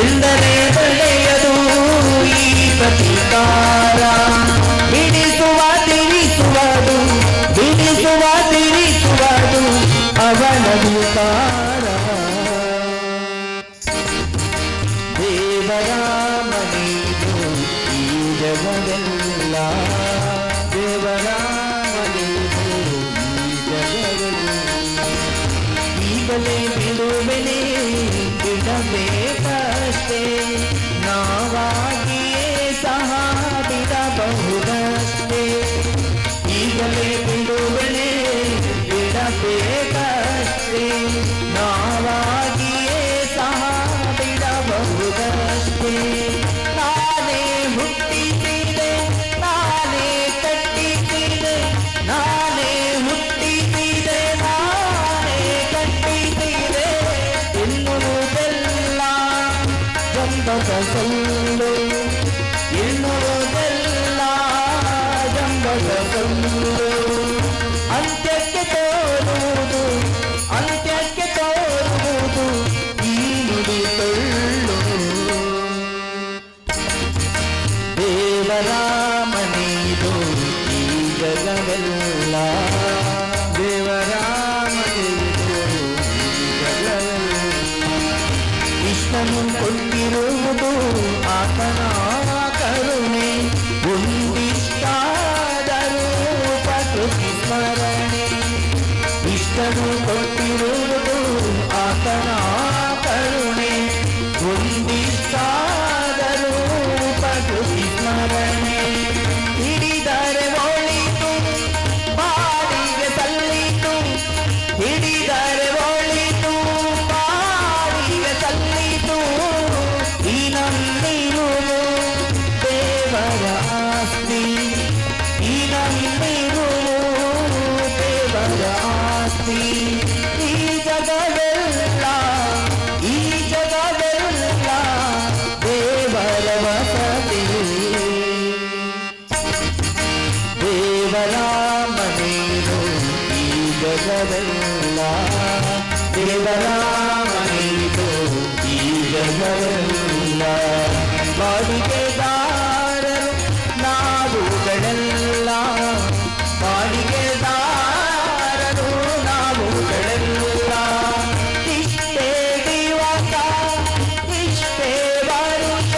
ಎಂದರೆ ನಡೆಯದು ಈ ಪ್ರತಿಕಾರ ಬಿಡಿಸುವ ತಿರಿಸುವುದು ಬಿಡಿಸುವ ತಿರಿಸುವುದು ಅವನ ಅಧಿಕಾರ. ಬಿಡಬೇಕಷ್ಟೇ, ನಾವಾಗಿಯೇ ಸಹ ಬಿಡಬಹುದಷ್ಟೇ. ಈಗಲೇ ಬಿಡುವನೆ ಬಿಡಬೇಕಷ್ಟೇ, ನಾವಾಗಿಯೇ ಸಹ ಬಿಡಬಹುದಷ್ಟೇ. ನಾನೇ ಹುಟ್ಟಿಸಿದೆ, ನಾನೇ ಕಟ್ಟಿಸಿದೆ, ನಾನೇ ಹುಟ್ಟಿಸಿದೆ, ನಾನೇ ಕಟ್ಟಿಸಿದೆ ಎನ್ನುವುದೆಲ್ಲ ಜಂಬದ ಸೊಲ್ಲು, ಎನ್ನುವುದೆಲ್ಲ ಜಂಬದ ಸೊಲ್ಲು. ಅಂತ್ಯಕ್ಕೆ ತೋರುವುದು, ಅಂತ್ಯಕ್ಕೆ ತೋರುವುದು ಈ ನುಡಿ ಟೊಳ್ಳು. ದೇವರ ಮನೆಯಿದು ಈ ಜಗವೆಲ್ಲ, ದೇವರ ಮನೆಯಿದು ಈ ಜಗವೆಲ್ಲ. ಕೃಷ್ಣನು ಕೊಟ್ಟಿರುವುದು ಆತನ ಕರುಣೆ, ಒಂದಿಷ್ಟಾದರೂ ಪ್ರಕೃತಿ ಸ್ಮರಣೆ. ಕೃಷ್ಣನು ಕೊಟ್ಟಿರುವುದು ಆತನ ಕರುಣೆ, ಒಂದಿಷ್ಟಾದರೂ ಪ್ರಕೃತಿ ಸ್ಮರಣೆ. ಹಿಡಿದರೆ ಒಳಿತು ಬಾಳಿಗೆ ಸಲ್ಲಿತು, ಹಿಡಿದರೆ ಒಳಿತು ಬಾಳಿಗೆ ಸಲ್ಲಿತು. ಈ ನಮ್ಮಿರುವುದು ದೇವರ ಆಸ್ತಿ, ಈ ನಮ್ಮಿರುವುದು ದೇವರ ಆಸ್ತಿ. ಈ ಜಗವೆಲ್ಲ, ಈ ಜಗವೆಲ್ಲ ದೇವರ ವಸತಿ. ದೇವರ ಮನೆಯು ಈ ಜಗವೆಲ್ಲ, ದೇವರ ಮನೆಯು ಈ ಜಗವೆಲ್ಲ. ಬಾಡಿಗೆದಾರರು ನಾವುಗಳೆಲ್ಲ, ಬಾಡಿಗೆದಾರರು ನಾವುಗಳೆಲ್ಲ. ಇಷ್ಟೇ ದಿವಸ, ಇಷ್ಟೇ ವರುಷ,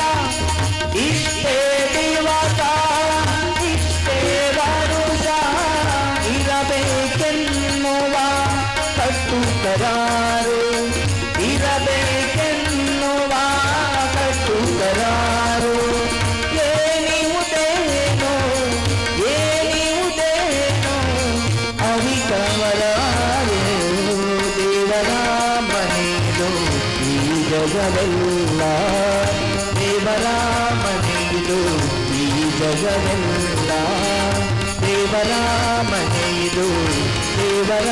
ಇಷ್ಟೇ ದಿವಸ, ಇಷ್ಟೇ ವರುಷ ಇರಬೇಕೆನ್ನುವ ಕಟ್ಟುಕರಾರು, ಇರಬೇಕೆನ್ನುವ ಕಟ್ಟುಕರಾರು. ಏನಿವುದೇನು, ಏನಿವುದೇನು ಅವಿಕವರಾರು. ದೇವರ ಮನೆಯದು ಈ ಜಗವೆಲ್ಲ, ದೇವರ ಮನೆಯಿದು ಈ ಜಗವೆಲ್ಲ. ದೇವರ ಮನೆಯಿದು, ದೇವರ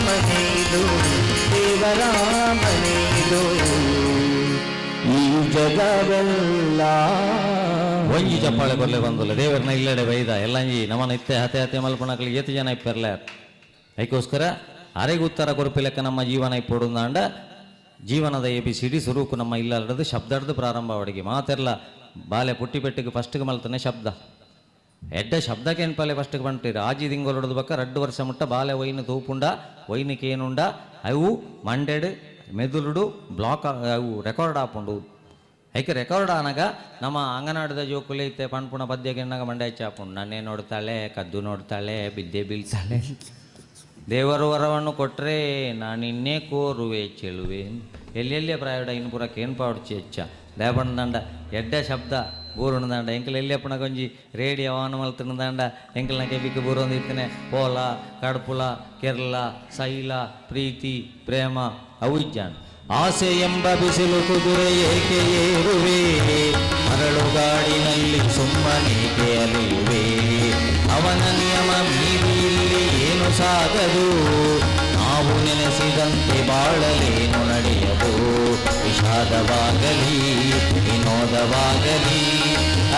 ಮನೆಯಿದು, ದೇವರ ಮನೆಯಿದು ಈ ಜಗವೆಲ್ಲ.
ಒಂಜಿ ಚಪ್ಪಾಳೆ ಕೊರ್ಲೆ ಬಂದಲ್ಲ ದೇವರನ್ನ ಇಲ್ಲಡೆ ಬೈದ ಎಲ್ಲಂಜಿ ನಮ್ಮನ ಇತ್ತೆ ಹತೆ ಹತೆ ಮಲ್ಪಣಕ್ಲಿ ಏತು ಜನ ಇಪ್ಪರ್ಲೆ. ಅದಕ್ಕೋಸ್ಕರ ಅರೆಗೆ ಉತ್ತರ ಕೊರಪಿಲೆಕ್ಕ ನಮ್ಮ ಜೀವನ ಇಪ್ಪೊಡುಂದಾಂಡ ಜೀವನದ ಎ ಬಿ ಸಿ ಡಿ ಸುರುಕು ನಮ್ಮ ಇಲ್ಲಡ್ದು ಶಬ್ದಡ್ದು ಪ್ರಾರಂಭ ಅವಡಿಗೆ ಮಾತೆರ್ಲ ಬಾಲೆ ಪುಟ್ಟಿ ಪೆಟ್ಟಿಗೆ ಫಸ್ಟ್ಗೆ ಮಲ್ತಾನೆ ಶಬ್ದ ಎಡ್ಡ ಶಬ್ದಕ್ಕೆ ಎನ್ಪಾಲೆ ಫಸ್ಟ್ಗೆ ಬಂಟಿರು ಆಜಿ ದಿಂಗೊಲೊಡ್ದು ಬಕ್ಕ ರಡ್ಡು ವರ್ಷ ಮುಟ್ಟ ಬಾಲೆ ಒಯ್ನು ತೂಪುಂಡ ಒಯ್ನಿಕೆ ಏನುಂಡ ಅವು ಮಂಡೆಡ್ ಮೆದುಳುಡು ಬ್ಲಾಕ್ ಅವು ರೆಕಾರ್ಡ್ ಆಪುಂಡು. ಐಕೆ ರೆಕಾರ್ಡ್ ಆನಗ ನಮ್ಮ ಅಂಗನಾಡದ ಜೋಕುಲೆ ಇತ್ತೆ ಪಣ್ಪುಣ ಪದ್ಯ ಗೆಣ್ಣಗ ಮಂಡೆ ಚಾಪುಂಡು. ನನ್ನೇ ನೋಡ್ತಾಳೆ, ಕದ್ದು ನೋಡ್ತಾಳೆ, ಬಿದ್ದೆ ಬೀಳ್ತಾಳೆ. ದೇವರು ವರವನ್ನು ಕೊಟ್ಟರೆ ನಾನಿನ್ನೇ ಕೋರುವೆ ಚೆಲುವೆ. ಎಲ್ಲೆಲ್ಲೇ ಪ್ರಾಯಡ ಇನ್ನು ಪೂರ ಕೇನ್ ಪಾವಡ್ಚಿ ಹೆಚ್ಚ ದೇಪಣ್ಣ ಎಡ್ಡೆ ಶಬ್ದ ಬೂರುಣ ದಂಡ ಎಂಕಲ್ ಎಲ್ಲಿ ಕೊಂಜಿ ರೇಡಿಯೋ ಆನ್ ಮಲ್ತನ ದಂಡ ಎಂಕಲ್ನ ಕೆಬಿಕ್ ಬೂರೊಂದು ಇತ್ತನೆ ಪೋಲ ಕಡ್ಪುಲ ಕೇರಳ ಸೈಲ ಪ್ರೀತಿ ಪ್ರೇಮ ಅವು ಇಜ್ಜಾನ್.
ಆಸೆ ಎಂಬ ಬಿಸಿಲು ಕುದುರೆ ಏಕೆ ಏರುವೆ, ಮರಳುಗಾಡಿನಲ್ಲಿ ಸುಮ್ಮನೇಕೆ ಅಲೆಯುವೆ. ಅವನ ನಿಯಮ ಮೀರಿ ಇಲ್ಲಿ ಏನು ಸಾಗದು, ನಾವು ನೆನೆಸಿದಂತೆ ಬಾಳಲೇನು ನಡೆಯದು. ವಿಷಾದವಾಗಲಿ ವಿನೋದವಾಗಲಿ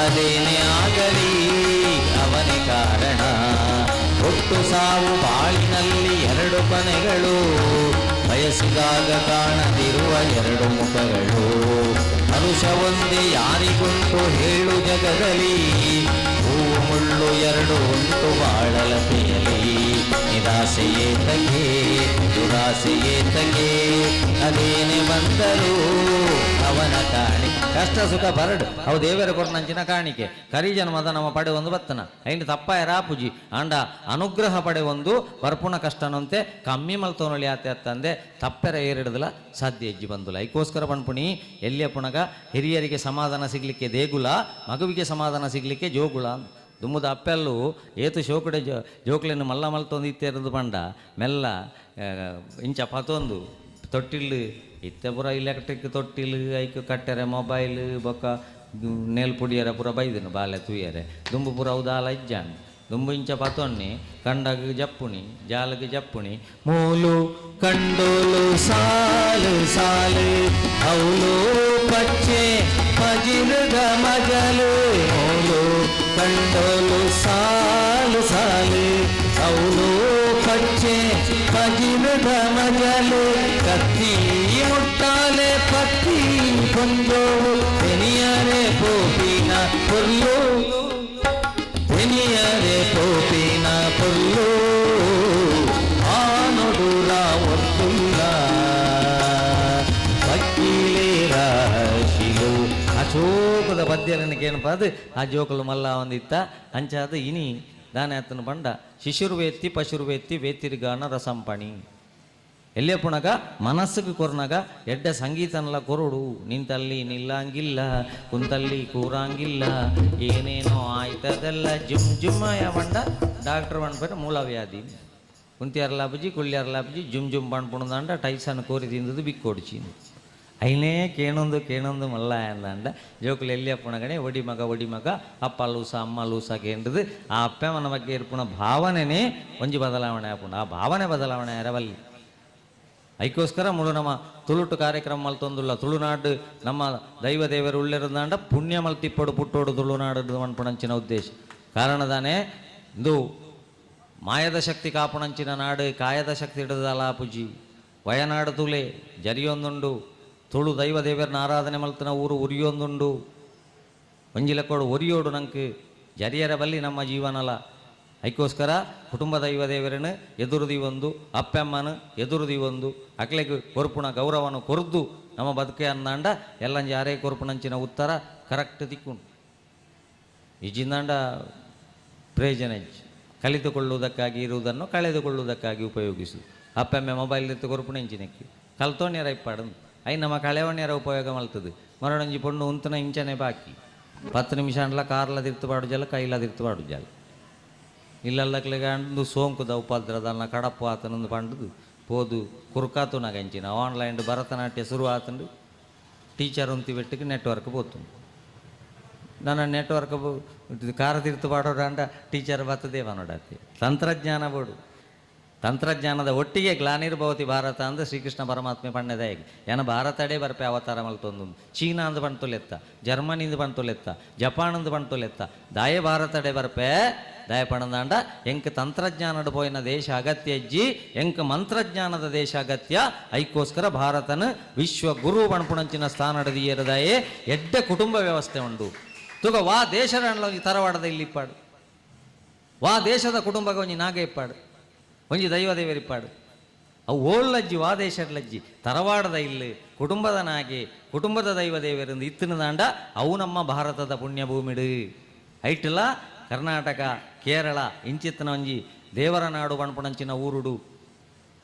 ಅದೇನೇ ಆಗಲಿ ಅವನೇ ಕಾರಣ. ಹುಟ್ಟು ಸಾವು ಬಾಳಿನಲ್ಲಿ ಎರಡು ಕೊನೆಗಳು, ಬಯಸಿದಾಗ ಕಾಣದಿರುವ ಎರಡು ಮುಖಗಳು. ಹರುಷ ಒಂದೇ ಯಾರಿಗುಂಟು ಹೇಳು ಜಗದಲ್ಲಿ, ಹೂವು
ಮುಳ್ಳು ಎರಡು ಉಂಟು ಬಾಳಲತೆಯಲಿ. ನಿರಾಸೆಯೇತಕ್ಕೆ ದುರಾಸೆಯೇತಕ್ಕೆ, ಅದೇನೆ ಬಂದರೂ ಅವನ ಕಾಣಿ. ಕಷ್ಟ ಸುಖ ಬರಡು ಅವು ದೇವರ ಕೊರ್ನಂಚಿನ ಕಾಣಿಕೆ. ಕರಿ ಜನ್ಮದ ನಮ್ಮ ಪಡೆ ಒಂದು ಬತ್ತನ ಐನು ತಪ್ಪಾಯ ರಾಪುಜಿ ಆಂಡ ಅನುಗ್ರಹ ಪಡೆ ಒಂದು ಬರ್ಪುಣ ಕಷ್ಟನಂತೆ ಕಮ್ಮಿ ಮಲ್ತೋನೊಳಿ ಆತೆ ಅತ್ತಂದೆ ತಪ್ಪೆರ ಏರಿಡದಲ ಸಾಧ್ಯ ಹೆಜ್ಜಿ ಬಂದುಲ. ಐಕೋಸ್ಕರ ಪಣ್ಪುಣಿ ಎಲ್ಲಿಯ ಪುಣಗ ಹಿರಿಯರಿಗೆ ಸಮಾಧಾನ ಸಿಗ್ಲಿಕ್ಕೆ ದೇಗುಲ, ಮಗುವಿಗೆ ಸಮಾಧಾನ ಸಿಗ್ಲಿಕ್ಕೆ ಜೋಗುಳ. ದುಮ್ಮದ ಅಪ್ಪೆಲ್ಲು ಏತು ಶೋಕಡೆ ಜೋಕ್ಲೆನ್ನು ಮಲ್ಲ ಮಲ್ತೊಂದು ಇತ್ತೆರದು ಪಂಡ ಮೆಲ್ಲ ಇಂಚ ಪತೊಂದು ತೊಟ್ಟಿಲ್ ಇತ್ತೆ ಪೂರ ಇಲೆಕ್ಟ್ರಿಕ್ ತೊಟ್ಟಿಲ್ ಐಕ್ ಕಟ್ಟೆರೆ ಮೊಬೈಲ್ ಬೊಕ್ಕ ನೇಲ್ ಪುಡಿಯರ ಪೂರ ಬೈದನು ಬಾಲೆ ತೂಯರೆ. ದುಂಬು ಪೂರ ಅವು ಇಜ್ಜಾನ್ ದುಂಬು ಇಂಚ ಪತೊನ್ನಿ ಕಂಡಗ್ ಜಪ್ಪುಣಿ ಜಾಲಗ್ ಜಪ್ಪುಣಿ
ಮೂಲು ಕಂಡೋಲು ಸಾಲು ಸಾಲು ಅವಳು ಪಚ್ಚೆ ಪಜಿರದ ಮಜಲು. ಮೂಲು ಕಂಡೋಲು ಸಾಲು ಸಾಲು ಅವಳು ಪಚ್ಚೆ ಪಜಿರದ ಮಜಲು. ಕತ್ತಿ ಮುಟ್ಟಾಲೆ ಪತ್ತಿ ಕೊಂದೋವು ತೆನಿಯರೆ ಪೋಪಿನ ಪೊರ್ಲು, ತೆನಿಯರೆ ಪೋಪಿನ ಪೊರ್ಲು. ಆನೊಡುರ ಒತ್ತುಲ್ಲ ವಕೀಲೆ ರಾಶಿಲು.
ಆ ಚೋಕದ ಪದ್ಯలను ಕೇಣಪಾದು ಆ ಜೋಕುಲು ಮಲ್ಲ ಒಂದಿತ್ತ ಅಂಚಾದ ಇನಿ ದಾನೆ ಅತ್ತನ ಪಂಡ ಶಿಶುರ್ವೇತ್ತಿ ಪಶುರ್ವೇತ್ತಿ ವೇತಿರ್ಗಾನ ರಸಂಪಣಿ. ಎಲ್ಲಿಯ ಪುಣಗ ಮನಸ್ಸಿಗೆ ಕೊರ್ನಗ ಎಡ್ಡ ಸಂಗೀತನಲ ಕೊರಡು. ನಿಂತಲ್ಲಿ ನಿಲ್ಲಂಗಿಲ್ಲ ಕುಂತಲ್ಲಿ ಕೂರಂಗಿಲ್ಲ ಏನೇನೋ ಆಯ್ತದೆಲ್ಲ ಜುಮ್ ಜುಮ್ಮಯ ಬಂಡ ಡಾಕ್ಟರ್ ಪನ್ಪೇರು ಮೂಲವ್ಯಾಧಿ. ಕುಂತಿಯರ್ಲಾಪುಜಿ ಕುಳ್ಳಿಯರ್ಲಾಪುಜಿ ಜುಮ್ ಜುಮ್ ಪನ್ಪುಣದಂಡ ಟೈಸನ್ ಕೋರಿ ತಿಂದದು ಬಿಕ್ಕೊಡ್ಚಿ. ಐನೇ ಕೇಣೊಂದು ಕೇಣೊಂದು ಮಲ್ಲ ಅಂದ ಜೋಕುಲು ಎಲ್ಲಿ ಅಪ್ಪಣಗಣೆ ಒಡಿ ಮಗ ಒಡಿ ಮಗ ಅಪ್ಪ ಲೂಸ ಅಮ್ಮ ಲೂಸ ಕೇಂದ್ರದು ಆ ಅಪ್ಪಮ್ಮನ ಬಗ್ಗೆ ಇರ್ಪುಣ ಭಾವನೆನೇ ಒಂಜಿ ಬದಲಾವಣೆ ಆಪುಂಡು. ಆ ಭಾವನೆ ಬದಲಾವಣೆ ಅರವಲ್ಲಿ. ಐಕೋಸ್ಕರ ಮುಳು ನಮ್ಮ ತುಳುಟು ಕಾರ್ಯಕ್ರಮ ಮಲ್ತೊಂದುಲ್ಲ. ತುಳುನಾಡು ನಮ್ಮ ದೈವ ದೇವರು ಉಳ್ಳಿರಂದಾಂಡ ಪುಣ್ಯ ಮಲ್ತಿಪ್ಪಡು ಪುಟ್ಟೋಡು ತುಳುನಾಡು ಮನ್ಪುಣಂಚಿನ ಉದ್ದೇಶ. ಕಾರಣದಾನೆ ಇಂದು ಮಾಯದ ಶಕ್ತಿ ಕಾಪುಣಂಚಿನ ನಾಡು ಕಾಯದ ಶಕ್ತಿ ಹಿಡಿದಲ್ಲ ಪುಜಿ. ವಯನಾಡು ತುಲೆ ಜರಿಯೊಂದುಂಡು ತುಳು ದೈವ ದೇವರನ್ನ ಆರಾಧನೆ ಮಲ್ತನ ಊರು ಉರಿಯೊಂದುಂಡು. ಒಂಜಿಲಕ್ಕೋಡು ಒರಿಯೋಡು ನಂಗೆ ಜರಿಯರ ಬಲ್ಲಿ ನಮ್ಮ ಜೀವನಲ. ಐಕೋಸ್ಕರ ಕುಟುಂಬ ದೈವ ದೇವರನ್ನು ಎದುರುದಿ ಒಂದು ಅಪ್ಪಮ್ಮನ ಎದುರುದಿ ಒಂದು ಅಕ್ಲೆಗೆ ಕೊರ್ಪುಣ ಗೌರವನು ಕೊರ್ದು ನಮ್ಮ ಬದುಕೆ ಅಂದಾಂಡ ಎಲ್ಲಂಜಿ ಯಾರೇ ಕೊರ್ಪುಣಂಚಿನ ಉತ್ತರ ಕರೆಕ್ಟ್ ತಿಕ್ಕುಂಡು. ಇಜಿಂದಾಂಡ ಪ್ರಯೋಜನ ಕಲಿತುಕೊಳ್ಳುವುದಕ್ಕಾಗಿ ಇರುವುದನ್ನು ಕಳೆದುಕೊಳ್ಳುವುದಕ್ಕಾಗಿ ಉಪಯೋಗಿಸು. ಅಪ್ಪಮ್ಮೆ ಮೊಬೈಲ್ ಇತ್ತು ಕೊರ್ಪುಣ ಇಂಚಿನಕ್ಕೆ ಕಲ್ತೋಣ್ಯರ ಇಪ್ಪಾಡು I ನಮ್ಮ ಕಳೆವಣ್ಯರ ಉಪಯೋಗ ಮಲ್ತದೆ. ಮರಡಂಜಿ ಪೊಣ್ಣು ಉಂತನ ಇಂಚನೆ ಬಾಕಿ 10 ನಿಮಿಷ ಅಂಡ್ಲ ಕಾರ್ಲ ತಿರ್ತು ಪಾಡು ಕೈಲ ತಿರ್ತು ಪಾಡು ಜಾಲ ಇಲ್ಲಲ್ಲಕ್ಲೆಗಂಡು ಸೋಂಕುದ ಉಪದ್ರದನ್ನ ಕಡಪು ಆತನಂದು ಪಂಡುದು ಪೋದು ಕುರ್ಕಾತು ನಗಂಚಿನ ಆನ್ಲೈನ್ ಭರತನಾಟ್ಯ ಶುರು ಆತಂಡು ಟೀಚರ್ ಉಂತಿ ಬೆಟ್ಟಿಗೆ ನೆಟ್ವರ್ಕ್ ಪೋತು. ನನ್ನ ನೆಟ್ವರ್ಕ್ ಕಾರ ತಿರ್ತು ಪಾಡೋಡಂಡ ಟೀಚರ್ ಬರ್ತದೆ ನೋಡತ್ತಿ. ತಂತ್ರಜ್ಞಾನ ಬೋಡು ತಂತ್ರಜ್ಞಾನದ ಒಟ್ಟಿಗೆ ಗ್ಲಾನಿರ್ಭವತಿ ಭಾರತ ಅಂದ ಶ್ರೀಕೃಷ್ಣ ಪರಮಾತ್ಮೆ ಪಣ್ಣದಾಗಿ ಏನ ಭಾರತಡೇ ಬರ್ಪೆ ಅವತಾರ ಮಲ್ತೊಂದು. ಚೀನಾ ಅಂದು ಪಣ್ತೊಲೆತ್ತ, ಜರ್ಮನಿಂದ ಪಣ್ತೊಲೆತ್ತ, ಜಪಾನ್ ಪಣ್ತೊಲೆತ್ತ, ದಾಯೆ ಭಾರತಡೆ ಬರ್ಪೆ ದಾಯ ಪಣದಾಂಡ ಎಂಕ್ ತಂತ್ರಜ್ಞಾನದ ಪೋಯಿನ ದೇಶ ಅಗತ್ಯ ಅಜ್ಜಿ ಎಂಕ್ ಮಂತ್ರಜ್ಞಾನದ ದೇಶ ಅಗತ್ಯ. ಐಕೋಸ್ಕರ ಭಾರತನ ವಿಶ್ವ ಗುರು ಪಣಪುಣಂಚಿನ ಸ್ಥಾನಡದಿಯೇರದಾಯೇ ಎಡ್ಡೆ ಕುಟುಂಬ ವ್ಯವಸ್ಥೆ ಉಂಡು. ತುಗ ವಾ ದೇಶದ ತರವಾಡದ ಇಲ್ಲಿ ಇಪ್ಪಾಡು ವಾ ದೇಶದ ಕುಟುಂಬಕ್ಕೆ ಒಂಜಿ ನಾಗೆ ಇಪ್ಪಾಡು ಒಂಜಿ ದೈವ ದೇವರಿಪ್ಪಾಡು ಅವು ಓಳ್ಳಜ್ಜಿ ವಾ ದೇಶಡ್ಲಜ್ಜಿ ತರವಾಡದ ಇಲ್ಲಿ ಕುಟುಂಬದ ನಾಗೆ ಕುಟುಂಬದ ದೈವ ದೇವರಿಂದ ಇತ್ತಿನದಾಂಡ ಅವು ನಮ್ಮ ಭಾರತದ ಪುಣ್ಯಭೂಮಿಡು. ಐಟಲ ಕರ್ನಾಟಕ ಕೇರಳ ಇಂಚಿತ್ತನ ಒಂಜಿ ದೇವರ ನಾಡು ಪಣಪುಣಂಚಿನ ಊರುಡು.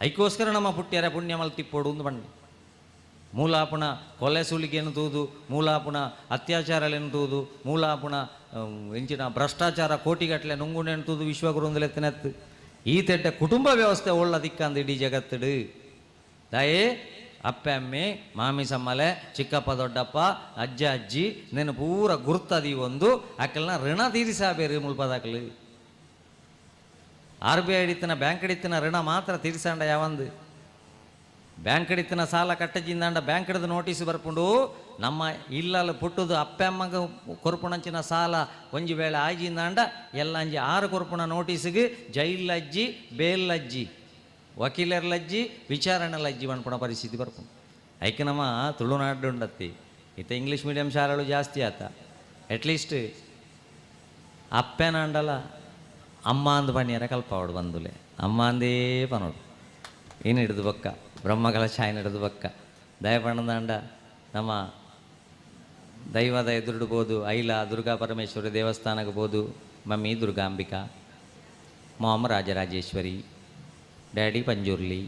ಐಕೋಸ್ಕರ ನಮ್ಮ ಪುಟ್ಟ್ಯರ ಪುಣ್ಯ ಮಲ್ತಿಪ್ಪೋಡು ಒಂದು ಬಣ್ಣ ಮೂಲಾಪುಣ ಕೊಲೆ ಸುಲಿಗೆನು ತೂದು ಮೂಲಾಪುಣ ಅತ್ಯಾಚಾರಲೆನು ತೂದು ಮೂಲಾಪುಣ ಇಂಚಿನ ಭ್ರಷ್ಟಾಚಾರ ಕೋಟಿಗಟ್ಟಲೆ ನುಂಗುಣೆನು ತೂದು ವಿಶ್ವಗುರುಂದಲೆತ್ತಿನತ್ತು ಈ ತೆಡ್ಡ ಕುಟುಂಬ ವ್ಯವಸ್ಥೆ ಒಳ್ಳ ದಿಕ್ಕಂದು ಇಡೀ ಜಗತ್ತಡು. ದಾಯೇ ಅಪ್ಪೆ ಅಮ್ಮೆ ಮಾಮಿ ಸಮ್ಮಲೆ ಚಿಕ್ಕಪ್ಪ ದೊಡ್ಡಪ್ಪ ಅಜ್ಜ ಅಜ್ಜಿ ನೆನು ಪೂರ ಗುರ್ತದಿ ಒಂದು ಅಕ್ಕಲ್ನ ಋಣ ತೀರಿಸಾಬೇರು ಮುಲ್ಪದಾಕಲು. ಆರ್ ಬಿ I ಹಿಡಿತನ ಬ್ಯಾಂಕ್ ಹಿಡಿತನ ಋಣ ಮಾತ್ರ ತೀರಿಸಾಂಡ ಯಾವಂದು ಬ್ಯಾಂಕ್ ಹಿಡಿತನ ಸಾಲ ಕಟ್ಟಜಿಂದಾಂಡ ಬ್ಯಾಂಕ್ ಹಿಡಿದು ನೋಟಿಸ್ ಬರ್ಪುಂಡು ನಮ್ಮ ಇಲ್ಲಲ್ಲಿ ಪುಟ್ಟುದು ಅಪ್ಪೆ ಅಮ್ಮಗ ಕೊರ್ಪುಣಂಚಿನ ಸಾಲ ಒಂಜಿ ವೇಳೆ ಆಜಿಂದಾಂಡ ಎಲ್ಲ ಅಂಜಿ 6 ಕೊರ್ಪುಣ ನೋಟಿಸ್ಗೆ ಜೈಲಜ್ಜಿ ಬೇಲ್ಲಜ್ಜಿ ವಕೀಲರ್ಲಜ್ಜಿ ವಿಚಾರಣೆಲಜ್ಜಿ ಪನ್ಪುಣ ಪರಿಸ್ಥಿತಿ ಬರ್ಪುಂಡು. ಐಕೆ ನಮ್ಮ ತುಳುನಾಡು ಉಂಡತ್ತಿ ಇತ್ತ ಇಂಗ್ಲೀಷ್ ಮೀಡಿಯಂ ಶಾಲೆಗಳು ಜಾಸ್ತಿ ಆತ. ಅಟ್ಲೀಸ್ಟ್ ಅಪ್ಪೆನಾಂಡಲ ಅಮ್ಮ ಅಂದ್ ಪಣಿಯರ ಕಲ್ಪಾವಡು ಬಂದುಲೆ ಅಮ್ಮ ಅಂದೇ ಪನೋಡು. ಏನು ಹಿಡಿದು ಬೊಕ್ಕ ಬ್ರಹ್ಮಕಲಶ ಆಯ್ನ ಹಿಡಿದು ಬೊಕ್ಕ ದಯಪಣ್ಣದಾಂಡ ನಮ್ಮ ದೈವದ ಎದುರುಡ್ಬೋದು ಐಲ ದುರ್ಗಾ ಪರಮೇಶ್ವರಿ ದೇವಸ್ಥಾನಕ್ಕೆ ಬೋದು. Mummy Durgambika, mom Rajarajeshwari, daddy Panjurli,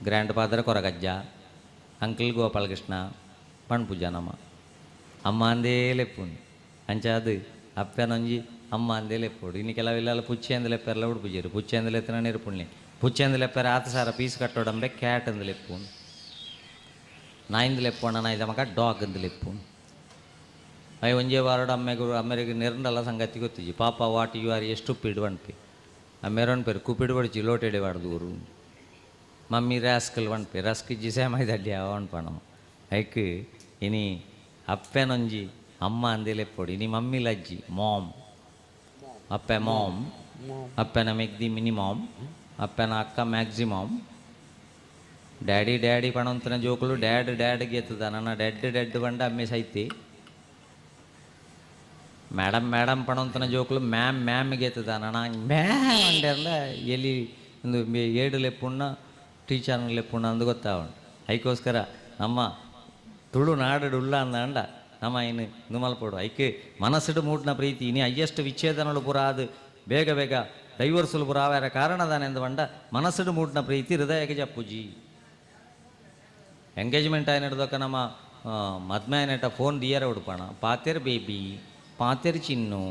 grandfather Koragajja, uncle Gopalakrishna ಪಣ್ಪುಜ ನಮ್ಮ ಅಮ್ಮ ಅಂದೇ ಲೆಪ್ಪುಂಡು. ಅಂಚಾದ್ ಅಪ್ಪೆನೊಂಜಿ ಅಮ್ಮ ಅಂದೇ ಲೆಪ್ಪೋಡು. ಇನ್ನು ಕೆಲವೆಲ್ಲ ಪುಚ್ಚೆ ಅಂದ್ ಲೆಪ್ಪೆಲ್ಲ ಉಡುಪುಜೇರು ಪುಚ್ಚೆ ಅಂದ್ ಲೆತ್ತನ ನೆರ್ಪುಣ್ಲೆ ಪುಚ್ಚೆ ಅಂದ್ ಲೆಪ್ಪೆರ ಆತ ಸಾರ ಪೀಸ್ ಕಟ್ಟೋಡಂಬೆ ಕ್ಯಾಟ್ ಅಂದ್ ಲೆಪ್ಪುಂಡು. ನಾಯಿಂದ್ ಲೆಪ್ಪೋಣ ನಾಯ್ದ ಮಗ ಡಾಗ್ ಅಂದ್ ಲೆಪ್ಪುಂಡು. ಅಯ್ಯ ಒಂಜೇ ವಾರಡು ಅಮ್ಮೆಗು ಅಮ್ಮೆರಿಗೆ ನೆರಂಡಲ್ಲ ಸಂಗತಿ ಗೊತ್ತಿಜಿ. ಪಾಪ what you are ಎಷ್ಟು ಪಿಡ್ ಪನ್ಪಿ ಅಮ್ಮೆರೊನ್ ಪೇರು ಕುಪಿಡ್ ಬಡಿಚಿ ಲೋಟೆಡೆ ವಾಡ್ದೂರು. ಮಮ್ಮಿ ರಾಸ್ಕಲ್ ಪನ್ಪಿ ರಸ್ಕ್ ಇಜ್ಜಿ ಸೇಮಾಯ್ದಡ್ಡಿ ಅವ ಪನ್ಪಣಮ್ಮ. ಐಕ್ ಇನಿ ಅಪ್ಪೆನೊಂಜಿ ಅಮ್ಮ ಅಂದೇ ಲೆಪ್ಪೋಡು. ಇನಿ ಮಮ್ಮಿ ಲಜ್ಜಿ ಮಾಮ್ ಅಪ್ಪೆ ಮಾಮ್ ಅಪ್ಪೆನ ಮೆಗ್ದಿ ಮಿನಿ ಮಾಮ್ ಅಪ್ಪೆನ ಅಕ್ಕ ಮ್ಯಾಕ್ಸಿಮಾಮ್. ಡ್ಯಾಡಿ ಡ್ಯಾಡಿ ಪಣಂತನ ಜೋಕುಲು ಡ್ಯಾಡ್ ಡ್ಯಾಡ್ ಗೆತ್ತದ ನನ್ನ ಡೆಡ್ ಡೆಡ್ ಬಂಡ ಅಮ್ಮೆ ಸೈತಿ. ಮೇಡಮ್ ಮೇಡಮ್ ಪಣಂತನ ಜೋಕುಲು ಮ್ಯಾಮ್ ಮ್ಯಾಮ್ ಗೆತ್ತದ ನನ್ನ ಮ್ಯಾಮ್ ಅಂಡೆರ್ಲ ಎಲ್ಲಿ ಒಂದು ಏಡು ಲೆಪ್ಪುಣ್ಣ ಟೀಚರ್ನ ಲೆಪ್ಪುಣ್ಣ ಅಂದು ಗೊತ್ತಾವಣ. ಐಕೋಸ್ಕರ ನಮ್ಮ ತುಳುನಾಡು ಉಳ್ಳ ಅಂದ ನಮ್ಮ ಇನ್ನು ನುಮಲ್ಪೋಡು. ಐಕೆ ಮನಸ್ಸುಡು ಮೂಡ್ನ ಪ್ರೀತಿ ಇನಿ ಅಯ್ಯಷ್ಟು ವಿಚ್ಛೇದನಗಳು ಪೂರ ಅದು ಬೇಗ ಬೇಗ ಡೈವರ್ಸುಲು ಪೂರ ಆವಾರ ಕಾರಣದಾನೆಂದು ಬಂಡ ಮನಸ್ಸುಡು ಮೂಡ್ನ ಪ್ರೀತಿ ಹೃದಯಕ್ಕೆ ಜಪ್ಪುಜಿ. ಎಂಗೇಜ್ಮೆಂಟ್ ಆಯ್ನಡ್ದೊಕ್ಕ ನಮ್ಮ ಮದ್ಮೆ ಆಯ್ನಟ ಫೋನ್ ದಿಯರ ಉಡುಪಣ ಪಾತೆರ್ ಬೇಬಿ ಪಾತೆರ್ ಚಿನ್ನು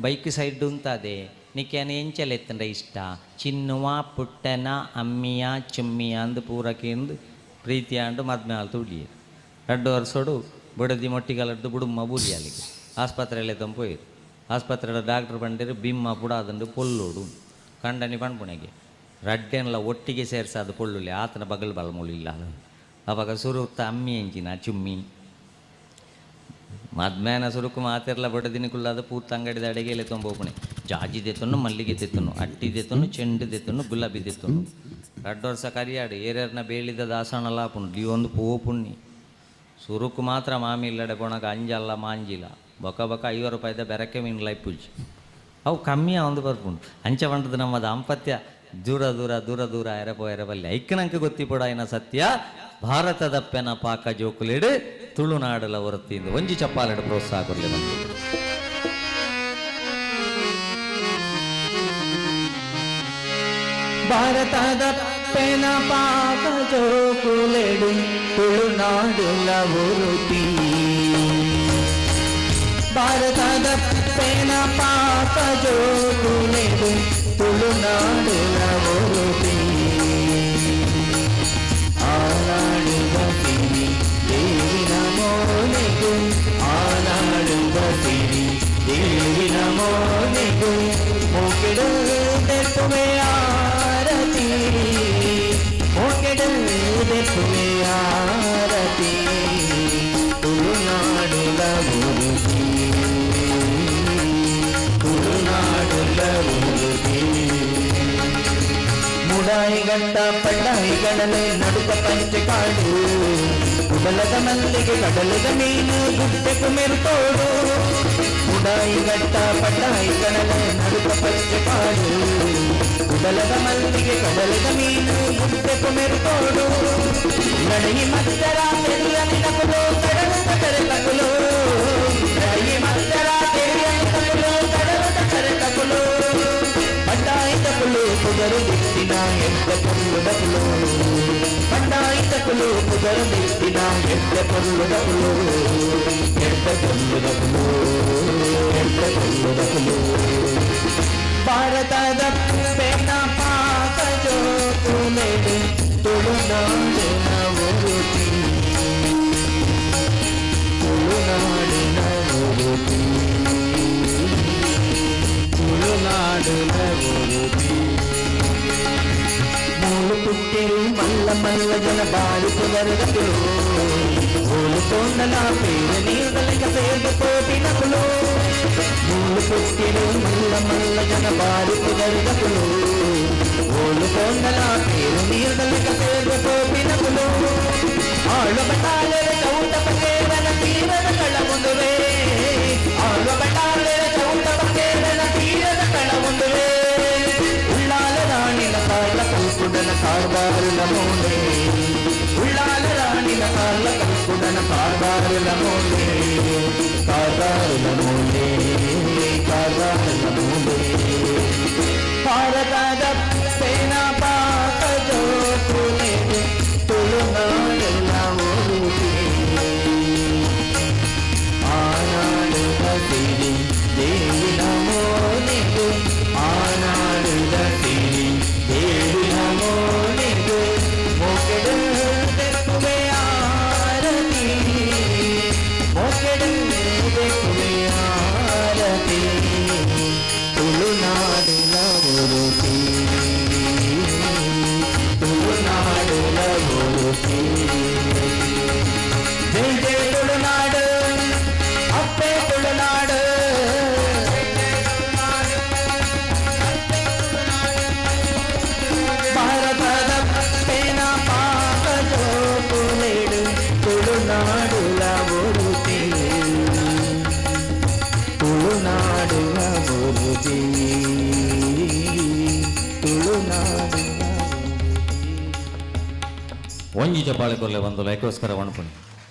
ಬೈಕ್ ಸೈಡ್ ಉಂತಾದೆ ನಿಕ್ಯಾನ ಎಂಚಲೆತ್ತಂಡ ಇಷ್ಟ ಚಿನ್ನುವ ಪುಟ್ಟನ ಅಮ್ಮಿಯ ಚುಮ್ಮಿಯ ಅಂದು ಪೂರಕೆಂದು ಪ್ರೀತಿ ಆಂಡು ಮದ್ಮೆ ಆಲ್ತು ಉಡಿಯರು. ರಡ್ಡು ವರ್ಷೋಡು ಬುಡದಿ ಮೊಟ್ಟಿಗಲಡ್ದು ಬುಡುಮ್ಮ ಬೂಲಿ ಅಲ್ಲಿಗೆ ಆಸ್ಪತ್ರೆಯಲ್ಲೇ ತಂಪೋಯಿರು. ಆಸ್ಪತ್ರೆಯ ಡಾಕ್ಟ್ರ್ ಬಂದಿರು ಬಿಮ್ಮ ಪುಡ ಅದಂಡು ಪೊಲ್ಲೋಡು ಕಂಡನಿ ಪಣ್ಪುಣೆಗೆ ರಡ್ಡೆನ್ಲ ಒಟ್ಟಿಗೆ ಸೇರ್ಸಾದ ಪೊಳ್ಳುಲಿ ಆತನ ಬಗಲ್ ಬಲಮೂಲಿಲ್ಲ. ಅವಾಗ ಸುರುತ್ತ ಅಮ್ಮಿ ಎಂಚಿನ ಚುಮ್ಮಿ ಮದ್ಮೇನ ಸುರುಕು ಮಾತಿರ್ಲ ಬಡದಿನ ಕುಲ್ಲಾದ ಪೂರ್ತ ಅಂಗಡಿದ ಅಡಿಗೆಲೆ ತೊಂಬೋಪಣೆ ಜಾಜಿ ದೆತ್ತನ್ನು ಮಲ್ಲಿಗೆ ತೆತ್ತನು ಅಟ್ಟಿ ದೆತ್ತನು ಚೆಂಡು ದೆತ್ತನು ಗುಲಾಬಿ ದೆತ್ತನು ರಡ್ಡು ವರ್ಷ ಕರಿಯಾಡು ಏರೇರ್ನ ಬೇಳಿದ ದಾಸಣಲ ಪುಂಡು ಒಂದು ಪೋಪುಣ್ಣಿ ಸುರುಕು ಮಾತ್ರ ಮಾಮಿ ಇಲ್ಲಡೆ ಪೋಣಕ ಅಂಜಲ್ಲ ಮಾಂಜಿಲ್ಲ ಬೊಕ ಬೊಕ 50 ರೂಪಾಯಿದ ಬೆರಕೆ ಮೀನು ಲೈಪುಜಿ ಅವು ಕಮ್ಮಿ ಒಂದು ಬರ್ಪುಂಡು. ಅಂಚ ಪಂಡದು ನಮ್ಮ ದಾಂಪತ್ಯ ದೂರ ದೂರ ದೂರ ದೂರ ಎರಪೋ ಎರಬಲ್ಲಿ ಐಕ್ಕನಂಕ ಗೊತ್ತಿಪೊಡಾಯಿನ ಸತ್ಯ ಭಾರತದ ಪೆನ ಪಾಕ ಜೋಕುಲಿಡು ತುಳುನಾಡಲ ಹೊರತಿಂದ ಒಂಜಿ ಚಪ್ಪಾಲೆಡು ಪ್ರೋತ್ಸಾಹ ಕೊರಲಿ ಬಂತು.
ಭಾರತದ ಪೆನ ಪಾಕ ಜೋಕುಲೆಡು ತುಳುನಾಡುಲ ಒರುತಿ ಭಾರತದ ಪೆನ ಪಾಕ ಜೋಕುಲೆಡು ತುಳುನಾಡುಲ ಒರುತಿ ಆನಾಡುವ ಸಿರಿ ದೇವಿನ ಮೋನೆಗು ಆನಾಡುವ ಸಿರಿ ದೇವಿನ ಮೋನೆಗು ಮೋಕೆಡು ದೆಪ್ಪುವೆ ಆರತಿ ಮೋಕೆಡು ದೆಪ್ಪುವೆ ಆರತಿ ತುಳುನಾಡುಲ ಒರುತಿ ತುಳುನಾಡುಲ ಒರುತಿ ಮುಡಾಯಿ ಗಂಟ ಪಡ್ಡಾಯಿ ಗಡಲೆ ನಡುಕ ಪಂಚೆ ಕಾಡು ಉಡಲದ ಮಲ್ಲಿಗೆ ಕಡಲದ ಮೀನು ಗುಡ್ಡೆ ಕುಮೆರು ತೋಡು ಮುಡಾಯಿ ಗಟ್ಟ ಪಡ್ಡಾಯಿ ಕಡಲೆ ನಡುಕ ಪಂಚೆ ಕಾಡು ಉಡಲದ ಮಲ್ಲಿಗೆ ಕಡಲದ ಮೀನು ಗುಡ್ಡೆ ಕುಮೆರು ತೋಡು ನಡೆಯಿ ಮತ್ತರ ತೆರಿಯ ನಿನಕುಲು ಕಡಲದ ಕರೆ ತಗುಲು ನಡೆಯಿ ಮತ್ತರ ತೆರಿಯ ನಿನಕುಲು ಕಡಲದ ಕರೆ ತಗುಲು ಪಡ್ಡಾಯಿ ಪುದರು ದಿಟ್ಟಿನ ಎದ್ದ ಪೊರ್ಲುಡಕುಲು ಪಡ್ಡಾಯಿತಕುಲು ಪುದರು ದಿಟ್ಟಿನ ಎದ್ದ ಪೊರ್ಲುಡಕುಲು ಎದ್ದ ಪೊರ್ಲುಡಕುಲು ಎದ್ದ ಪೊರ್ಲುಡಕುಲು ಭಾರತದ ಪೆನ ಪಾಕ ಜೋಕುಲೆಡು ತುಳುನಾಡಿನ ಒರುತಿ ತುಳುನಾಡಿನ ಒರುತಿ ತುಳುನಾಡಿನ ಒರುತಿ ಮೂಲು ಪುಟ್ಟಿರು ಮಲ್ಲ ಮಲ್ಲ ಜನ ಬಾರಿ ಪುದರದಕುಲು ಓಲು ತೋಂಡಲ ಪೇರ ನೀರ್ದಲಿಕ ಸೇರ್ದು ಕೋಟಿನಕುಲು ಮೂಲು ಪುಟ್ಟಿರು ಮಲ್ಲ ಮಲ್ಲ ಜನ ಬಾರಿ ಪುದರದಕುಲು ಓಲು ತೋಂಡಲ ಪೇರ ನೀರ್ದಲಿಕ ಸೇರ್ದು ಕೋಟಿನಕುಲು ಆಳು ಬಟಾಲೆರ ಚೌಟ ಪಕೇರನ ತೀರದ ಕಳ ಮುಂದುವೆ ಆಳು ಬಟಾಲೆರ ಚೌಟ ಪಕೇರನ ತೀರದ ಕಾರ್ಬಾರುಲ ಮೋನೆ ಉಳ್ಳಾಲ ರಾಣಿನ ಕಾರ್ಲ ಕಲ್ಪುಡನ ಕಾರ್ಬಾರುಲ ಮೋನೆ ಕಾರ್ಬಾರುಲ ಮೋನೆ ಕಾರ್ಬಾರುಲ ಮೋನೆ ಭಾರತದ ಪೇನ ಪಾಕ ಜೋಕುಲೆ ತುಳುನಾಡೆಲ್ಲ ಒರುಗೆ ಆನಾಡುದ ಸಿರಿ ದೇವಿನ ಮೋನೆಗು ಆನಾಡುದ ಸಿರಿ ದೇವಿನ ಮೋನೆಗು ಮೊಕೆಡು ತೆಕ್ಕುವೆ ಆರತಿ ಮೊಕೆಡು ತೆಕ್ಕುವೆ ಆರತಿ ತುಳುನಾಡಿನ ಉರುತಿ ತುಳುನಾಡಿನ ಉರುತಿ ಜೈ ಜೈ ತುಳುನಾಡು ಅಪ್ಪೆ ತುಳುನಾಡು ಭಾರತದ ಪೇನ ಪಾಪ ಜೋಕುಲೇಡು ತುಳುನಾಡುಲ ಉರುತಿ ತುಳುನಾಡುಲ ಉರುತಿ ತುಳುನಾಡುಲ.
ಒಂಜಿ ಚಪ್ಪಾಳೆ ಕೊರ್ಲೆ ಒಂದು ಲೈಕೋಸ್ಕರ ಒಣಪುಣಿ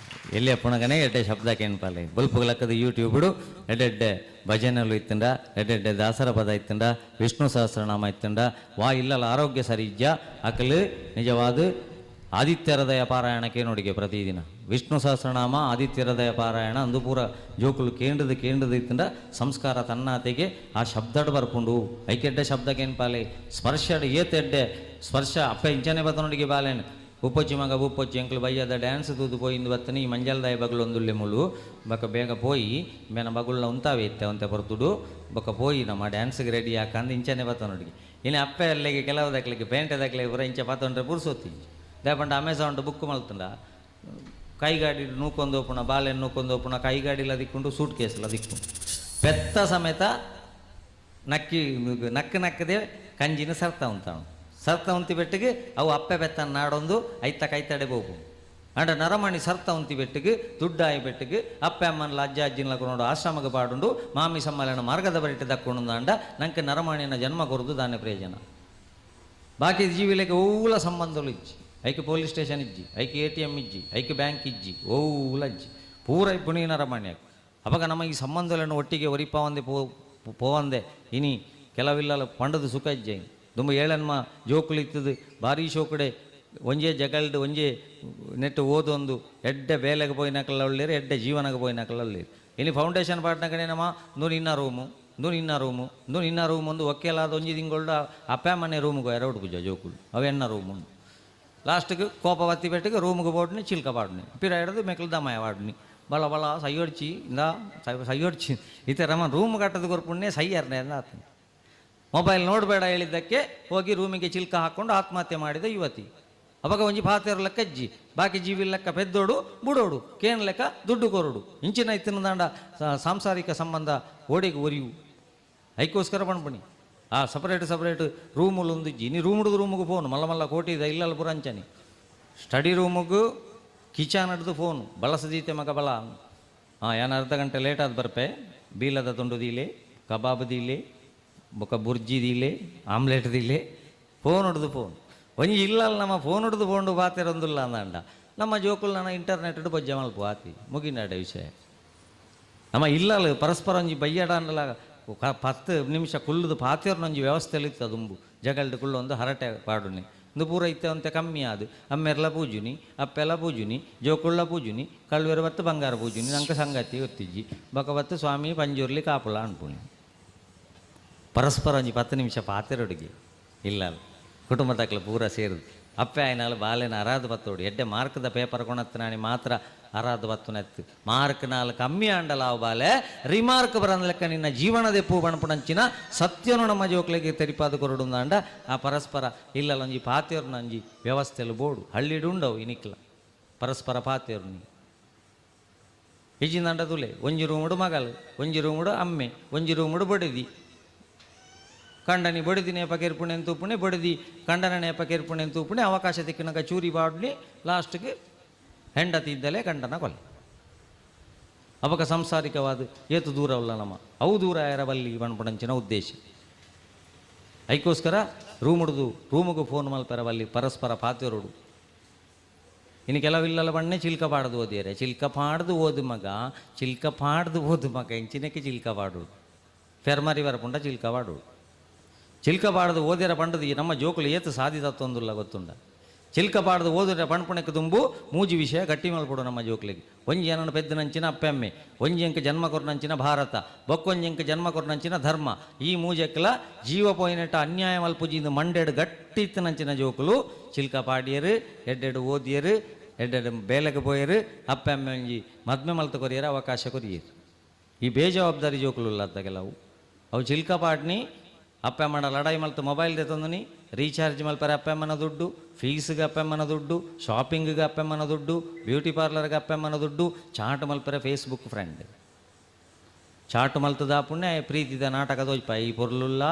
ಎಲ್ಲಿ ಅಪ್ಪಣಗನೇ ಎಡ್ಡೆ ಶಬ್ದ ಕೇಳ್ಪಾಲೆ ಬಲ್ಪುಗಳಕ್ಕದ ಯೂಟ್ಯೂಬ್ಡು ಎಡ್ಡೆಡ್ಡೆ ಭಜನೆಲು ಇತ್ತಂಡ, ಎಡ್ಡೆಡ್ಡೆ ದಾಸರ ಪದ ಇತ್ತಂಡ, ವಿಷ್ಣು ಸಹಸ್ರನಾಮ ಇತ್ತಂಡ, ವಾ ಇಲ್ಲಲ ಆರೋಗ್ಯ ಸರಿ ಇಜ್ಜ ಅಕಲು ನಿಜವಾದ ಆದಿತ್ಯ ಹೃದಯ ಪಾರಾಯಣಕ್ಕೆ ನೋಡಿಗೆ ಪ್ರತಿದಿನ ವಿಷ್ಣು ಸಹಸ್ರನಾಮ ಆದಿತ್ಯ ಹೃದಯ ಪಾರಾಯಣ ಅಂದು ಪೂರ ಜೋಕುಲು ಕೇಂದ್ರದ ಕೇಂದ್ರದ ಇತ್ತಂಡ ಸಂಸ್ಕಾರ ತನ್ನಾತೆಗೆ ಆ ಶಬ್ದಡ್ ಬರ್ಪುಂಡು. ಐಕೆಡ್ಡೆ ಶಬ್ದ ಕೇನ್ಪಾಲೆ ಸ್ಪರ್ಶಡ್ ಏತೆಡ್ಡೆ ಸ್ಪರ್ಶ ಅಪ್ಪ ಇಂಚನೆ ಬತ್ತನೊಡಿಗೆ ಬಾಲೇನು ಉಪ್ಪೊಚ್ಚಿ ಮಗ ಉಪ್ಪೊಚ್ಚಿ ಎಂಕ್ಲು ಬಯ್ಯದ ಡ್ಯಾನ್ಸ್ ತೂದು ಪೋಯಿಂದು ಬತ್ತನಿ ಈ ಮಂಜಲ್ದಾಯ ಬಗಲು ಒಂದುಲ್ಲೆ ಮುಲು ಬೊಕ ಬೇಗ ಪೋಯಿ ಮೇನ ಬಗುಳ್ನ ಉಂತಾವೆ ಇತ್ತೆ ಅಂತೆ ಬರ್ತುಡು ಬೊಕ ಪೋಯಿ ನಮ್ಮ ಡ್ಯಾನ್ಸ್ಗೆ ರೆಡಿ ಹಾಕಂದು ಇಂಚನೆ ಬತ್ತನೊಡಿಗೆ. ಇನ್ನು ಅಪ್ಪೆ ಅಲ್ಲಿಗೆ ಕೆಲವು ದಕ್ಲಿಗೆ ಪೇಂಟೆ ದಕ್ಲಿಗೆ ಪೂರ ಇಂಚೆ ಪತ್ತೊಂಡ್ರೆ ಪುರ್ಸೊತ್ತಿ ದೇಪಂಡ ಅಮೆಝಾನ್ ಬುಕ್ ಮಲ್ತುಂಡ ಕೈಗಾಡಿ ನೂಕೊಂದು ಹೋಪುಣ ಬಾಲೆನ್ ನೂಕೊಂದು ಹೋಪುಣ ಕೈಗಾಡಿಲ ದಿಕ್ಕೊಂಡು ಸೂಟ್ ಕೇಸ್ಲ ದಿಕ್ಕೊಂಡು ಪೆತ್ತ ಸಮೇತ ನಕ್ಕಿ ನಕ್ಕ ನಕ್ಕದೆ ಕಂಜಿನ ಸರ್ತ ಉಂತಾನು ಸರ್ತ ಉಂತಿ ಬೆಟ್ಟಿಗೆ ಅವು ಅಪ್ಪೆ ಬೆತ್ತ ನಾಡೊಂದು ಐತ ಕೈತಡೆ ಬೋಪು ಅಂಡ ನರಮಣಿ ಸರ್ತ ಉಂತಿ ಬೆಟ್ಟಿಗೆ ದುಡ್ಡಾಯಿ ಬೆಟ್ಟಿಗೆ ಅಪ್ಪೆ ಅಮ್ಮನ ಅಜ್ಜ ಅಜ್ಜಿನ ಕೊನೋಡು ಆಶ್ರಮಕ್ಕೆ ಪಾಡುಂಡು ಮಾಮಿ ಸಮ್ಮಲನ ಮಾರ್ಗದ ಬರಿಟೆ ದಕ್ಕೊಂಡು ಅಂಡ ನಂಗೆ ನರಮಣಿನ ಜನ್ಮ ಕೊರದು ದಾನೆ ಪ್ರಯೋಜನ. ಬಾಕಿ ಜೀವಿಲೆಗೆ ಓಲ ಸಂಬಂಧಗಳು ಇಜ್ಜಿ ಐಕೆ ಪೊಲೀಸ್ ಸ್ಟೇಷನ್ ಇಜ್ಜಿ ಐಕೆ ATM ಇಜ್ಜಿ ಐಕೆ ಬ್ಯಾಂಕ್ ಇಜ್ಜಿ ಓಲ ಇಜ್ಜಿ ಪೂರ ಇಪ್ಪುಣಿ ನರಮಣ್ಯಾಗ. ಅವಾಗ ನಮ್ಮ ಈ ಸಂಬಂಧಗಳನ್ನು ಒಟ್ಟಿಗೆ ಒರಿಪಾವಂದೆ ಪೋವಂದೆ ಇನಿ ಕೆಲವಿಲ್ಲ ಪಂಡದು ಸುಖ ಇಜ್ಜೆ ದುಂಬ ಏಳನ್ಮ ಜೋಕುಲು ಇತ್ತದು ಭಾರೀ ಶೋಕಡೆ ಒಂಜೇ ಜಗಲ್ಡ್ ಒಂಜೇ ನೆಟ್ಟು ಓದೊಂದು ಎಡ್ಡೆ ಬೇಲೆಗೆ ಪೋಯಿನಕಲ್ಲ ಒಳ್ಳೇರು ಎಡ್ಡೆ ಜೀವನಕ್ಕೆ ಪೋಯಿನಕಲ್ಲ ಒಳ್ಳೇರು. ಇನ್ನು ಫೌಂಡೇಶನ್ ಪಾಟ್ನ ಕಡೆ ನಮ್ಮ ನೂ ನಿನ್ನ ರೂಮು ನೂ ನಿನ್ನ ರೂಮು ನೂ ನಿನ್ನ ರೂಮ್ ಒಂದು ಒಕ್ಕೆಲಾದ ಒಂಜಿ ತಿಂಗಳು ಅಪ್ಪ ಮನೆ ರೂಮ್ಗೆ ಎರಡು ಪೂಜೆ ಜೋಕುಲು ಅವು ಎನ್ನ ರೂಮು. ಲಾಸ್ಟ್ಗೆ ಕೋಪ ಬತ್ತಿ ಬೆಟ್ಟಿಗೆ ರೂಮ್ಗೆ ಬೋಡ್ನಿ ಚಿಲ್ಕ ಪಾಡ್ನಿ ಪಿರ ಹಿಡಿದು ಮೆಕ್ಲು ದಮಾಯ ವಾಡ್ನಿ ಬಲ ಬಲ ಸೈಯೊಡ್ಚಿ ಇಂದ ಸೈಯೊಡ್ಚಿ ಈ ಥರ ನಮ್ಮ ರೂಮ್ ಕಟ್ಟದ ಕೊರ್ಪುಣ್ಣೆ ಸೈಯರ್ನೆ ಆತ. ಮೊಬೈಲ್ ನೋಡಬೇಡ ಹೇಳಿದ್ದಕ್ಕೆ ಹೋಗಿ ರೂಮಿಗೆ ಚಿಲ್ಕ ಹಾಕ್ಕೊಂಡು ಆತ್ಮಹತ್ಯೆ ಮಾಡಿದ ಯುವತಿ. ಅವಾಗ ಒಂಜಿ ಪಾತೆರ್ ಲೆಕ್ಕ ಅಜ್ಜಿ ಬಾಕಿ ಜೀವಿ ಲೆಕ್ಕ ಪೆದ್ದೋಡು ಬುಡೋಡು ಕೇನ್ ಲೆಕ್ಕ ದುಡ್ಡು ಕೊರಡು ಇಂಚಿನ ಇತ್ತಿನ ದಾಂಡ ಸಾಂಸಾರಿಕ ಸಂಬಂಧ ಓಡಿಗೆ ಒರಿಯು ಐಕೋಸ್ಕರ ಪಣ್ಪಣಿ ಆ ಸಪರೇಟ್ ಸಪರೇಟ್ ರೂಮುಲು ಒಂದಿಜ್ಜಿ. ನೀ ರೂಮುಡ್ದು ರೂಮಿಗೆ ಫೋನ್ ಮಲ್ಲ ಮಲ್ಲ ಕೋಟಿದ ಇಲ್ಲಲ್ಲ ಪುರಂಚನಿ ಸ್ಟಡಿ ರೂಮಿಗೂ ಕಿಚನ್ ಹಿಡ್ದು ಫೋನು ಬಳಸದೀತೆ ಮಗ ಬಲ ಹಾಂ ಏನು ಅರ್ಧ ಗಂಟೆ ಲೇಟ್ ಆದ ಬರ್ಪೆ ಬೀಲದ ತುಂಡು ದೀಲೆ ಕಬಾಬ್ ದೀಲೆ ಬೊಕ ಬುರ್ಜಿ ದೀಲೆ ಆಮ್ಲೆಟ್ ದೀಲೆ ಫೋನ್ ಹಿಡ್ದು ಫೋನ್ ಒಂಜಿ ಇಲ್ಲಲ್ಲ ನಮ್ಮ ಫೋನ್ ಹಿಡ್ದು ಫೋಂಡು ಬಾತಿರೊಂದಿಲ್ಲ ಅಂದಂಡ ನಮ್ಮ ಜೋಕುಲ್ ನನ್ನ ಇಂಟರ್ನೆಟ್ ಬೊಜ್ಜೆ ಮಲ್ಪ ಆತಿ ಮುಗಿನಾಡ ವಿಷಯ. ನಮ್ಮ ಇಲ್ಲಲ್ಲ ಪರಸ್ಪರ ಒಂಜಿ ಬಯ್ಯಡ ಅನ್ನಲ್ಲ 10 ನಿಮಿಷ ಕುಲ್ಲುದು ಪಾತಿರ್ನೊಂಜಿ ವ್ಯವಸ್ಥೆಯಲ್ಲಿ ಇತ್ತು ದುಂಬು ಜಗಲ್ಡು ಕುಲ್ಲೊಂದು ಹರಟೆ ಪಾಡುನಿ ಇಂದು ಪೂರ ಇತ್ತೆ ಅಂತೆ ಕಮ್ಮಿ ಅದು ಅಮ್ಮೆರ್ಲ ಪೂಜುನಿ ಅಪ್ಪೆಲ್ಲ ಪೂಜುನಿ ಜೋಕುಳ್ಳ ಪೂಜುನಿ ಕಳ್ವೆರು ಬತ್ತು ಬಂಗಾರ ಪೂಜುನಿ ನಂಗೆ ಸಂಗತಿ ಗೊತ್ತಿಜ್ಜಿ ಬಕ ಬತ್ತು ಸ್ವಾಮಿ ಪಂಜುರ್ಲಿ ಕಾಪುಲ ಅನ್ಪುನಿ ಪರಸ್ಪರ ಒಂಜಿ 10 ನಿಮಿಷ ಪಾತಿರೊಡುಗೆ ಇಲ್ಲ ಕುಟುಂಬ ತಕ್ಲ ಪೂರ ಸೇರುದು ಅಪ್ಪೆ ಆಯ್ನಾಲು ಬಾಲೆನ ಅರಾದ ಬತ್ತೋಡು ಎಡ್ಡೆ ಮಾರ್ಕ್ದ ಪೇಪರ್ ಕೊಣತ್ತು ಮಾತ್ರ ಅರಾದ ಬತ್ತು ನೆತ್ತು ಮಾರ್ಕ್ ನಾಲ್ ಕಮ್ಮಿ ಆಂಡಲ ಅವು ಬಾಲೆ ರಿಮಾರ್ಕ್ ಬರಂದ ಲೆಕ್ಕ ನಿನ್ನ ಜೀವನದ ಪೂ ಬಣಪುಣಂಚಿನ ಸತ್ಯನು ನಮ್ಮ ಜೋಕ್ಲೆಗೆ ತೆರಿಪಾದ ಕೊರಡುಂದಾಂಡ ಆ ಪರಸ್ಪರ ಇಲ್ಲಲ್ಲ ಒಂಜಿ ಪಾತಿಯರ್ನಂಜಿ ವ್ಯವಸ್ಥೆಲು ಬೋಡು ಹಳ್ಳಿಡುಂಡವು ಇನಿಕ್ಲ ಪರಸ್ಪರ ಪಾತಿಯರ್ನಿ ಇಜ್ಜಿಂದಂಡ ತುಲೆ ಒಂಜಿ ರೂಮುಡು ಮಗಲು ಒಂಜಿ ರೂಮುಡು ಅಮ್ಮೆ ಒಂಜಿ ರೂಮುಡು ಬಡಿದಿ ಕಂಡನಿ ಬಡಿದಿ ನೇಪ ಕೆರ್ಪುಣೆ ತೂಪುಣೆ ಬಡಿದಿ ಕಂಡನ ನೇಪ ಕೆರ್ಪುಣೆ ತೂಪುಣೆ ಅವಕಾಶ ತಿಕ್ಕಿನಕ ಚೂರಿ ಬಾಡ್ಲಿ ಲಾಸ್ಟ್ಗೆ ಹೆಂಡತಿ ಇದ್ದಲೇ ಕಂಡನ ಕೊಲೆ. ಅವಾಗ ಸಂಸಾರಿಕವಾದ ಏತು ದೂರವಲ್ಲ ನಮ್ಮ ಅವು ದೂರ ಎರಬಲ್ಲಿ ಬಣ್ಪಣಂಚಿನ ಉದ್ದೇಶ. ಅದಕ್ಕೋಸ್ಕರ ರೂಮುಡ್ದು ರೂಮುಗು ಫೋನ್ ಮಲ್ಪೆರವಲ್ಲಿ ಪರಸ್ಪರ ಪಾತೆರೋಡು. ಇನ್ನು ಕೆಲವಿಲ್ಲಲ್ಲ ಬಣ್ಣೆ ಚಿಲ್ಕ ಪಾಡ್ದು ಓದಿಯರೆ ಚಿಲ್ಕ ಪಾಡ್ದು ಓದು ಮಗ ಚಿಲ್ಕ ಪಾಡ್ದು ಓದು ಮಗ ಇಂಚಿನಕ್ಕೆ ಚಿಲ್ಕ ಪಾಡೋಡು ಫೆರ್ಮರಿ ವರಪುಂಡ ಚಿಲ್ಕ ಪಾಡೋಡು ಚಿಲ್ಕ ಪಾಡ್ದು ಓದಿರ ಪಂಡದು ಈ ನಮ್ಮ ಜೋಕುಲು ಏತು ಸಾಧಿತತ್ತೊಂದುಲ್ಲ ಗೊತ್ತುಂಡ. ಚಿಲ್ಕ ಪಾಡ್ದು ಓದಿರ ಪಣ್ಪುಣಕ್ಕೆ ತುಂಬು ಮೂಜಿ ವಿಷಯ ಗಟ್ಟಿ ಮಲ್ಪಡು ನಮ್ಮ ಜೋಕ್ಲಿಗೆ. ಒಂಜಿ ಏನನ್ನು ಪೆದ್ದನಂಚಿನ ಅಪ್ಪೆಮ್ಮೆ, ಒಂಜಿ ಅಂಕ ಜನ್ಮ ಕೊರ್ನಂಚಿನ ಭಾರತ, ಬೊಕ್ಕೊಂಜಿ ಅಂಕ ಜನ್ಮ ಕೊರ್ನಂಚಿನ ಧರ್ಮ, ಈ ಮೂಜೆಕ್ಲ ಜೀವ ಪೋಯಿನಟ ಅನ್ಯಾಯ ಮಲ್ಪುಜಿಂದು ಮಂಡೆಡು ಗಟ್ಟಿತ್ತನಂಚಿನ ಜೋಕುಲು ಚಿಲ್ಕ ಪಾಡಿಯರು, ಎಡ್ಡೆಡು ಓದಿಯರು, ಎಡ್ಡೆಡು ಬೇಲೆಗೆ ಪೋಯರು, ಅಪ್ಪೆಮ್ಮೆ ಒಂಜಿ ಮದ್ಮೆ ಮಲ್ತ ಕೊರಿಯರು, ಅವಕಾಶ ಕೊರಿಯರು. ಈ ಬೇಜವಾಬ್ದಾರಿ ಜೋಕುಲು ಅತ್ತ ಕೆಲವು ಅವು ಚಿಲ್ಕ ಪಾಡ್ನಿ ಅಪ್ಪಮ್ಮನ ಲಡಾಯಿ ಮಲ್ತು ಮೊಬೈಲ್ ತಂದನಿ, ರೀಚಾರ್ಜ್ ಮಲ್ಪರೆ ಅಪ್ಪಮ್ಮನ ದುಡ್ಡು, ಫೀಸ್ಗೆ ಅಪ್ಪಮ್ಮನ ದುಡ್ಡು, ಶಾಪಿಂಗ್ಗೆ ಅಪ್ಪಮ್ಮನ ದುಡ್ಡು, ಬ್ಯೂಟಿ ಪಾರ್ಲರ್ಗೆ ಅಪ್ಪಮ್ಮನ ದುಡ್ಡು, ಚಾಟ್ ಮಲ್ಪರೆ ಫೇಸ್ಬುಕ್ ಫ್ರೆಂಡ್ ಚಾಟ್ ಮಲ್ತದ ಪುಣ್ಯ ಪ್ರೀತಿದ ನಾಟಕ ತೋಜ್ಪ ಈ ಪೊರ್ಲುಲ್ಲ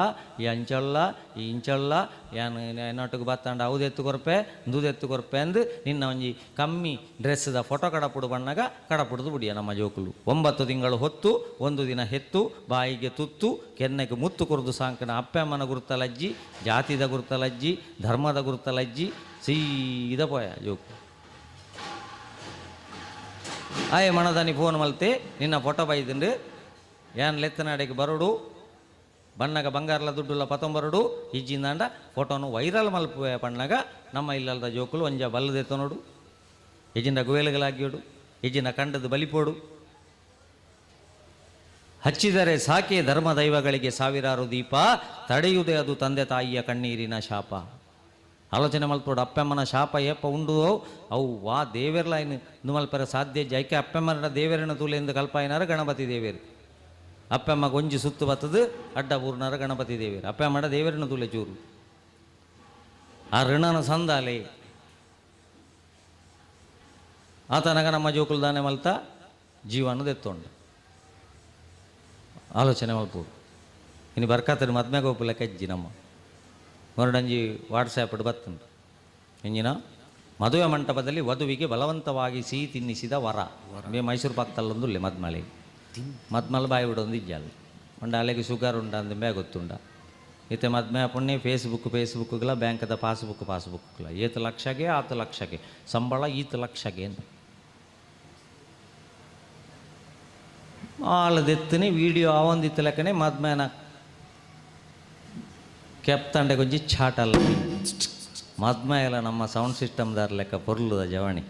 ಈ ಅಂಚೊಲ್ಲ ಈ ಇಂಚೊಲ್ಲ ಯಾನ್ ನಾಟಕ ಬತ್ತಾಂಡ ಅವುದೆತ್ತು ಕೊರ್ಪೆ ದೂದೆತ್ತು ಕೊರ್ಪೆ ಅಂದು ನಿನ್ನ ಒಂಜಿ ಕಮ್ಮಿ ಡ್ರೆಸ್ದ ಫೋಟೋ ಕಡಪುಡು ಬಣ್ಣಗ ಕಡಪುಡ್ದು ಬಿಡಿಯ ನಮ್ಮ ಜೋಕುಲು. 9 ತಿಂಗಳು ಹೊತ್ತು 1 ದಿನ ಹೆತ್ತು ಬಾಯಿಗೆ ತುತ್ತು ಕೆನ್ನೆಗೆ ಮುತ್ತು ಕೊರ್ದು ಸಾಂಕನ ಅಪ್ಪಮ್ಮನ ಗುರುತಲಜ್ಜಿ, ಜಾತಿದ ಗುರುತಲಜ್ಜಿ, ಧರ್ಮದ ಗುರುತಲಜ್ಜಿ ಸೀದ ಪೋಯ ಜೋಕು. ಆಯೆ ಮಣದಾನಿ ಫೋನ್ ಮಲ್ತೆ ನಿನ್ನ ಫೋಟೋ ಬೈದಿಂಡು ಯಾನ್ ಲೆತ್ತನಾಡೆಗೆ ಬರೋಡು ಬಣ್ಣಗ ಬಂಗಾರಲ ದುಡ್ಡುಲ್ಲ ಪತೊಂಬರಡು ಇಜ್ಜಿಂದಾಂಡ ಫೋಟೋನು ವೈರಲ್ ಮಲ್ಪುವೆ ಪಣ್ಣಗ ನಮ್ಮ ಇಲ್ಲಲ್ದ ಜೋಕುಲು ಒಂಜ ಬಲ್ಲದೆತ್ತನೋಡು, ಇಜ್ಜಿಂದ ಗುವೇಲುಗಳಾಗಿಯೋಡು, ಇಜ್ಜಿನ ಕಂಡದ ಬಲಿಪೋಡು. ಹಚ್ಚಿದರೆ ಸಾಕೆ ಧರ್ಮ ದೈವಗಳಿಗೆ ಸಾವಿರಾರು ದೀಪ, ತಡೆಯುವುದೇ ಅದು ತಂದೆ ತಾಯಿಯ ಕಣ್ಣೀರಿನ ಶಾಪ. ಆಲೋಚನೆ ಮಲ್ಪೋಡು ಅಪ್ಪಮ್ಮನ ಶಾಪ ಏಪ ಉಂಡು ಅವು ವಾ ದೇವೆರ್ಲ ಇನ್ನು ಮಲ್ಪರ ಸಾಧ್ಯ ಜೈಕೆ ಅಪ್ಪಮ್ಮನ ದೇವರನ ತೂಲೆಂದು ಕಲ್ಪಾಯಿನಾರ ಗಣಪತಿ ದೇವೇರು. ಅಪ್ಪಮ್ಮ ಗೊಂಜಿ ಸುತ್ತು ಬತ್ತದು ಅಡ್ಡ ಊರ್ನಾರ ಗಣಪತಿ ದೇವೇರು ಅಪ್ಪಮ್ಮಡ ದೇವರನ ತೂಲೆ ಚೂರು ಆ ಋಣನ ಸಂದಾಲೆ ಆತನಗ ನಮ್ಮ ಜೋಕುಲ್ದಾನೆ ಮಲ್ತ ಜೀವನ ದೆತ್ತೊಂಡು. ಆಲೋಚನೆ ಮಲ್ಪೋಡು. ಇನ್ನು ಬರ್ಕಾತರು ಮದ್ಮೆ ಗೋಪುಲ ಕಜ್ಜಿ ನಮ್ಮ ಹೊರಡಂಜಿ ವಾಟ್ಸ್ಯಾಪ್ ಬತ್ತುಂಟು. ಇಂಜಿನ ಮದುವೆ ಮಂಟಪದಲ್ಲಿ ವಧುವಿಗೆ ಬಲವಂತವಾಗಿ ಸಿಹಿ ತಿನ್ನಿಸಿದ ವರ. ಮೇ ಮೈಸೂರು ಪಾಕ್ತಲ್ಲೊಂದುಲ್ಲೆ ಮದ್ಮಲೆ ಮದ್ಮಲ್ ಬಾಯಿ ಬಿಡೊಂದು ಇಜ್ಜಾಲ್ ಉಂಡ ಅಲೆಗೆ ಶುಗರ್ ಉಂಡ ಅಂದ ಗೊತ್ತುಂಡ. ಇತ್ತೆ ಮದ್ಮೆ ಪುಣ್ಯ ಫೇಸ್ಬುಕ್ ಫೇಸ್ಬುಕ್ಗಳ ಬ್ಯಾಂಕದ ಪಾಸ್ಬುಕ್ ಪಾಸ್ಬುಕ್ಗಳ ಏತು ಲಕ್ಷಗೆ ಆತು ಲಕ್ಷಗೆ ಸಂಬಳ ಈತು ಲಕ್ಷಗೆ ಅಂತ ಆಳದೆತ್ತನೆ ವೀಡಿಯೋ ಆವಂದಿತ್ತು ಲೆಕ್ಕನೆ ಮದ್ಮೇನ ಕೆಪ್ತಂಡೆ ಕೊಂಚ ಛಾಟಲ್ಲ ಮದ್ಮೆ ಎಲ್ಲ ನಮ್ಮ ಸೌಂಡ್ ಸಿಸ್ಟಮ್ದಾರ ಲೆಕ್ಕ ಪೊರ್ಲುದ ಜವಣಿ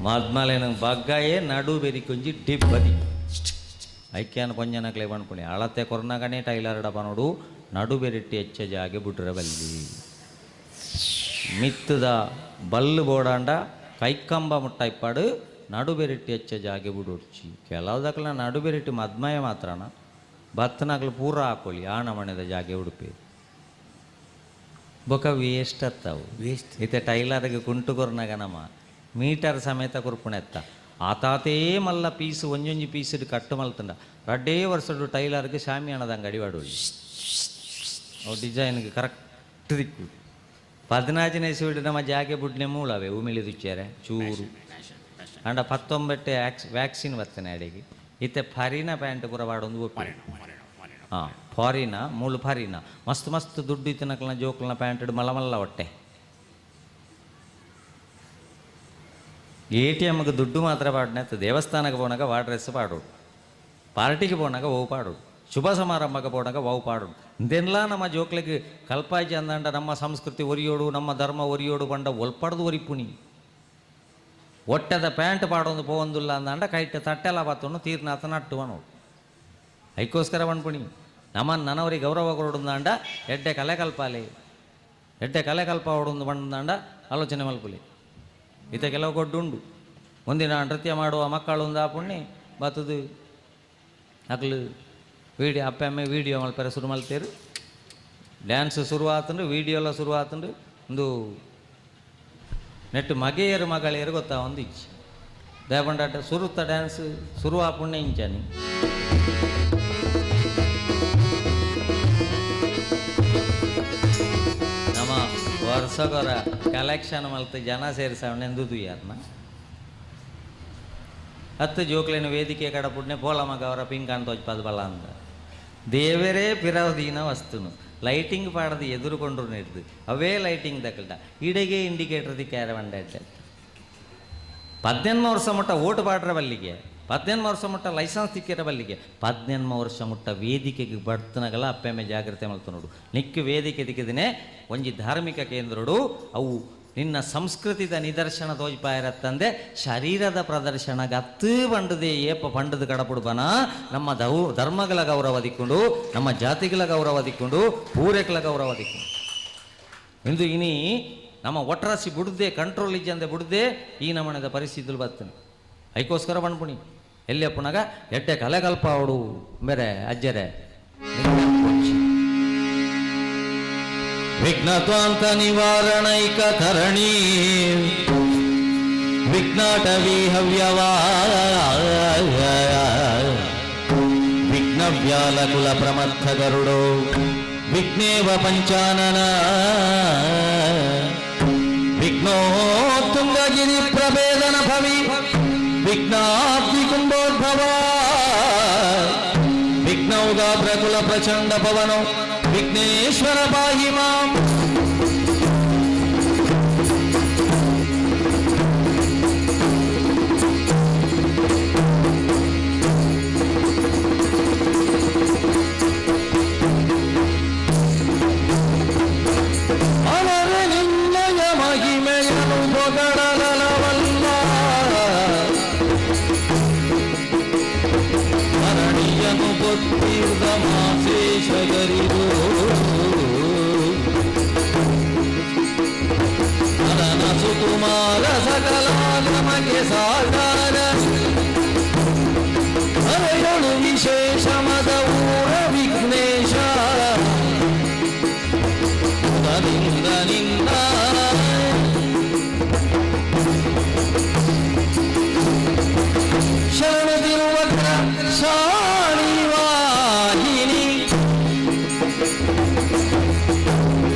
ಮದ್ಮಲೇನ ಬಗ್ಗಾಯೇ ನಡು ಬೆರಿ ಕೊಂಚಿ ಡಿಬ್ಬದಿ ಐಕ್ಯಾನ ಪಂಜನಕ್ಲೆ ಪಣ್ಪುಣಿ ಅಳತೆ ಕೊರ್ನಗನೇ ಟೈಲರ್ ಡಬ್ಬ ನೋಡು ನಡು ಬೆರಿಟ್ಟಿ ಹೆಚ್ಚ ಜಾಗೆ ಬುಡ್ರ ಬಲ್ಲಿ ಮಿತ್ತದ ಬಲ್ಲು ಬೋಡಾಂಡ ಕೈಕಂಬ ಮುಟ್ಟ ಇಪ್ಪಾಡು ನಡು ಬೆರಿಟ್ಟಿ ಹೆಚ್ಚ ಜಾಗೆ ಬುಡೊಡ್ಚಿ ಕೆಲವುದಕ್ಲ ನಡು ಬೆರಿಟ್ಟಿ ಮದ್ಮಯ ಮಾತ್ರನ ಬತ್ತನಕ್ಲು ಪೂರ ಹಾಕೊಳ್ಳಿ ಆಣ ಮಣೆದ ಜಾಗೆ ಉಡುಪಿ ಬೊಕ ವೇಸ್ಟ್ ಅತ್ತವು ವೇಸ್ಟ್ ಇತ್ತೆ ಟೈಲರ್ಗೆ ಕುಂಟು ಕೊರ್ನಗ ನಮ್ಮ ಮೀಟರ್ ಸಮೇತ ಕೊರ್ಪುಣೆತ್ತ ಆತಾತೇ ಮಲ್ಲ ಪೀಸು ಒಂಜೊಂಜಿ ಪೀಸು ಕಟ್ಟು ಮಲ್ತಂಡ ರಡ್ಡೇ ವರ್ಷಡು ಟೈಲರ್ಗೆ ಶಾಮಿಯಾನದ ಅಂಗಡಿ ವಾಡೋಳಿ ಅವು ಡಿಸೈನ್ಗೆ ಕರೆಕ್ಟ್ ದಿಕ್ಕು 14ನೇ ಇಸ್ವಿಡ್ ನಮ್ಮ ಜಾಗೆ ಬುಡ್ನೆ ಮೂಲವೆ ಉಮಿಳಿ ದುಚ್ಚಾರೆ ಚೂರು ಅಂಡ 19 ವ್ಯಾಕ್ಸಿನ್ ಬರ್ತೇನೆ ಅಡಿಗೆ ಇತ್ತೆ ಫಾರಿನ ಪ್ಯಾಂಟ್ ಪೂರ ವಾಡೊಂದು ಒಪ್ಪಿ ಹಾಂ ಫಾರಿನ ಮೂಳು ಫಾರಿನ ಮಸ್ತ್ ಮಸ್ತ್ ದುಡ್ಡು ಇತ್ತನಕ್ಲನ ಜೋಕ್ಲನ ಪ್ಯಾಂಟ್ ಮಲ್ಲ ಮಲ್ಲ ಹೊಟ್ಟೆ ಎ ಟಿ ಎಮ್ಗೆ ದುಡ್ಡು ಮಾತ್ರ ಪಾಡನೆ ದೇವಸ್ಥಾನಕ್ಕೆ ಪೋನಾಗ ವಾ ಡ್ರೆಸ್ ಪಾಡೋಡು, ಪಾರ್ಟಿಗೆ ಪೋನಾಗ ಓವು ಪಾಡೋಡು, ಶುಭ ಸಮಾರಂಭಕ್ಕೆ ಪೋನಾಗ ವಾವು ಪಾಡೋಡು. ಇದೆಲ್ಲ ನಮ್ಮ ಜೋಕ್ಲಿಗೆ ಕಲ್ಪಾಜಿ ಅಂದಂಡ ನಮ್ಮ ಸಂಸ್ಕೃತಿ ಒರಿಯೋಡು ನಮ್ಮ ಧರ್ಮ ಒರಿಯೋಡು ಬಂಡ ಒಲ್ಪಡ್ದು ಒರಿಪುಣಿ ಒಟ್ಟದ ಪ್ಯಾಂಟ್ ಪಾಡೊಂದು ಪೋವೊಂದುಲ್ಲ ಅಂದಂಡ ಕೈಟ ತಟ್ಟೆಲ್ಲ ಬಾತೊಂಡು ತೀರ್ನಾಥ ನಟ್ಟು ಅನ್ನೋಡು. ಐಕ್ಕೋಸ್ಕರ ಪಣ್ಪುಣಿ ನಮ್ಮ ನನವರಿಗೆ ಗೌರವ ಕೊಡೋದಂಡ ಎಡ್ಡೆ ಕಲೆ ಕಲ್ಪಾಲೆ ಎಡ್ಡೆ ಕಲೆ ಕಲ್ಪ ಹೊಡೊಂದು ಬಂದಂಡ ಆಲೋಚನೆ ಮಲ್ಪುಲಿ. ಈತ ಕೆಲವು ಕೊಡ್ಡುಂಡು ಒಂದಿನ ನೃತ್ಯ ಮಾಡುವ ಮಕ್ಕಳು ಪುಣ್ಯ ಬತ್ತದು ಅಕ್ಲು ವೀಡಿಯೋ ಅಪ್ಪಮ್ಮೆ ವೀಡಿಯೋ ಮಲ್ಪೆರೆ ಶುರು ಮಲ್ತೇರು ಡ್ಯಾನ್ಸ್ ಶುರು ಆತಂಡು ವೀಡಿಯೋ ಎಲ್ಲ ಶುರು ಆತಂಡು ಒಂದು ನೆಟ್ಟು ಮಗೆಯರು ಮಗಳಿಯರು ಗೊತ್ತಾ ಒಂದು ಇಚ್ಚೆ ದೇಪಂಡಾಟ ಸುರುತ್ತ ಡ್ಯಾನ್ಸ್ ಶುರು ಆ ಪುಣ್ಯ ಇಂಚಾನಿ ನಮ್ಮ ವರ್ಷಗೊರ ಕಲೆಕ್ಷನ್ ಮಲ್ತು ಜನ ಸೇರಿಸವಣ್ಣೆಂದು ತುಯ್ಯಾರನ 10 ಜೋಕ್ಲೇನು ವೇದಿಕೆ ಕಡ ಪುಣ್ಯ ಪೋಲ ಮಗ ಅವರ ಪಿಂಕ್ ಅಂತ ತೋಜ್ಪದ ಬಲ ಅಂತ ದೇವರೇ ಪಿರವದೀನ ವಸ್ತುನು ಲೈಟಿಂಗ್ ಪಾಡದು ಎದುರುಕೊಂಡ್ರು ನೆಡ್ದು ಅವೇ ಲೈಟಿಂಗ್ ದಕ್ಕಲ್ಡ ಇಡೆಗೆ ಇಂಡಿಕೇಟರ್ ದಿಕ್ಕಾರ ಬಂಡ 18 ವರ್ಷ ಮುಟ್ಟ ಓಟು ಪಾಡ್ರ ಬಲ್ಲಿಗೆ 18 ವರ್ಷ ಮುಟ್ಟ ಲೈಸೆನ್ಸ್ ತಿಕ್ಕಿರ ಬಲ್ಲಿಗೆ 18 ವರ್ಷ ಮುಟ್ಟ ವೇದಿಕೆಗೆ ಬರ್ತನಗಲ ಅಪ್ಪೆಮ್ಮೆ ಜಾಗ್ರತೆ ಮಲ್ತು ನೋಡು ನಿಕ್ಕು ವೇದಿಕೆ ದಿಕ್ಕಿದಿನೇ ಒಂಜಿ ಧಾರ್ಮಿಕ ಕೇಂದ್ರಡು ಅವು ನಿನ್ನ ಸಂಸ್ಕೃತಿದ ನಿದರ್ಶನ ತೋಜ್ಪಾಯಿರತ್ತಂದೆ ಶರೀರದ ಪ್ರದರ್ಶನ ಗತ್ತು ಬಂಡದೆ ಏಪ ಪಂಡದ ಕಡಪುಡುಬನ ನಮ್ಮ ಧರ್ಮಗಳ ಗೌರವ ದಿಕ್ಕೊಂಡು ನಮ್ಮ ಜಾತಿಗಳ ಗೌರವ ದಿಕ್ಕೊಂಡು ಪೂರೆಗಳ ಗೌರವ ದಿಕ್ಕೊಂಡು ಇಂದು ಇನಿ ನಮ್ಮ ಒಟ್ರಾಸಿ ಬುಡದೆ ಕಂಟ್ರೋಲ್ ಇಜ್ಜಂದೆ ಬುಡದೆ ಈ ನಮಣದ ಪರಿಸ್ಥಿತಿಲು ಬರ್ತನೆ ಐಕೋಸ್ಕರ ಬಂಡ್ಪುಣಿ ಎಲ್ಲಿ ಅಪ್ಪನಾಗ ಎಟ್ಟೆ ಕಲೆಕಲ್ಪ ಅವಡು ಬೇರೆ ಅಜ್ಜರೆ
ವಿಘ್ನತ್ವಾಂತ ನಿವಾರಣೈಕ ತರಣಿ ವಿಘ್ನಾಟವಿ ಹವ್ಯವಾ ವಿಘ್ನವ್ಯಾಲಕುಲ ಪ್ರಮಥ ಗರುಡೋ ವಿಘ್ನೇವ ಪಂಚಾನನ ವಿಘ್ನೋ ತುಂಗಗಿರಿ ಪ್ರಭೇದನ ಭವಿ ವಿಘ್ನಾಬ್ಧಿ ಕುಂಭೋದ್ಭವ ವಿಘ್ನೌಗಾಭ್ರಕುಲ ಪ್ರಚಂಡ ಪವನೋ ವಿಘ್ನೇಶ್ವರ ಪಾಹಿ ಮಾಂ. ಅನರೆ ನಿನ್ನಯ ಮಹಿಮೆಯನು ಹೊಗಳಲವಲ್ಲ ಅರಣಿಯನು ಗೊತ್ತಿರ್ದ ಮಾಶೇಷಗರಿದು ಅದನ ಸುಕುಮಾರ ಸಕಲಾಗಮಗೆ ಸಾಕಾರ ಅರೆಯಳು ವಿಶೇಷ ಮದ ಊರ ವಿಘ್ನೇಶ ನಿಂದ ನಿನ್ನ ಶರಣದಿರುವತ್ರ ಶಾಣಿವಾಹಿನಿ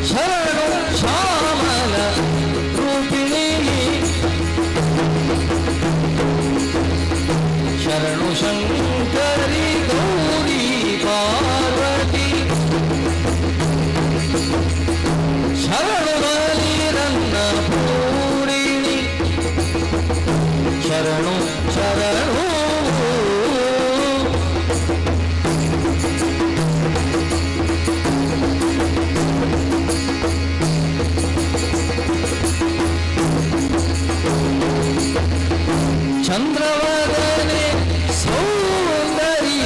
ಶರಣು ಶ್ಯಾಮಲ ರೂಪಿಣಿ ಶರಣು ಶಂಕರಿ ಗೌರಿ ಪಾರ್ವತಿ ಶರಣು ಬಲಿರನ್ನ ಪೂರಿಣಿ ಶರಣು ಶರಣು. ಚಂದ್ರವದನೆ ಸೌಂದರಿ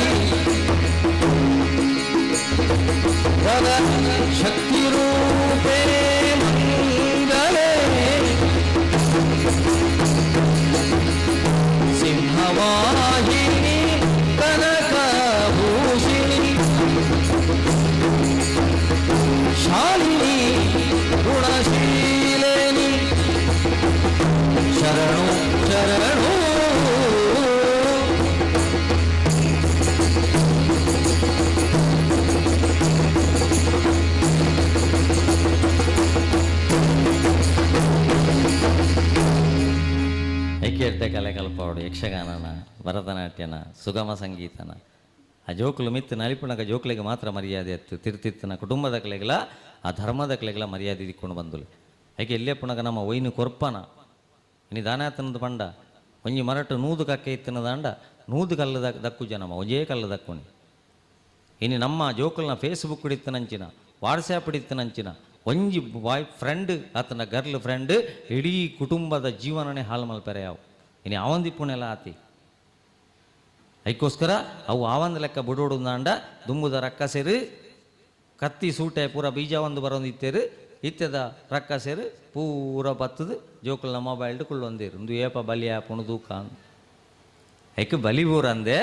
ವರ ಶಕ್ತಿ ರೂಪೇ ಮಂಗಲೇ ಸಿಂಹವಾಹಿನಿ ಕನಕಭೂಷಿಣಿ ಶಾಲಿನಿ ಗುಣಶೀಲಿನಿ ಶರಣು ಶರಣು.
ಐಕ್ಯತೆ ಕಲೆಕಲ್ಪವಡು ಯಕ್ಷಗಾನನ ಭರತನಾಟ್ಯನ ಸುಗಮ ಸಂಗೀತನ ಆ ಜೋಕುಲು ಮಿತ್ತು ನಲಿಪುಣಕ ಜೋಕುಲಿಗೆ ಮಾತ್ರ ಮರ್ಯಾದೆ ಎತ್ತು ತಿರ್ತಿತ್ತನ ಕುಟುಂಬದ ಕಲೆಗಳ ಆ ಧರ್ಮದ ಕಲೆಗಳ ಮರ್ಯಾದೆ ದಿಕ್ಕೊಂಡು ಬಂದುಲು ಐಕೆ ಎಲ್ಲೇ ಪುಣಕ ನಮ್ಮ ಒಯ್ನು ಕೊರ್ಪನ ಇನಿ ದಾನಾತನದ ಪಂಡ ಒಂಜಿ ಮರಟು ನೂದು ಕಕ್ಕೆ ಇತ್ತನ ದಾಂಡ ನೂದು ಕಲ್ಲು ದಕ್ಕು ಜನಮ ಒಂಜೇ ಕಲ್ಲು ದಕ್ಕುನಿ ಇನಿ ನಮ್ಮ ಜೋಕುಲ್ನ ಫೇಸ್ಬುಕ್ ಹಿಡಿತನಂಚಿನ ವಾಟ್ಸ್ಯಾಪ್ ಹಿಡಿತನಂಚಿನ ಒಂಜಿ ಬಾಯ್ ಫ್ರೆಂಡ್ ಆತನ ಗರ್ಲ್ ಫ್ರೆಂಡ್ ಇಡೀ ಕುಟುಂಬದ ಜೀವನನೇ ಹಾಳು ಮಲ್ಪೆರೆ ಯಾವು ಇನಿ ಆವಂದಿಪ್ಪುನೆಲ್ಲ ಆತಿ ಐಕ್ಕೋಸ್ಕರ ಅವು ಆವಂದ ಲೆಕ್ಕ ಬುಡೋಡುಂದಾಂಡ ದುಂಬುದ ರಕ್ಕ ಸೇರು ಕತ್ತಿ ಸೂಟೆ ಪೂರ ಬೀಜ ಒಂದು ಬರೋದು ಇತ್ತೇರು ಇತ್ತೆದ ರಕ್ಕ ಸೇರು ಪೂರ ಬತ್ತದು ಜೋಕುಲ್ನ ಮೊಬೈಲ್ಡ್ ಕುಳ್ಳೊಂದೇರು ಒಂದು ಏಪ ಬಲಿ ಆಪುಣು ದೂಕ ಐಕ್ ಬಲಿ ಊರಂದೆ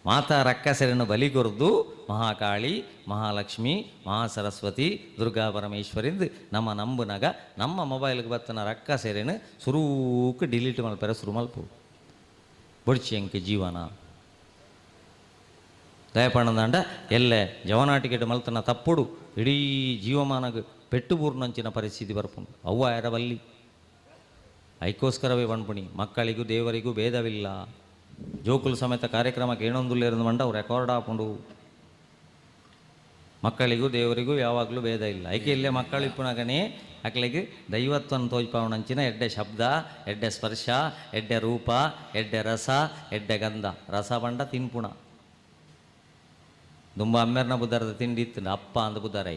ಮಾತಾ ರಕ್ಕಸರನ್ನು ಬಲಿ ಕೊರ್ದು ಮಹಾಕಾಳಿ ಮಹಾಲಕ್ಷ್ಮಿ ಮಹಾಸರಸ್ವತಿ ದುರ್ಗಾ ಪರಮೇಶ್ವರಿಂದ ನಮ್ಮ ನಂಬುನಗ ನಮ್ಮ ಮೊಬೈಲ್ಗೆ ಬತ್ತನ ರಕ್ಕಸೆರೆನು ಸುರೂಕ್ ಡಿಲೀಟ್ ಮಲ್ಪೆರೆ ಸುರು ಮಲ್ಪು ಬೊಡ್ಚಿ ಅಂಕ ಜೀವನ ದಯಪಣ್ಣದಂಡ ಎಲ್ಲೆ ಜವನಾಟಿಕೆಟ್ ಮಲ್ತನ ತಪ್ಪುಡು ಇಡೀ ಜೀವಮಾನಗ ಪೆಟ್ಟು ಪರಿಸ್ಥಿತಿ ಬರ್ಪುಂಡು ಅವ್ವ ಎರಬಲ್ಲಿ ಐಕೋಸ್ಕರವೇ ಪಣ್ಪುಣಿ ಮಕ್ಕಳಿಗೂ ದೇವರಿಗೂ ಭೇದವಿಲ್ಲ. ಜೋಕುಲು ಸಮೇತ ಕಾರ್ಯಕ್ರಮಕ್ಕೆ ಏನೊಂದುಲ್ಲೇರಂದು ಮಂಡ ಅವು ರೆಕಾರ್ಡ್ ಆಪುಂಡು. ಮಕ್ಕಳಿಗೂ ದೇವರಿಗೂ ಯಾವಾಗಲೂ ಭೇದ ಇಲ್ಲ. ಐಕೆ ಇಲ್ಲೇ ಮಕ್ಕಳು ಇಪ್ಪುನಗನೇ ಅಕ್ಲೆಗ್ ದೈವತ್ವನ ತೋಜ್ಪಾವಣಂಚಿನ ಎಡ್ಡೆ ಶಬ್ದ, ಎಡ್ಡೆ ಸ್ಪರ್ಶ, ಎಡ್ಡೆ ರೂಪ, ಎಡ್ಡೆ ರಸ, ಎಡ್ಡೆ ಗಂಧ. ರಸ ಬಂಡ ತಿನ್ಪುಣ ದುಂಬ ಅಮ್ಮೆರ್ನ ಬುಧಾರದ ತಿಂಡಿ ಇತ್ತು ಅಪ್ಪ ಅಂದ ಬುಧಾರ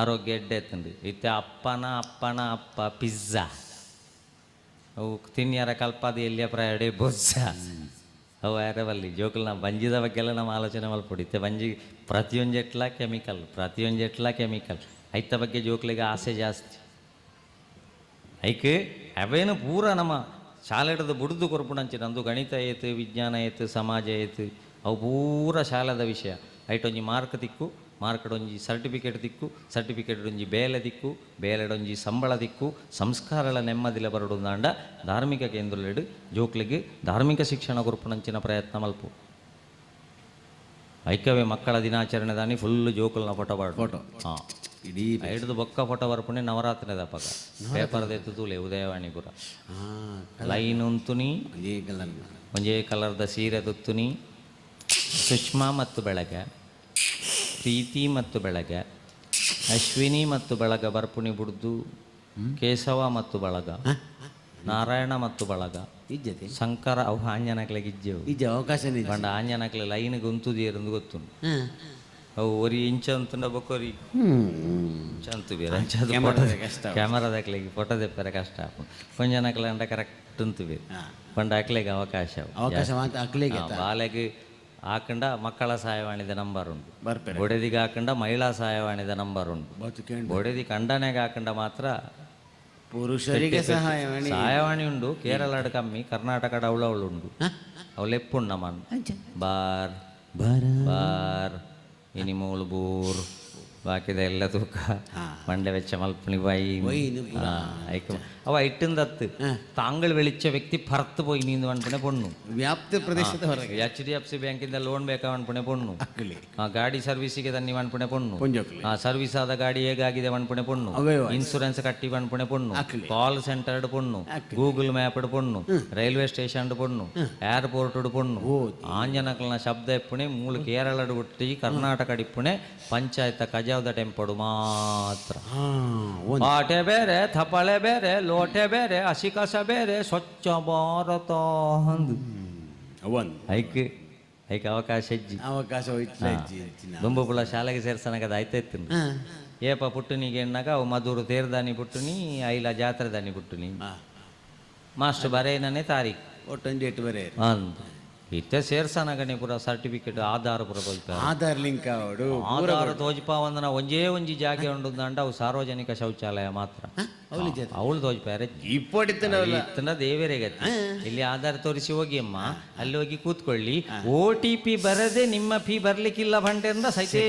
ಆರೋಗ್ಯ ಎಡ್ಡೆ ಎತ್ತಂಡು ಇತ್ತೆ ಅಪ್ಪನ ಅಪ್ಪನ ಅಪ್ಪ ಪಿಜ್ಜಾ ಅವು ತಿನ್ಯಾರ ಕಲ್ಪಾದ ಎಲ್ಲಿಯ ಪ್ರಾಯಡೆ ಬೊಜ್ಜ ಅವು ಯಾರವಲ್ಲಿ ಜೋಕುಲ್ ನಾವು ಬಂಜಿದ ಬಗ್ಗೆಲ್ಲ ನಮ್ಮ ಆಲೋಚನೆ ಮಲ್ಪೊಡು. ಇತ್ತೆ ಬಂಜಿ ಪ್ರತಿಯೊಂಜೆಟ್ಲ ಕೆಮಿಕಲ್, ಪ್ರತಿಯೊಂಜೆಟ್ಲ ಕೆಮಿಕಲ್. ಐತ ಬಗ್ಗೆ ಜೋಕ್ಲಿಗೆ ಆಸೆ ಜಾಸ್ತಿ. ಐಕ್ ಅವೇನು ಪೂರ ನಮ್ಮ ಶಾಲೆಡದ ಬುಡ್ದು ಕೊರ್ಪುಣಂಚಿನ ಅಂದು ಗಣಿತ ಏತು, ವಿಜ್ಞಾನ ಏತು, ಸಮಾಜ ಏತು, ಅವು ಪೂರ ಶಾಲೆದ ವಿಷಯ. ಐಟೊಂಜಿ ಮಾರ್ಕ್ ತಿಕ್ಕು, ಮಾರ್ಕಡೊಂಜಿ ಸರ್ಟಿಫಿಕೇಟ್ ದಿಕ್ಕು, ಸರ್ಟಿಫಿಕೇಟ್ ಒಂಜಿ ಬೇಲೆ ದಿಕ್ಕು, ಬೇಲೆಡೊಂಜಿ ಸಂಬಳ ದಿಕ್ಕು, ಸಂಸ್ಕಾರಗಳ ನೆಮ್ಮದಿಲ ಬರಡುಂದಾಂಡ ಧಾರ್ಮಿಕ ಕೇಂದ್ರಲೆಡು ಜೋಕ್ಲಿಗೆ ಧಾರ್ಮಿಕ ಶಿಕ್ಷಣ ಕೊರ್ಪುಣಂಚಿನ ಪ್ರಯತ್ನ ಮಲ್ಪು. ಐಕವೇ ಮಕ್ಕಳ ದಿನಾಚರಣೆ ದಾನಿ ಫುಲ್ ಜೋಕುಲ್ನ ಫೋಟೋ ಬಾಡು
ಫೋಟೋ
ಹಾಂ ಇಡೀ ಹಿಡಿದು ಬೊಕ್ಕ ಫೋಟೋ ಬರ್ಪುಣೆ ನವರಾತ್ರಿದ ಪಕ್ಕ ಪೇಪರ್ ದೆತ್ತು ತೂಲೆ ಉದಯವಾಣಿಪುರ ಲೈನ್ ಉಂತುನಿ, ಒಂಜೇ ಕಲರ್ದ ಸೀರೆ ತುತ್ತುನಿ. ಸುಷ್ಮಾ ಮತ್ತು ಬೆಳಗ, ಪ್ರೀತಿ ಮತ್ತು ಬೆಳಗ, ಅಶ್ವಿನಿ ಮತ್ತು ಬಳಗ ಬರ್ಪುಣಿ ಬುಡ್ದು, ಕೇಶವ ಮತ್ತು ಬಳಗ, ನಾರಾಯಣ ಮತ್ತು ಬಳಗ, ಶಂಕರ. ಅವು ಆಂಜನಕ್ಲೆಗ್ ಇಜ್ಜೆವು
ಅವಕಾಶ
ಪಂಡ ಆಂಜನಕ್ಲೆ ಲೈನ್ ಗುಂತುದಿಯರಂದು ಗೊತ್ತುಂಡು. ಅವು ಒರಿ ಇಂಚ ಅಂತಂಡ ಬೊಕೊರಿ ಇಂಚ ಅಂತು ಬೇರೆ ಅಂಚಾದ ಕ್ಯಾಮರಾದಕ್ಲೆಗ್ ಫೋಟೋ ದೆಪ್ಪರೆ ಕಷ್ಟ ಆಪುಂಡು. ಒಂಜನಕ್ಲೆ ಅಂಡ ಕರೆಕ್ಟ್ ಉಂತು ಬೇರೆ ಪಂಡ ಅಕ್ಲೆಗ್ ಅವಕಾಶ
ಅವಕಾಶ ಅಕ್ಲೆಗ್
ಬಾಲೆಗ್ ಹಾಕಂಡ ಮಕ್ಕಳ ಸಹಾಯವಾಣಿದ ನಂಬರ್ ಉಂಟು, ಬೊಡೆದಿಗೆ ಹಾಕಂಡ ಮಹಿಳಾ ಸಹಾಯವಾಣಿದ ನಂಬರ್ ಉಂಟು, ಬೊಡೆದಿ ಕಂಡನೆಗೆ ಹಾಕಂಡ ಮಾತ್ರ
ಪುರುಷರಿಗೆ ಸಹಾಯವಾಣಿ
ಸಹಾಯವಾಣಿ ಉಂಡು. ಕೇರಳಡ್ ಕಮ್ಮಿ, ಕರ್ನಾಟಕದ ಅವಳವಳು ಉಂಡು. ಅವಳು ಎಪ್ಪುಂಡು ನಮ್ಮನ್ ಬಾರ್ ಬಾರ್ ಇನಿ ಮೂಳು ಬೂರ್ ಬಾಕಿದ ಎಲ್ಲ ತೂಕ ಮಂಡೆ ವೆಚ್ಚ ಮಲ್ಪುಣಿ ಬೈ ಅವ ಇಟ್ಟಿಂದತ್ತು ತಾಂಗಳು വെളിച്ച ವ್ಯಕ್ತಿ ಪರತ್ತು പോയി ನೀಂದು ಅನ್ಪುಣೆ ಪೊಣ್ಣು
ವ್ಯಾಪ್ತಿ ಪ್ರದೇಶದ ಹೊರಗೆ
ಎಚ್ ಡಿ ಎಫ್ ಸಿ ಬ್ಯಾಂಕಿಂದ ಲೋನ್ ಬೇಕಾ ಅನ್ಪುಣೆ ಪೊಣ್ಣು, ಗಾಡಿ ಸರ್ವಿಸಿಗೆ ತನ್ನಿ ಅನ್ಪುಣೆ ಪೊಣ್ಣು, ಸರ್ವಿಸ್ ಆದ ಗಾಡಿ ಹೇಗಾಗಿದೆ ಅನ್ಪುಣೆ ಪೊಣ್ಣು, ಇನ್ಸೂರೆನ್ಸ್ ಕಟ್ಟಿ ಅನ್ಪುಣೆ ಪೊಣ್ಣು, ಕಾಲ್ ಸೆಂಟರ್ಡ್ ಪೊಣ್ಣು, ಗೂಗಲ್ ಮ್ಯಾಪ್ ಪೊಣ್ಣು, ರೈಲ್ವೆ ಸ್ಟೇಷನ್ ಪೊಣ್ಣು, ಏರ್ಪೋರ್ಟ್ ಪೊಣ್ಣು. ಆಂಜನಕಲ್ನ ಶಬ್ದ ಎಪ್ಪುಣೆ ಮೂಲು ಕೇರಳಡ್ ಹುಟ್ಟಿ ಕರ್ನಾಟಕ ಇಪ್ಪುಣೆ ಪಂಚಾಯತ ಕಜಾವದ ಟೆಂಪಡು ಮಾತ್ರ. ಆಟೆ ಬೇರೆ, ಥಪಾಳೆ ಬೇರೆ, ಲೋಟೆ ಬೇರೆ, ಹಸಿಕಸ ಬೇರೆ, ಸ್ವಚ್ಛ ಭಾರತ ಅಂದು ಐಕ್ ಐಕ್ ಅವಕಾಶ ಹೆಜ್ಜಿ
ಅವಕಾಶ
ದುಂಬುಪುಳ ಶಾಲೆಗೆ ಸೇರ್ಸನಕದ ಆಯ್ತಾಯ್ತು. ಏಪ ಪುಟ್ಟುನಿಗೆ ಎಣ್ಣಾಗ ಅವು ಮಧುರು ತೇರ್ದಾನಿ ಪುಟ್ಟುನಿ, ಐಲ ಜಾತ್ರೆ ದಾನಿ ಪುಟ್ಟುನಿ, ಮಾಸ್ಟರ್ ಬರೇನನೇ ತಾರೀಖು
ಒಟ್ಟೊಂದು ಎಟ್ಟು ಬರೇ
ಅಂದು ಇತ್ತೆ ಸೇರ್ಸನಗನೆ ಪೂರ ಸರ್ಟಿಫಿಕೇಟ್ ಆಧಾರ ಪೂರ ತೋಜ್ಪ
ಆಧಾರ್ ಲಿಂಕ್ ಆವಡು
ಆಧಾರ ತೋಜ್ಪ ಒಂದನ ಒಂಜೇ ಒಂಜಿ ಜಾಗೆ ಉಂಡು ಅವು ಸಾರ್ವಜನಿಕ ಶೌಚಾಲಯ ಮಾತ್ರ. ಅವಳು ತೋಜ್ಪಾರೆ ಇತ್ತನ ದೇವರೇ ಗತಿ. ಇಲ್ಲಿ ಆಧಾರ ತೋರಿಸಿ ಹೋಗಿ ಅಮ್ಮ, ಅಲ್ಲಿ ಹೋಗಿ ಕೂತ್ಕೊಳ್ಳಿ, ಓ ಟಿ ಪಿ ಬರದೆ ನಿಮ್ಮ ಫೀ ಬರ್ಲಿಕ್ಕಿಲ್ಲ ಬಂಟೆಂದ ಸೈತೇ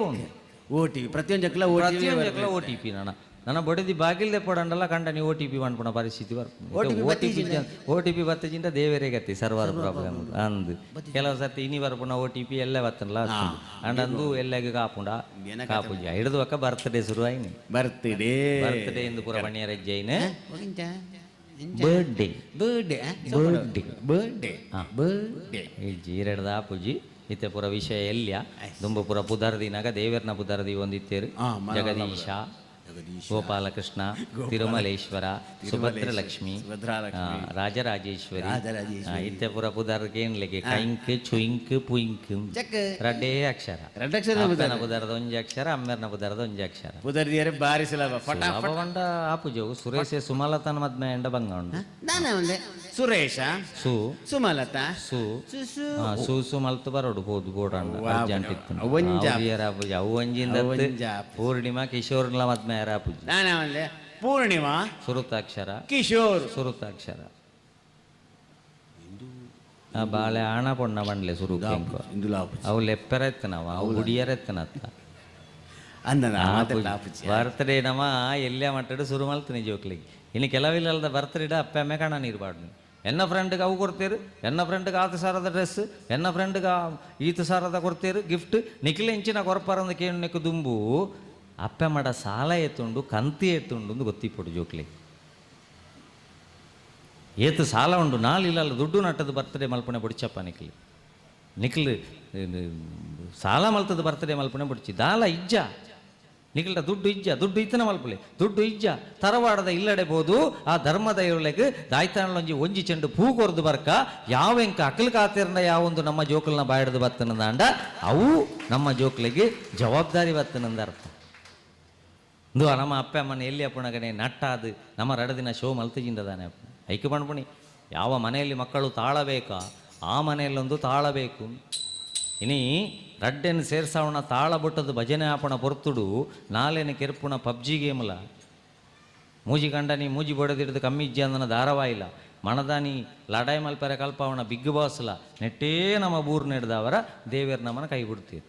ಉಂಟು.
ಓ ಟಿ ಪಿ ಪ್ರತಿಯೊಂದು
ಪ್ರತಿಯೊಂದು ಓ ಟಿ ಪಿ. ನನ್ನ ನನ್ನ ಬೊಡೆದಿ ಬಾಗಿಲ್ದೆ ಪಡಂಡಲ್ಲ ಕಂಡ ನೀವು ಓ ಟಿ ಪಿ ಪನ್ಪುನ ಪರಿಸ್ಥಿತಿ ಬರ್ಪುಂಡು. ಓ ಟಿ ಪಿ ಬತ್ತಜಿಂದ ದೇವರೇ ಗತಿ ಸರ್ವರ್ ಪ್ರಾಬ್ಲಮ್ ಅಂದು. ಕೆಲವು ಸರ್ತಿ ಇನಿ ಬರ್ಪುನ ಓ ಟಿ ಪಿ ಎಲ್ಲ ಬತ್ತಲ್ಲ ಅಂಡ್ ಅಂದು ಎಲ್ಲಗೆ ಕಾಪುಂಡ ಕಾಪುಜಿ ಹಿಡಿದು ಅಕ್ಕ ಬರ್ತ್ಡೇ ಶುರು ಆಯ್ನಿ.
ಬರ್ತ್ಡೇ
ಬರ್ತ್ಡೇ ಎಂದು ಪೂರ ಬಣ್ಣಿಯರ ಜೈನ್ birthday
birthday birthday birthday birthday
ಈ ಜೀರೆಡ್ದ ಪೂಜಿ ಇತ್ತೆ ಪೂರ ವಿಷಯ ಎಲ್ಲಿಯ ದುಂಬು ಪೂರ ಪುದರ್ದಿನಾಗ ದೇವರ್ನ ಪುದರ್ದಿ ಒಂದಿತ್ತೇರು ಜಗದೀಶ, ಗೋಪಾಲಕೃಷ್ಣ, ತಿರುಮಲೇಶ್ವರ, ಸುಭದ್ರಲಕ್ಷ್ಮಿ, ರಾಜರಾಜೇಶ್ವರಿ, ಇತ್ತೆ ಪೂರ ಪುದರ್ಗೆ ಕೈಂಕ್ ಚುಯಿಂಕ್ ಪುಯಿಂಕ್ ರಡ್ಡೇ ಅಕ್ಷರ. ಅಪ್ಪನ ಪುದರ್ದ ಒಂಜಿ ಅಕ್ಷರ, ಅಮ್ಮೆರ್ನ ಪುದರ್ದ ಒಂಜಿ ಅಕ್ಷರ.
ಪುದರ್ದಿಯರೆ ಬಾರಿ ಸುಲಭ
ಸುಲಭ ಆಪುಜವು. ಸುರೇಶ ಸುಮಲತನ ಮದ್ಮೆ ಎಂಡ ಬಂಗ ಉಂಡು.
ಸುರೇಶ
ಸು
ಸುಮಲತಾ
ಸು ಸು ಸು ಮಲ್ತು ಬರೋಡು ಹೋದು ಬೋಡಂಡ ಅರ್ಜೆಂಟ್ ಇತ್ತು. ಅವು ಒಂಜಿಂದ ಪೂರ್ಣಿಮಾ ಕಿಶೋರ್ಲ ಮದ್ಮೆ
ಪೂರ್ಣಿಮಾ
ಸುರುತಾಕ್ಷರ
ಕಿಶೋರ್
ಸುರುತಾಕ್ಷರ ಬಾಳೆ ಆಣ ಪೊಣ್ಣ ಬಂಡ್ಲೆ ಸುರು ಅವು ಲೆಪ್ಪರೆತ್ತನವ ಅವು ಗುಡಿಯರೆತ್ತನತ್ತ ಬರ್ತ್ಡೇ ನಮ್ಮ ಎಲ್ಲೇ ಮಟ್ಟಡು ಶುರು ಮಲ್ತೀನಿ ಜೋಕ್ಲಿಗೆ. ಇನ್ನು ಕೆಲವಿಲ್ಲದ ಬರ್ತ್ಡೇ ಅಪ್ಪ ಅಮ್ಮೆ ಕಾಣ ನೀರು ಬಾಡ್ನು. ಎನ್ನ ಫ್ರೆಂಡ್ಗೆ ಅವು ಕೊಡ್ತೀರು, ಎನ್ನ ಫ್ರೆಂಡ್ಗೆ ಆತ ಸಾರದ ಡ್ರೆಸ್, ಎನ್ನ ಫ್ರೆಂಡ್ಗೆ ಈತ ಸಾರದ ಕೊಡ್ತೀರು ಗಿಫ್ಟ್. ನಿಖಿಲ ಇಂಚಿನ ಕೊರಪಾರಂದ ಕೇಳು ನಿಕ್ಕು ದುಂಬು ಅಪ್ಪೆ ಮಡ ಸಾಲ ಏತುಂಡು ಕಂತಿ ಏತುಂಡು ಅಂದು ಗೊತ್ತಿಪ್ಪಡು ಜೋಕ್ಲಿ. ಏತು ಸಾಲ ಉಂಡು ನಾಳಿಲ್ಲ ದುಡ್ಡು ನಟ್ಟದು ಬರ್ತಡೆ ಮಲ್ಪನೆ ಬೊಡಿಚಪ್ಪ ನಿಖಿಲ್ ನಿಖಿಲ್ ಸಾಲ ಮಲ್ತದ ಬರ್ತಡೇ ಮಲ್ಪುನೆ ಬುಡ್ಚಿ ದಾಲ ಇಜ್ಜ ನಿಗಲ್ಡ ದುಡ್ಡು ಇಜ್ಜ ದುಡ್ಡು ಇತ್ತನ ಮಲ್ಪುಲೆ ದುಡ್ಡು ಇಜ್ಜ ತರವಾಡದ ಇಲ್ಲಡೆ ಬೋದು ಆ ಧರ್ಮದ ಇರುಳೆಗ್ ದಾಯ್ತಾನಲೊಂಜಿ ಒಂಜಿ ಚೆಂಡು ಪೂ ಕೊರ್ದು ಬರ್ಕ ಯಾವೆಂಕ ಅಕಲ್ ಕಾತಿರ್ನ ಯಾವೊಂದು ನಮ್ಮ ಜೋಕುಲ್ನ ಬಾಯಿಡ್ದು ಬತ್ತನಂದಾಂಡ ಅವು ನಮ್ಮ ಜೋಕ್ಲಿಗೆ ಜವಾಬ್ದಾರಿ ಬತ್ತನಂದ ಅರ್ಥ. ಇಂದು ನಮ್ಮ ಅಪ್ಪ ಅಮ್ಮನ ಎಲ್ಲಿ ಅಪ್ಪಣಗನೆ ನಟ್ಟಾದು ನಮ್ಮ ರಡದಿನ ಶೋ ಮಲ್ತಿಜಿಂದದಾನೆ ಅಪ್ಪ ಐಕೆ ಪಣ್ಪುಣಿ ಯಾವ ಮನೆಯಲ್ಲಿ ಮಕ್ಕಳು ತಾಳಬೇಕಾ ಆ ಮನೆಯಲ್ಲೊಂದು ತಾಳಬೇಕು. ಇನಿ ರಡ್ಡೆನ್ ಸೇರ್ಸಾವಣ ತಾಳ ಬುಟ್ಟದ ಭಜನೆ ಆಪಣ ಪೊರ್ತುಡು ನಾಲೆನ ಕೆರ್ಪುಣ ಪಬ್ಜಿ ಗೇಮ್ಲ ಮೂಜಿ ಕಂಡನಿ ಮೂಜಿ ಬೊಡೆದಿಡ್ದು ಕಮ್ಮಿಜ್ಜಿ ಅಂದನ ಧಾರಾವಾಹಿಲ ಮಣದಾನಿ ಲಡಾಯಿ ಮಲ್ಪೆರ ಕಲ್ಪಾವಣ ಬಿಗ್ ಬಾಸ್ಲ ನೆಟ್ಟೇ ನಮ್ಮ ಬೂರು ನೆಡ್ದವರ ದೇವೇರ್ ನಮ್ಮನ ಕೈ ಬಿಡ್ತೀರಿ.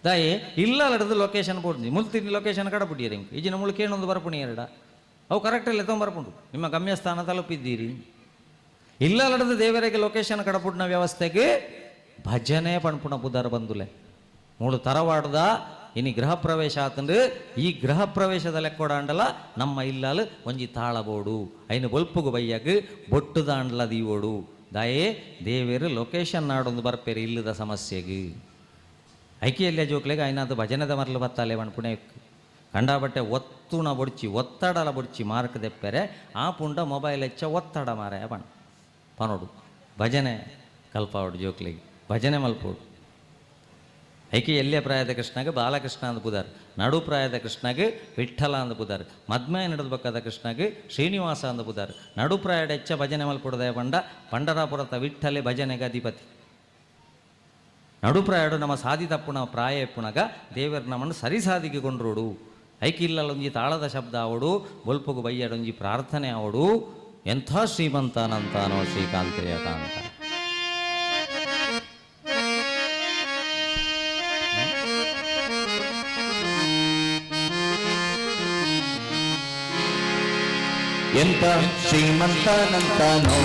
ದಾಯಿ ಇಲ್ಲ ಲಡದು ಲೊಕೇಶನ್ ಪೋಡ್ದು ಮುಲ್ತಿನ ಲೊಕೇಶನ್ ಕಡಪುಟ್ಟಿಯರ್ ಇಂಕ್ ಈಜಿನ ಮುಳು ಕೇಣೊಂದು ಬರಪುಣಿ ಎರಡ ಅವು ಕರೆಕ್ಟಲ್ಲಿ ಎತ್ತೊಂಬರಪುಂಡು ನಿಮ್ಮ ಗಮ್ಯಸ್ಥಾನ ತಲುಪಿದ್ದೀರಿ. ಇಲ್ಲ ಲಡದು ದೇವರಿಗೆ ಲೊಕೇಶನ್ ಕಡಪುಡ್ನ ವ್ಯವಸ್ಥೆಗೆ ಭಜನೆ ಪಣ್ಪುಣ ಪುದರ್ ಬಂದುಲೆ ಮೂಳು ತರವಾಡ್ದ ಇನಿ ಗೃಹ ಪ್ರವೇಶ ಆತಂದ್ರೆ ಈ ಗೃಹ ಪ್ರವೇಶದ ಲೆಕ್ಕೊಡಾಂಡಲ ನಮ್ಮ ಇಲ್ಲಾಲು ಒಂಜಿ ತಾಳಬೋಡು ಐನು ಬೊಲ್ಪುಗು ಬಯ್ಯಾಗ ಬೊಟ್ಟು ದಾಂಡ್ಲ ದೀವೋಡು ದಾಯೇ ದೇವೇರು ಲೊಕೇಶನ್ ನಾಡೊಂದು ಬರ್ಪೇರು ಇಲ್ಲದ ಸಮಸ್ಯೆಗೆ ಐಕೆಯಲ್ಲಿಯ ಜೋಕ್ಲೆಗೆ ಐನಾದ ಭಜನೆದ ಮರಲು ಬತ್ತಾಲೆ ಪುಣೆ ಕಂಡಾಬಟ್ಟೆ ಒತ್ತುಣ ಬೊಡ್ಚಿ ಒತ್ತಡಲ ಬೊಡ್ಚಿ ಮಾರ್ಕ್ ದೆಪ್ಪೆರೆ ಆ ಪುಂಡ ಮೊಬೈಲ್ ಹೆಚ್ಚ ಒತ್ತಡ ಮಾರಾಯ ಪಣ್ ಪನೋಡು ಭಜನೆ ಕಲ್ಪಾವಡು ಜೋಕ್ಲೆಗೆ ಭಜನೆ ಮಲ್ಪೋಡು. ಐಕೆ ಎಲ್ಲಿಯ ಪ್ರಾಯದ ಕೃಷ್ಣಗೆ ಬಾಲಕೃಷ್ಣ ಅಂದ ಪುದಾರ್ ನಡು ಪ್ರಾಯದ ಕೃಷ್ಣಗೆ ವಿಠಲ ಅಂದ ಪುದಾರ್ ಮದ್ಮಯ ನಡೆದಬೇಕಾದ ಕೃಷ್ಣಗೆ ಶ್ರೀನಿವಾಸ ಅಂದ ಪುದಾರ್ ನಡು ಪ್ರಾಯದ ಹೆಚ್ಚ ಭಜನೆ ಮಲ್ಪೊಡದೆ ಪಂಡ ಪಂಡರಾಪುರತ ವಿಠಲೆ ಭಜನೆಗೆ ಅಧಿಪತಿ. ನಡುಪ್ರಾಯಡು ನಮ್ಮ ಸಾದಿ ತಪ್ಪುಣ ಪ್ರಾಯ ಎಪ್ಪುಣಗ ದೇವರ ನಮ್ಮನ್ನು ಸರಿ ಸಾದಿಗೆ ಕೊಂಡ್ರೋಡು ಐಕಿಲ್ಲೊಂಜಿ ತಾಳದ ಶಬ್ದ ಅವಡು ಬೊಲ್ಪುಗು ಬಯ್ಯಡೊಂಜಿ ಪ್ರಾರ್ಥನೆ ಅವಡು ಎಂಥ ಶ್ರೀಮಂತನಂತಾನೋ ಶ್ರೀಕಾಂತೆಯ ಕಾಂತ.
ಎಂತ ಶ್ರೀಮಂತನಂತಾನೋ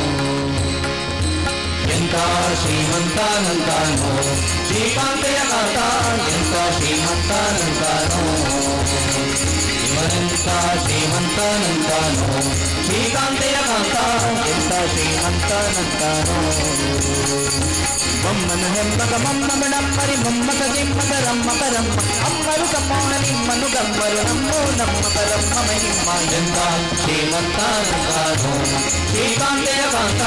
ಎಂತ ಶ್ರೀಮಂತನಂತಾನೋ ಶ್ರೀಕಾಂತೆಯ ಕಾಂತ ಎಂತ ಶ್ರೀಮಂತನಂತಾನೋ ಇವನೆಂತ ಶ್ರೀಮಂತನಂತಾನೋ ಶ್ರೀಕಾಂತೆಯ ಕಾಂತ ಎಂತ ಶ್ರೀಮಂತನಂತಾನೋ ಬೊಮ್ಮನ ಹೆಮ್ಮಗ ಮಮ್ಮಮಣಮ್ಮರಿ ಮೊಮ್ಮಗ ಗಿಮ್ಮಗ ರಮ್ಮ ಪರಮ್ಮ ಅಮ್ಮರು ಕಮ್ಮೋನ ನಿಮ್ಮನು ಗಮ್ಮರು ನಮ್ಮೋ ನಮ್ಮ ಪರಮ್ಮ ಮಹಿಮ್ಮ ಎಂತ ಶ್ರೀಮಂತನಂತಾನೋ ಶ್ರೀಕಾಂತೆಯ ಕಾಂತ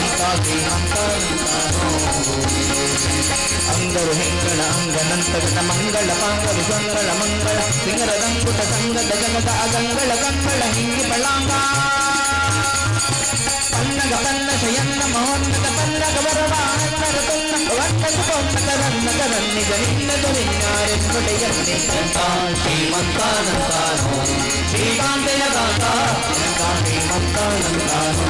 ಎಂತ ಶ್ರೀಮಂತನಂತಾನೋ ಅಂಗರು ಹೆಂಗಳ ಅಂಗನಂತಗತ ಮಂಗಳ ಪಾಂಗ ವಿಸಂಗಳ ಮಂಗಳ ಸಿಂಗರದಂಕುಟ ಸಂಗದ ಜನದ ಅಗಂಗಳ ಕಂಗಳ ಹಿಂಗಿ ಬಳ್ಳಾಂಗ ಪನ್ನಗ ಪನ್ನ ಶಯನ್ನ ಮಹೋನ್ನತ ಪನ್ನಗ ವರವ ಅನ್ನರ ತುನ್ನ ವನ್ನದು ಪೊನ್ನಗ ರನ್ನಗ ರನ್ನಿಗ ನಿನ್ನದು ನಿನ್ನಾರೆನ್ನುಡೆಯನ್ನೇ ಎಂತ ಶ್ರೀಮಂತನಂತಾನೋ ಶ್ರೀಕಾಂತೆಯ ಕಾಂತ ಎಂತ ಶ್ರೀಮಂತನಂತಾನೋ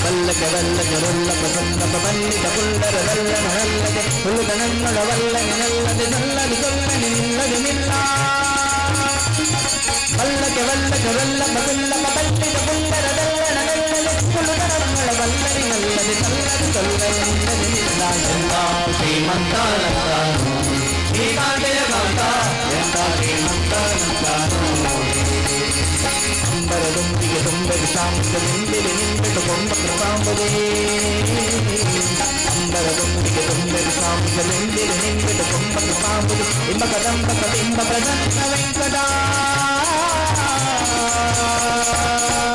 ವಲ್ಲಕ ವಲ್ಲಕ ರೊಲ್ಲಕ ಸೊಲ್ಲಕ ಬಲ್ಲಿದ ಪುಲ್ಲರ ವಲ್ಲನ ನಲ್ಲದೆ ಹುಲ್ಲುದ ನನ್ನೊಡ ವಲ್ಲನೆ ನಲ್ಲದೆ ನಲ್ಲದು ಸೊಲ್ಲನೆ ನಿಲ್ಲದು ನಿಲ್ಲ ವಲ್ಲಕ ವಲ್ಲಕ ರೊಲ್ಲಕ ಸೊಲ್ಲಕ ಬಲ್ಲಿದ ಪುಲ್ಲರ ವಲ್ಲನ ನಲ್ಲದೆ ಹುಲ್ಲುದ ನನ್ನೊಡ ವಲ್ಲನೆ ನಲ್ಲದೆ ಸಲ್ಲದು ಸೊಲ್ಲನೆ ನಿಲ್ಲದು ನಿಲ್ಲ ಎಂತ ಶ್ರೀಮಂತನಂತಾನೋ ಶ್ರೀಕಾಂತೆಯ ಕಾಂತ ಎಂತ ಶ್ರೀಮಂತನಂತಾನೋ ಅಂಬರದೊಂದಿಗೆ ತುಂಬೆದು ಶಾಂತ ನಿಂಬಿಲೆ ನಿಂಬಿಟ್ಟು ಕೊಂಬ ಕೃಪಾಂಬುದೇ ಅಂಬರದೊಂದಿಗೆ ತುಂಬೆದು ಶಾಂತ ನಿಂಬಿಲೆ ನಿಂಬಿಟ್ಟು ಕೊಂಬ ಕೃಪಾಂಬುದು ಇಂಬ ಕದಂಬ ಕದಿಂಬ ಪ್ರಸನ್ನ ವೆಂಕಟ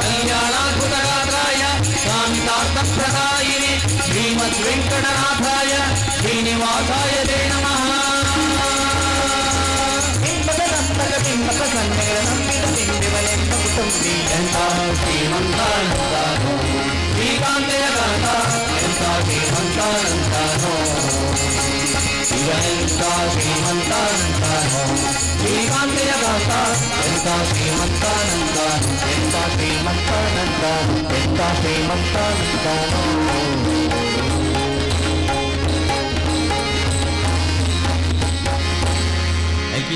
ಕಲ್ಯಾಣಾದ್ಭುತ ಗಾತ್ರಾಯ ಕಾಮಿತಾರ್ಥ ಪ್ರದಾಯಿನಿ ಶ್ರೀಮದ್ ವೆಂಕಟನಾಥಾಯ ಶ್ರೀನಿವಾಸಾಯ ತೇ ನಮಃ. ಎಂತ ಶ್ರೀಮಂತನಂತಾನೋ ಶ್ರೀಕಾಂತೆಯ ಕಾಂತ ಎಂತ ಶ್ರೀಮಂತನಂತಾನೋ ಇವನೆಂತ ಶ್ರೀಮಂತನಂತಾನೋ ಶ್ರೀಕಾಂತೆಯ ಕಾಂತ ಎಂತ ಶ್ರೀಮಂತನಂತಾನೋ ಎಂತ ಶ್ರೀಮಂತನಂತಾನೋ ಎಂತ ಶ್ರೀಮಂತನಂತಾನೋ.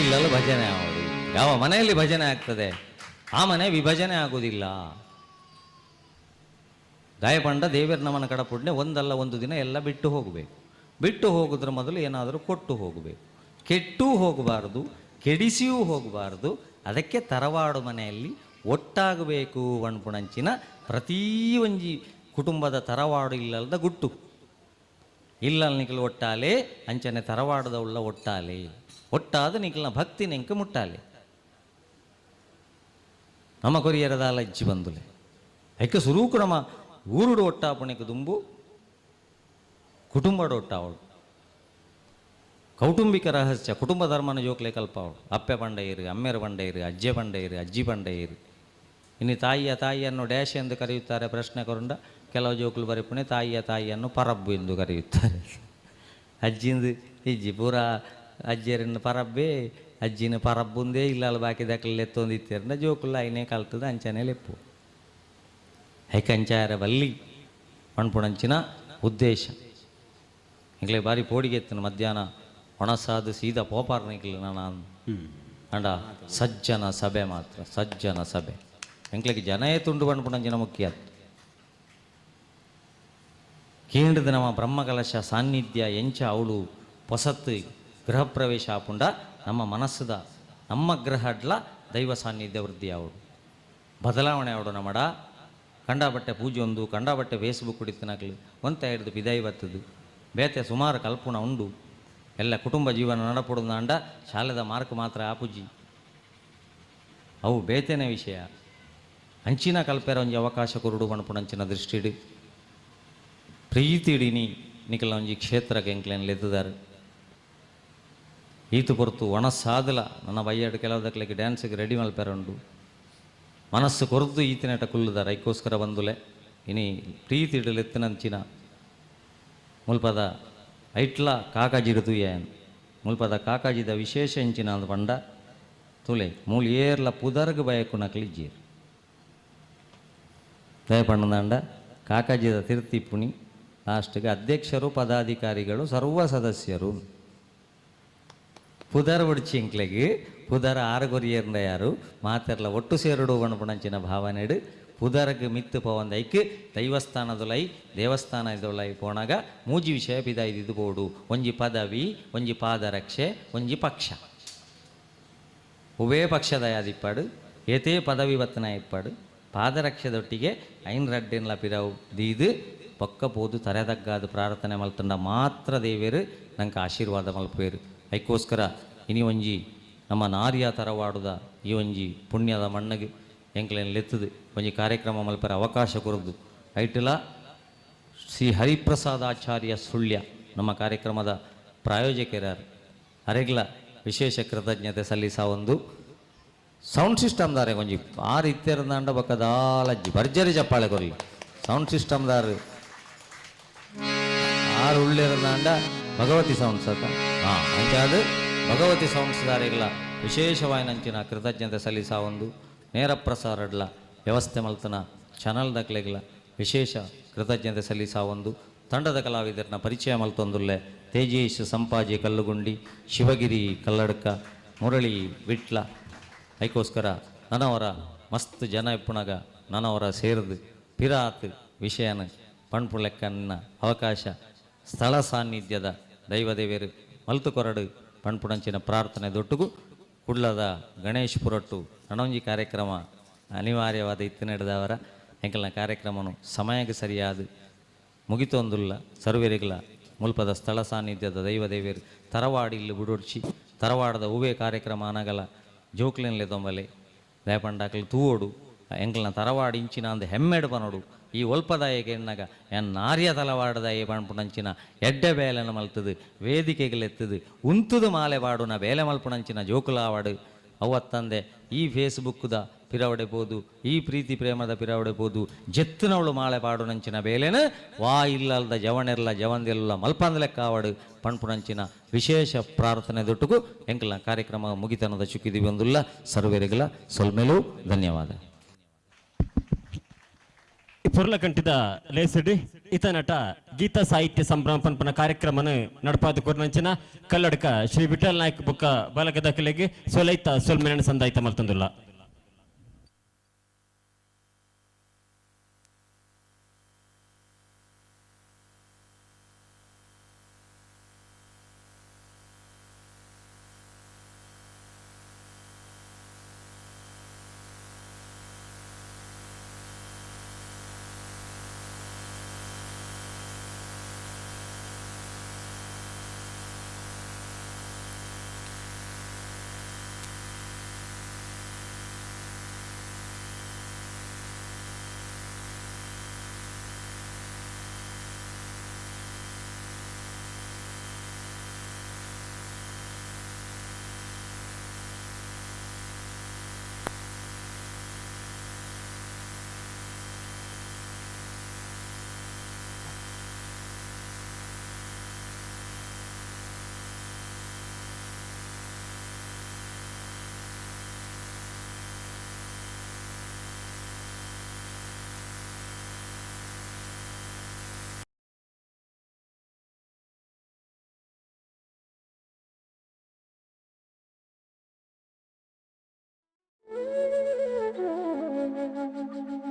ಇಲ್ಲಲ್ಲ ಭಜನೆ ಅವರು ಯಾವ ಮನೆಯಲ್ಲಿ ಭಜನೆ ಆಗ್ತದೆ ಆ ಮನೆ ವಿಭಜನೆ ಆಗುವುದಿಲ್ಲ. ಗಾಯಪಂಡ ದೇವರ ನಮನ ಕಡಪುಡ್ನೆ ಒಂದಲ್ಲ ಒಂದು ದಿನ ಎಲ್ಲ ಬಿಟ್ಟು ಹೋಗಬೇಕು. ಬಿಟ್ಟು ಹೋಗೋದ್ರ ಮೊದಲು ಏನಾದರೂ ಕೊಟ್ಟು ಹೋಗಬೇಕು. ಕೆಟ್ಟೂ ಹೋಗಬಾರ್ದು, ಕೆಡಿಸಿಯೂ ಹೋಗಬಾರ್ದು. ಅದಕ್ಕೆ ತರವಾಡು ಮನೆಯಲ್ಲಿ ಒಟ್ಟಾಗಬೇಕು ವಣ್ಪುಣಂಚಿನ ಪ್ರತಿ ಒಂಜಿ ಕುಟುಂಬದ ತರವಾಡು ಇಲ್ಲದ ಗುಟ್ಟು. ಇಲ್ಲಲ್ ನಿಕಲ್ ಒಟ್ಟಾಲೆ ಅಂಚನೆ ತರವಾಡದ ಉಳ್ಳ ಒಟ್ಟಾಲೆ ಒಟ್ಟಾದ ನಿಕಲ್ನ ಭಕ್ತಿ ನೆಂಕ ಮುಟ್ಟಾಲೆ ನಮ್ಮ ಕೊರಿಯರದ ಅಜ್ಜಿ ಬಂದುಲೆ ಐಕ ಸುರೂಕು ನಮ್ಮ ಊರುಡು ಒಟ್ಟಾಪಣೆಗೆ ದುಂಬು ಕುಟುಂಬಡು ಒಟ್ಟಾವಳು ಕೌಟುಂಬಿಕ ರಹಸ್ಯ ಕುಟುಂಬ ಧರ್ಮನ ಜೋಕ್ಲೆ ಕಲ್ಪಾವಳು ಅಪ್ಪೆ ಪಂಡೆಯರು ಅಮ್ಮೆರು ಪಂಡೆಯರು ಅಜ್ಜೆ ಪಂಡೆಯರು ಅಜ್ಜಿ ಪಂಡೆಯರು ಇನ್ನು ತಾಯಿಯ ತಾಯಿಯನ್ನು ಡ್ಯಾಶ್ ಎಂದು ಕರೆಯುತ್ತಾರೆ ಪ್ರಶ್ನೆ ಕೊರಂಡ ಕೆಲವು ಜೋಕುಲು ಬರಿಪುಣೆ ತಾಯಿಯ ತಾಯಿಯನ್ನು ಪರಬ್ಬು ಎಂದು ಕರೆಯುತ್ತಾರೆ. ಅಜ್ಜಿಂದು ಇಜ್ಜಿ ಪೂರ ಅಜ್ಜಿಯರನ್ನು ಪರಬ್ಬೆ ಅಜ್ಜಿನ ಪರಬ್ಬುಂದೇ ಇಲ್ಲ ಬಾಕಿ ದಕ್ಕಲು ಎತ್ತೊಂದು ಇತ್ತಿರಂಡ ಜೋಕುಲು ಐನೇ ಕಲ್ತದ ಅಂಚನೆ ಲೆಪ್ಪು ಐಕಂಚಾರ ಬಲ್ಲಿ ಪಣ್ಪುಣಂಚಿನ ಉದ್ದೇಶ. ಎಂಗ್ಲೆ ಬಾರಿ ಪೋಡಿಗೆ ಎತ್ತನು ಮಧ್ಯಾಹ್ನ ಒಣಸಾದು ಸೀದಾ ಪೋಪಾರ್ನಿಕ್ಲು ನಾನು ಅಂಡ ಸಜ್ಜನ ಸಭೆ ಮಾತ್ರ ಸಜ್ಜನ ಸಭೆ ಎಂಕ್ಲೆಗೆ ಜನಯೇ ತುಂಡು ಪಣ್ಪುಣಂಚಿನ ಮುಖ್ಯ ಕೇಂದ್ರದ ನಮ್ಮ ಬ್ರಹ್ಮಕಲಶ ಸಾನ್ನಿಧ್ಯ ಎಂಚ ಅವಳು ಹೊಸತ್ತು ಗೃಹ ಪ್ರವೇಶ ಆಪುಂಡ ನಮ್ಮ ಮನಸ್ಸದ ನಮ್ಮ ಗ್ರಹಡ್ಲ ದೈವ ಸಾನ್ನಿಧ್ಯ ವೃದ್ಧಿ ಅವಳು ಬದಲಾವಣೆ ಅವಳು ನಮ್ಮಡ ಕಂಡಾಬಟ್ಟೆ ಪೂಜೆ ಒಂದು ಕಂಡಾಬಟ್ಟೆ ಫೇಸ್ಬುಕ್ ಕುಡಿತನಾಗಲಿ ಒಂತ ಹಿಡಿದು ಪಿದಾಯಿ ಬತ್ತದು ಬೇತೆ ಸುಮಾರು ಕಲ್ಪುಣ ಉಂಡು ಎಲ್ಲ ಕುಟುಂಬ ಜೀವನ ನಡಪಡುದ ಅಂಡ ಶಾಲೆದ ಮಾರ್ಕ್ ಮಾತ್ರ ಆಪುಜಿ ಅವು ಬೇತೆನೆ ವಿಷಯ ಅಂಚಿನ ಕಲ್ಪೆರ ಒಂಜಿ ಅವಕಾಶ ಕೊರುಡು ಪಣಪುಣಂಚಿನ ದೃಷ್ಟಿಡು ಪ್ರೀತಿಡಿನಿ ನಿಕಲ ಒಂಜಿ ಕ್ಷೇತ್ರಕ್ಕೆ ಎಂಕ್ಲೇನು ಲೆತ್ತದಾರು ಈತು ಪೊರ್ತು ಒಣ ಸಾದಲ ನನ್ನ ಬಯ್ಯಾಡು ಕೆಲವು ಡ್ಯಾನ್ಸಿಗೆ ರೆಡಿ ಮಲ್ಪೆರುಂಡು ಮನಸ್ಸು ಕೊರದು ಈತಿನಟ ಕುಲ್ಲುದಾರ ಐಕ್ಕೋಸ್ಕರ ಬಂದುಲೆ ಇನಿ ಪ್ರೀತಿಡು ಲೆತ್ತನಂಚಿನ ಮುಲ್ಪದ ಐಟ್ಲ ಕಾಕಾಜಿಡು ತೂಯನ್ ಮುಲ್ಪದ ಕಾಕಾಜಿದ ವಿಶೇಷ ಎಂಚಿನ ಅಂದ್ ಪಂಡ ತುಲೆ ಮೂಲು ಏರ್ಲ ಪುದರ್ಗ್ ಬಯಕು ನಕಲಿ ಜೀರ್ ದಯಪಣ್ಣದಂಡ ಕಾಕಾಜಿದ ತಿರುತಿಪ್ಪುಣಿ ಲಾಸ್ಟ್ಗೆ ಅಧ್ಯಕ್ಷರು ಪದಾಧಿಕಾರಿಗಳು ಸರ್ವ ಸದಸ್ಯರು ಪುದರ್ ಒಡಿಚಿ ಎಂಕ್ಲೆಗ್ ಪುದರ ಆರುಗೊರಿಯರ್ನ ಯಾರು ಮಾತೆರ್ಲ ಒಟ್ಟು ಸೇರುಡು ಪಣಪುಣಂಚಿನ ಭಾವನೆಡು ಪುದರ್ಗ್ ಮಿತ್ತು ಪವಂದ ಐಕ್ ದೈವಸ್ಥಾನದೊಲೈ ದೇವಸ್ಥಾನದೊಲೈ ಪೋಣಾಗ ಮೂಜಿ ವಿಷಯ ಪಿದಾಯ್ದಿದ್ದು ಬೋಡು ಒಂಜಿ ಪದವಿ ಒಂಜಿ ಪಾದರಕ್ಷೆ ಒಂಜಿ ಪಕ್ಷ ಉಭಯ ಪಕ್ಷದ ಯಾದಿಪ್ಪಾಡು ಏತೇ ಪದವಿ ಬತ್ತನ ಇಪ್ಪಾಡು ಪಾದರಕ್ಷೆದೊಟ್ಟಿಗೆ ಐನ್ ರಡ್ಡೆನ್ಲ ಪಿರವು ದೀದು ಪಕ್ಕ ಪೋದು ತರೆದಗ್ಗಾದ ಪ್ರಾರ್ಥನೆ ಮಲ್ತಂಡ ಮಾತ್ರ ದೇವೇರು ನಂಗೆ ಆಶೀರ್ವಾದ ಮಲ್ಪೇರು. ಐಕ್ಕೋಸ್ಕರ ಇನಿ ಒಂಜಿ ನಮ್ಮ ನಾರಿಯ ತರವಾಡುದ ಈ ಒಂಜಿ ಪುಣ್ಯದ ಮಣ್ಣಗೆ ಎಂಕ್ಲೇನು ಲೆತ್ತದು ಒಂಜಿ ಕಾರ್ಯಕ್ರಮ ಮಲ್ಪರ ಅವಕಾಶ ಕೊರದು ಐಟಲ ಶ್ರೀ ಹರಿಪ್ರಸಾದಾಚಾರ್ಯ ಸುಳ್ಯ ನಮ್ಮ ಕಾರ್ಯಕ್ರಮದ ಪ್ರಾಯೋಜಕರಾರು ಅರೆಗ್ಲ ವಿಶೇಷ ಕೃತಜ್ಞತೆ ಸಲ್ಲಿಸ ಒಂದು ಸೌಂಡ್ ಸಿಸ್ಟಮ್ದಾರೆ ಒಂಜಿ ಆರು ಇತ್ತೆರಂದಾಂಡ ಬಕ್ಕದಾಲಜ್ಜಿ ಭರ್ಜರಿ ಚಪ್ಪಾಳೆ ಕೊರಲಿ ಸೌಂಡ್ ಸಿಸ್ಟಮ್ದಾರು ಆರು ಉಳ್ಳಿರಂದಾಂಡ ಭಗವತಿ ಸೌಂಡ್ಸ್ ಅತ್ತ ಹಾಂ ಅಂಚಾದ ಭಗವತಿ ಸೌಂಡ್ಸ್ದಾರಿಗಳ ವಿಶೇಷವಾಯಿನಂಚಿನ ಕೃತಜ್ಞತೆ ಸಲ್ಲಿಸ ಒಂದು ನೇರ ಪ್ರಸಾರಡ್ಲ ವ್ಯವಸ್ಥೆ ಮಲ್ತನ ಚಾನಲ್ ದಕ್ಲೆಗಳ ವಿಶೇಷ ಕೃತಜ್ಞತೆ ಸಲ್ಲಿಸ ಒಂದು ತಂಡದ ಕಲಾವಿದರನ್ನ ಪರಿಚಯ ಮಲ್ತೊಂದುಲ್ಲೆ ತೇಜೇಶ್ ಸಂಪಾಜಿ ಕಲ್ಲುಗುಂಡಿ ಶಿವಗಿರಿ ಕಲ್ಲಡ್ಕ ಮುರಳಿ ವಿಟ್ಲ ಐಕೋಸ್ಕರ ನನವರ ಮಸ್ತ್ ಜನ ಇಪ್ಪುಣಗ ನನವರ ಸೇರಿದು ಪಿರಾತ್ ವಿಷಯನ ಪಣ್ಪುಲೆಕ್ಕನ್ನ ಅವಕಾಶ ಸ್ಥಳ ಸಾನ್ನಿಧ್ಯದ ದೈವದೇವರು ಮಲ್ತು ಕೊರಡು ಪಣ್ಪುಣಂಚಿನ ಪ್ರಾರ್ಥನೆ ದೊಟ್ಟುಗು ಕುಡ್ಲದ ಗಣೇಶ್ ಪುರಟ್ಟು ನನೊಂಜಿ ಕಾರ್ಯಕ್ರಮ ಅನಿವಾರ್ಯವಾದ ಇತ್ತು ನಡೆದವರ ಎಂಕಲ್ನ ಕಾರ್ಯಕ್ರಮನು ಸಮಯಕ್ಕೆ ಸರಿಯಾದ ಮುಗಿತೊಂದುಲ್ಲ ಸರ್ವೇರಿಗಳ ಮುಲ್ಪದ ಸ್ಥಳ ಸಾನ್ನಿಧ್ಯದ ದೈವದೇವರು ತರವಾಡಿ ಇಲ್ಲಿ ಬುಡೊಡ್ಚಿ ತರವಾಡದ ಹೂವೇ ಕಾರ್ಯಕ್ರಮ ಅನಗಲ ಜೋಕ್ಲೆನ್ಲೆ ತೊಂಬಲೆ ದಯಪಂಡಾಕಲು ತೂವೋಡು ಎಂಕಲ್ನ ತರವಾಡಿ ಇಂಚಿನ ಅಂದ ಹೆಮ್ಮೆಡು ಪನೋಡು ಈ ಒಲ್ಪದಾಯಕ್ಕೆ ಎಣ್ಣಗ ಎನ್ ನಾರ್ಯ ತಲವಾಡದಾಯ ಪಣ್ಪುಣಂಚಿನ ಎಡ್ಡೆ ಬೇಲೆನ ಮಲ್ತದು ವೇದಿಕೆಗಳೆತ್ತದು ಉಂತುದು ಮಾಲೆ ಪಾಡುನ ಬೇಲೆ ಮಲ್ಪುಣಂಚಿನ ಜೋಕುಲಾವಾಡು ಅವತ್ತಂದೆ ಈ ಫೇಸ್ಬುಕ್ದ ಪಿರವಡೆ ಪೋದು ಈ ಪ್ರೀತಿ ಪ್ರೇಮದ ಪಿರವಡೆ ಪೋದು ಜೆತ್ತಿನವಳು ಮಾಲೆ ಪಾಡುನಂಚಿನ ಬೇಲೆನ ವಾ ಇಲ್ಲಲ್ದ ಜವನೆರ್ಲ ಜವಂದೆಲ್ಲ ಮಲ್ಪಂದಲೆಕ್ಕಾವಡು ಪಣ್ಪುಣಂಚಿನ ವಿಶೇಷ ಪ್ರಾರ್ಥನೆ ದೊಟ್ಟುಗು ಎಂಕಲ್ನ ಕಾರ್ಯಕ್ರಮ ಮುಗಿತನದ ಚುಕ್ಕಿದಿ ಬಂದುಲ್ಲ ಸರ್ವೇರಿಗಳ ಸೊಲ್ಮೆಲೂ ಧನ್ಯವಾದ.
ಪೊರ್ಲಕಂಠಿದ ಲೇಸಡಿ ಇತ ನಟ ಗೀತಾ ಸಾಹಿತ್ಯ ಸಂಭ್ರಮ ಪನ್ಪನ ಕಾರ್ಯಕ್ರಮನ ನಡಪಾದ ಕೊರ್ನಂಚಿನ ಕಲ್ಲಡ್ಕ ಶ್ರೀ ವಿಠಲ್ ನಾಯ್ಕ ಬುಕ್ಕ ಬಾಲಕದ ಕಲೆಗೆ ಸೊಲೈತ ಸೊಲ್ಮೆನ ಸಂದಾಯಿತ ಮಲ್ತಂದುಲ್ಲ.
Thank you.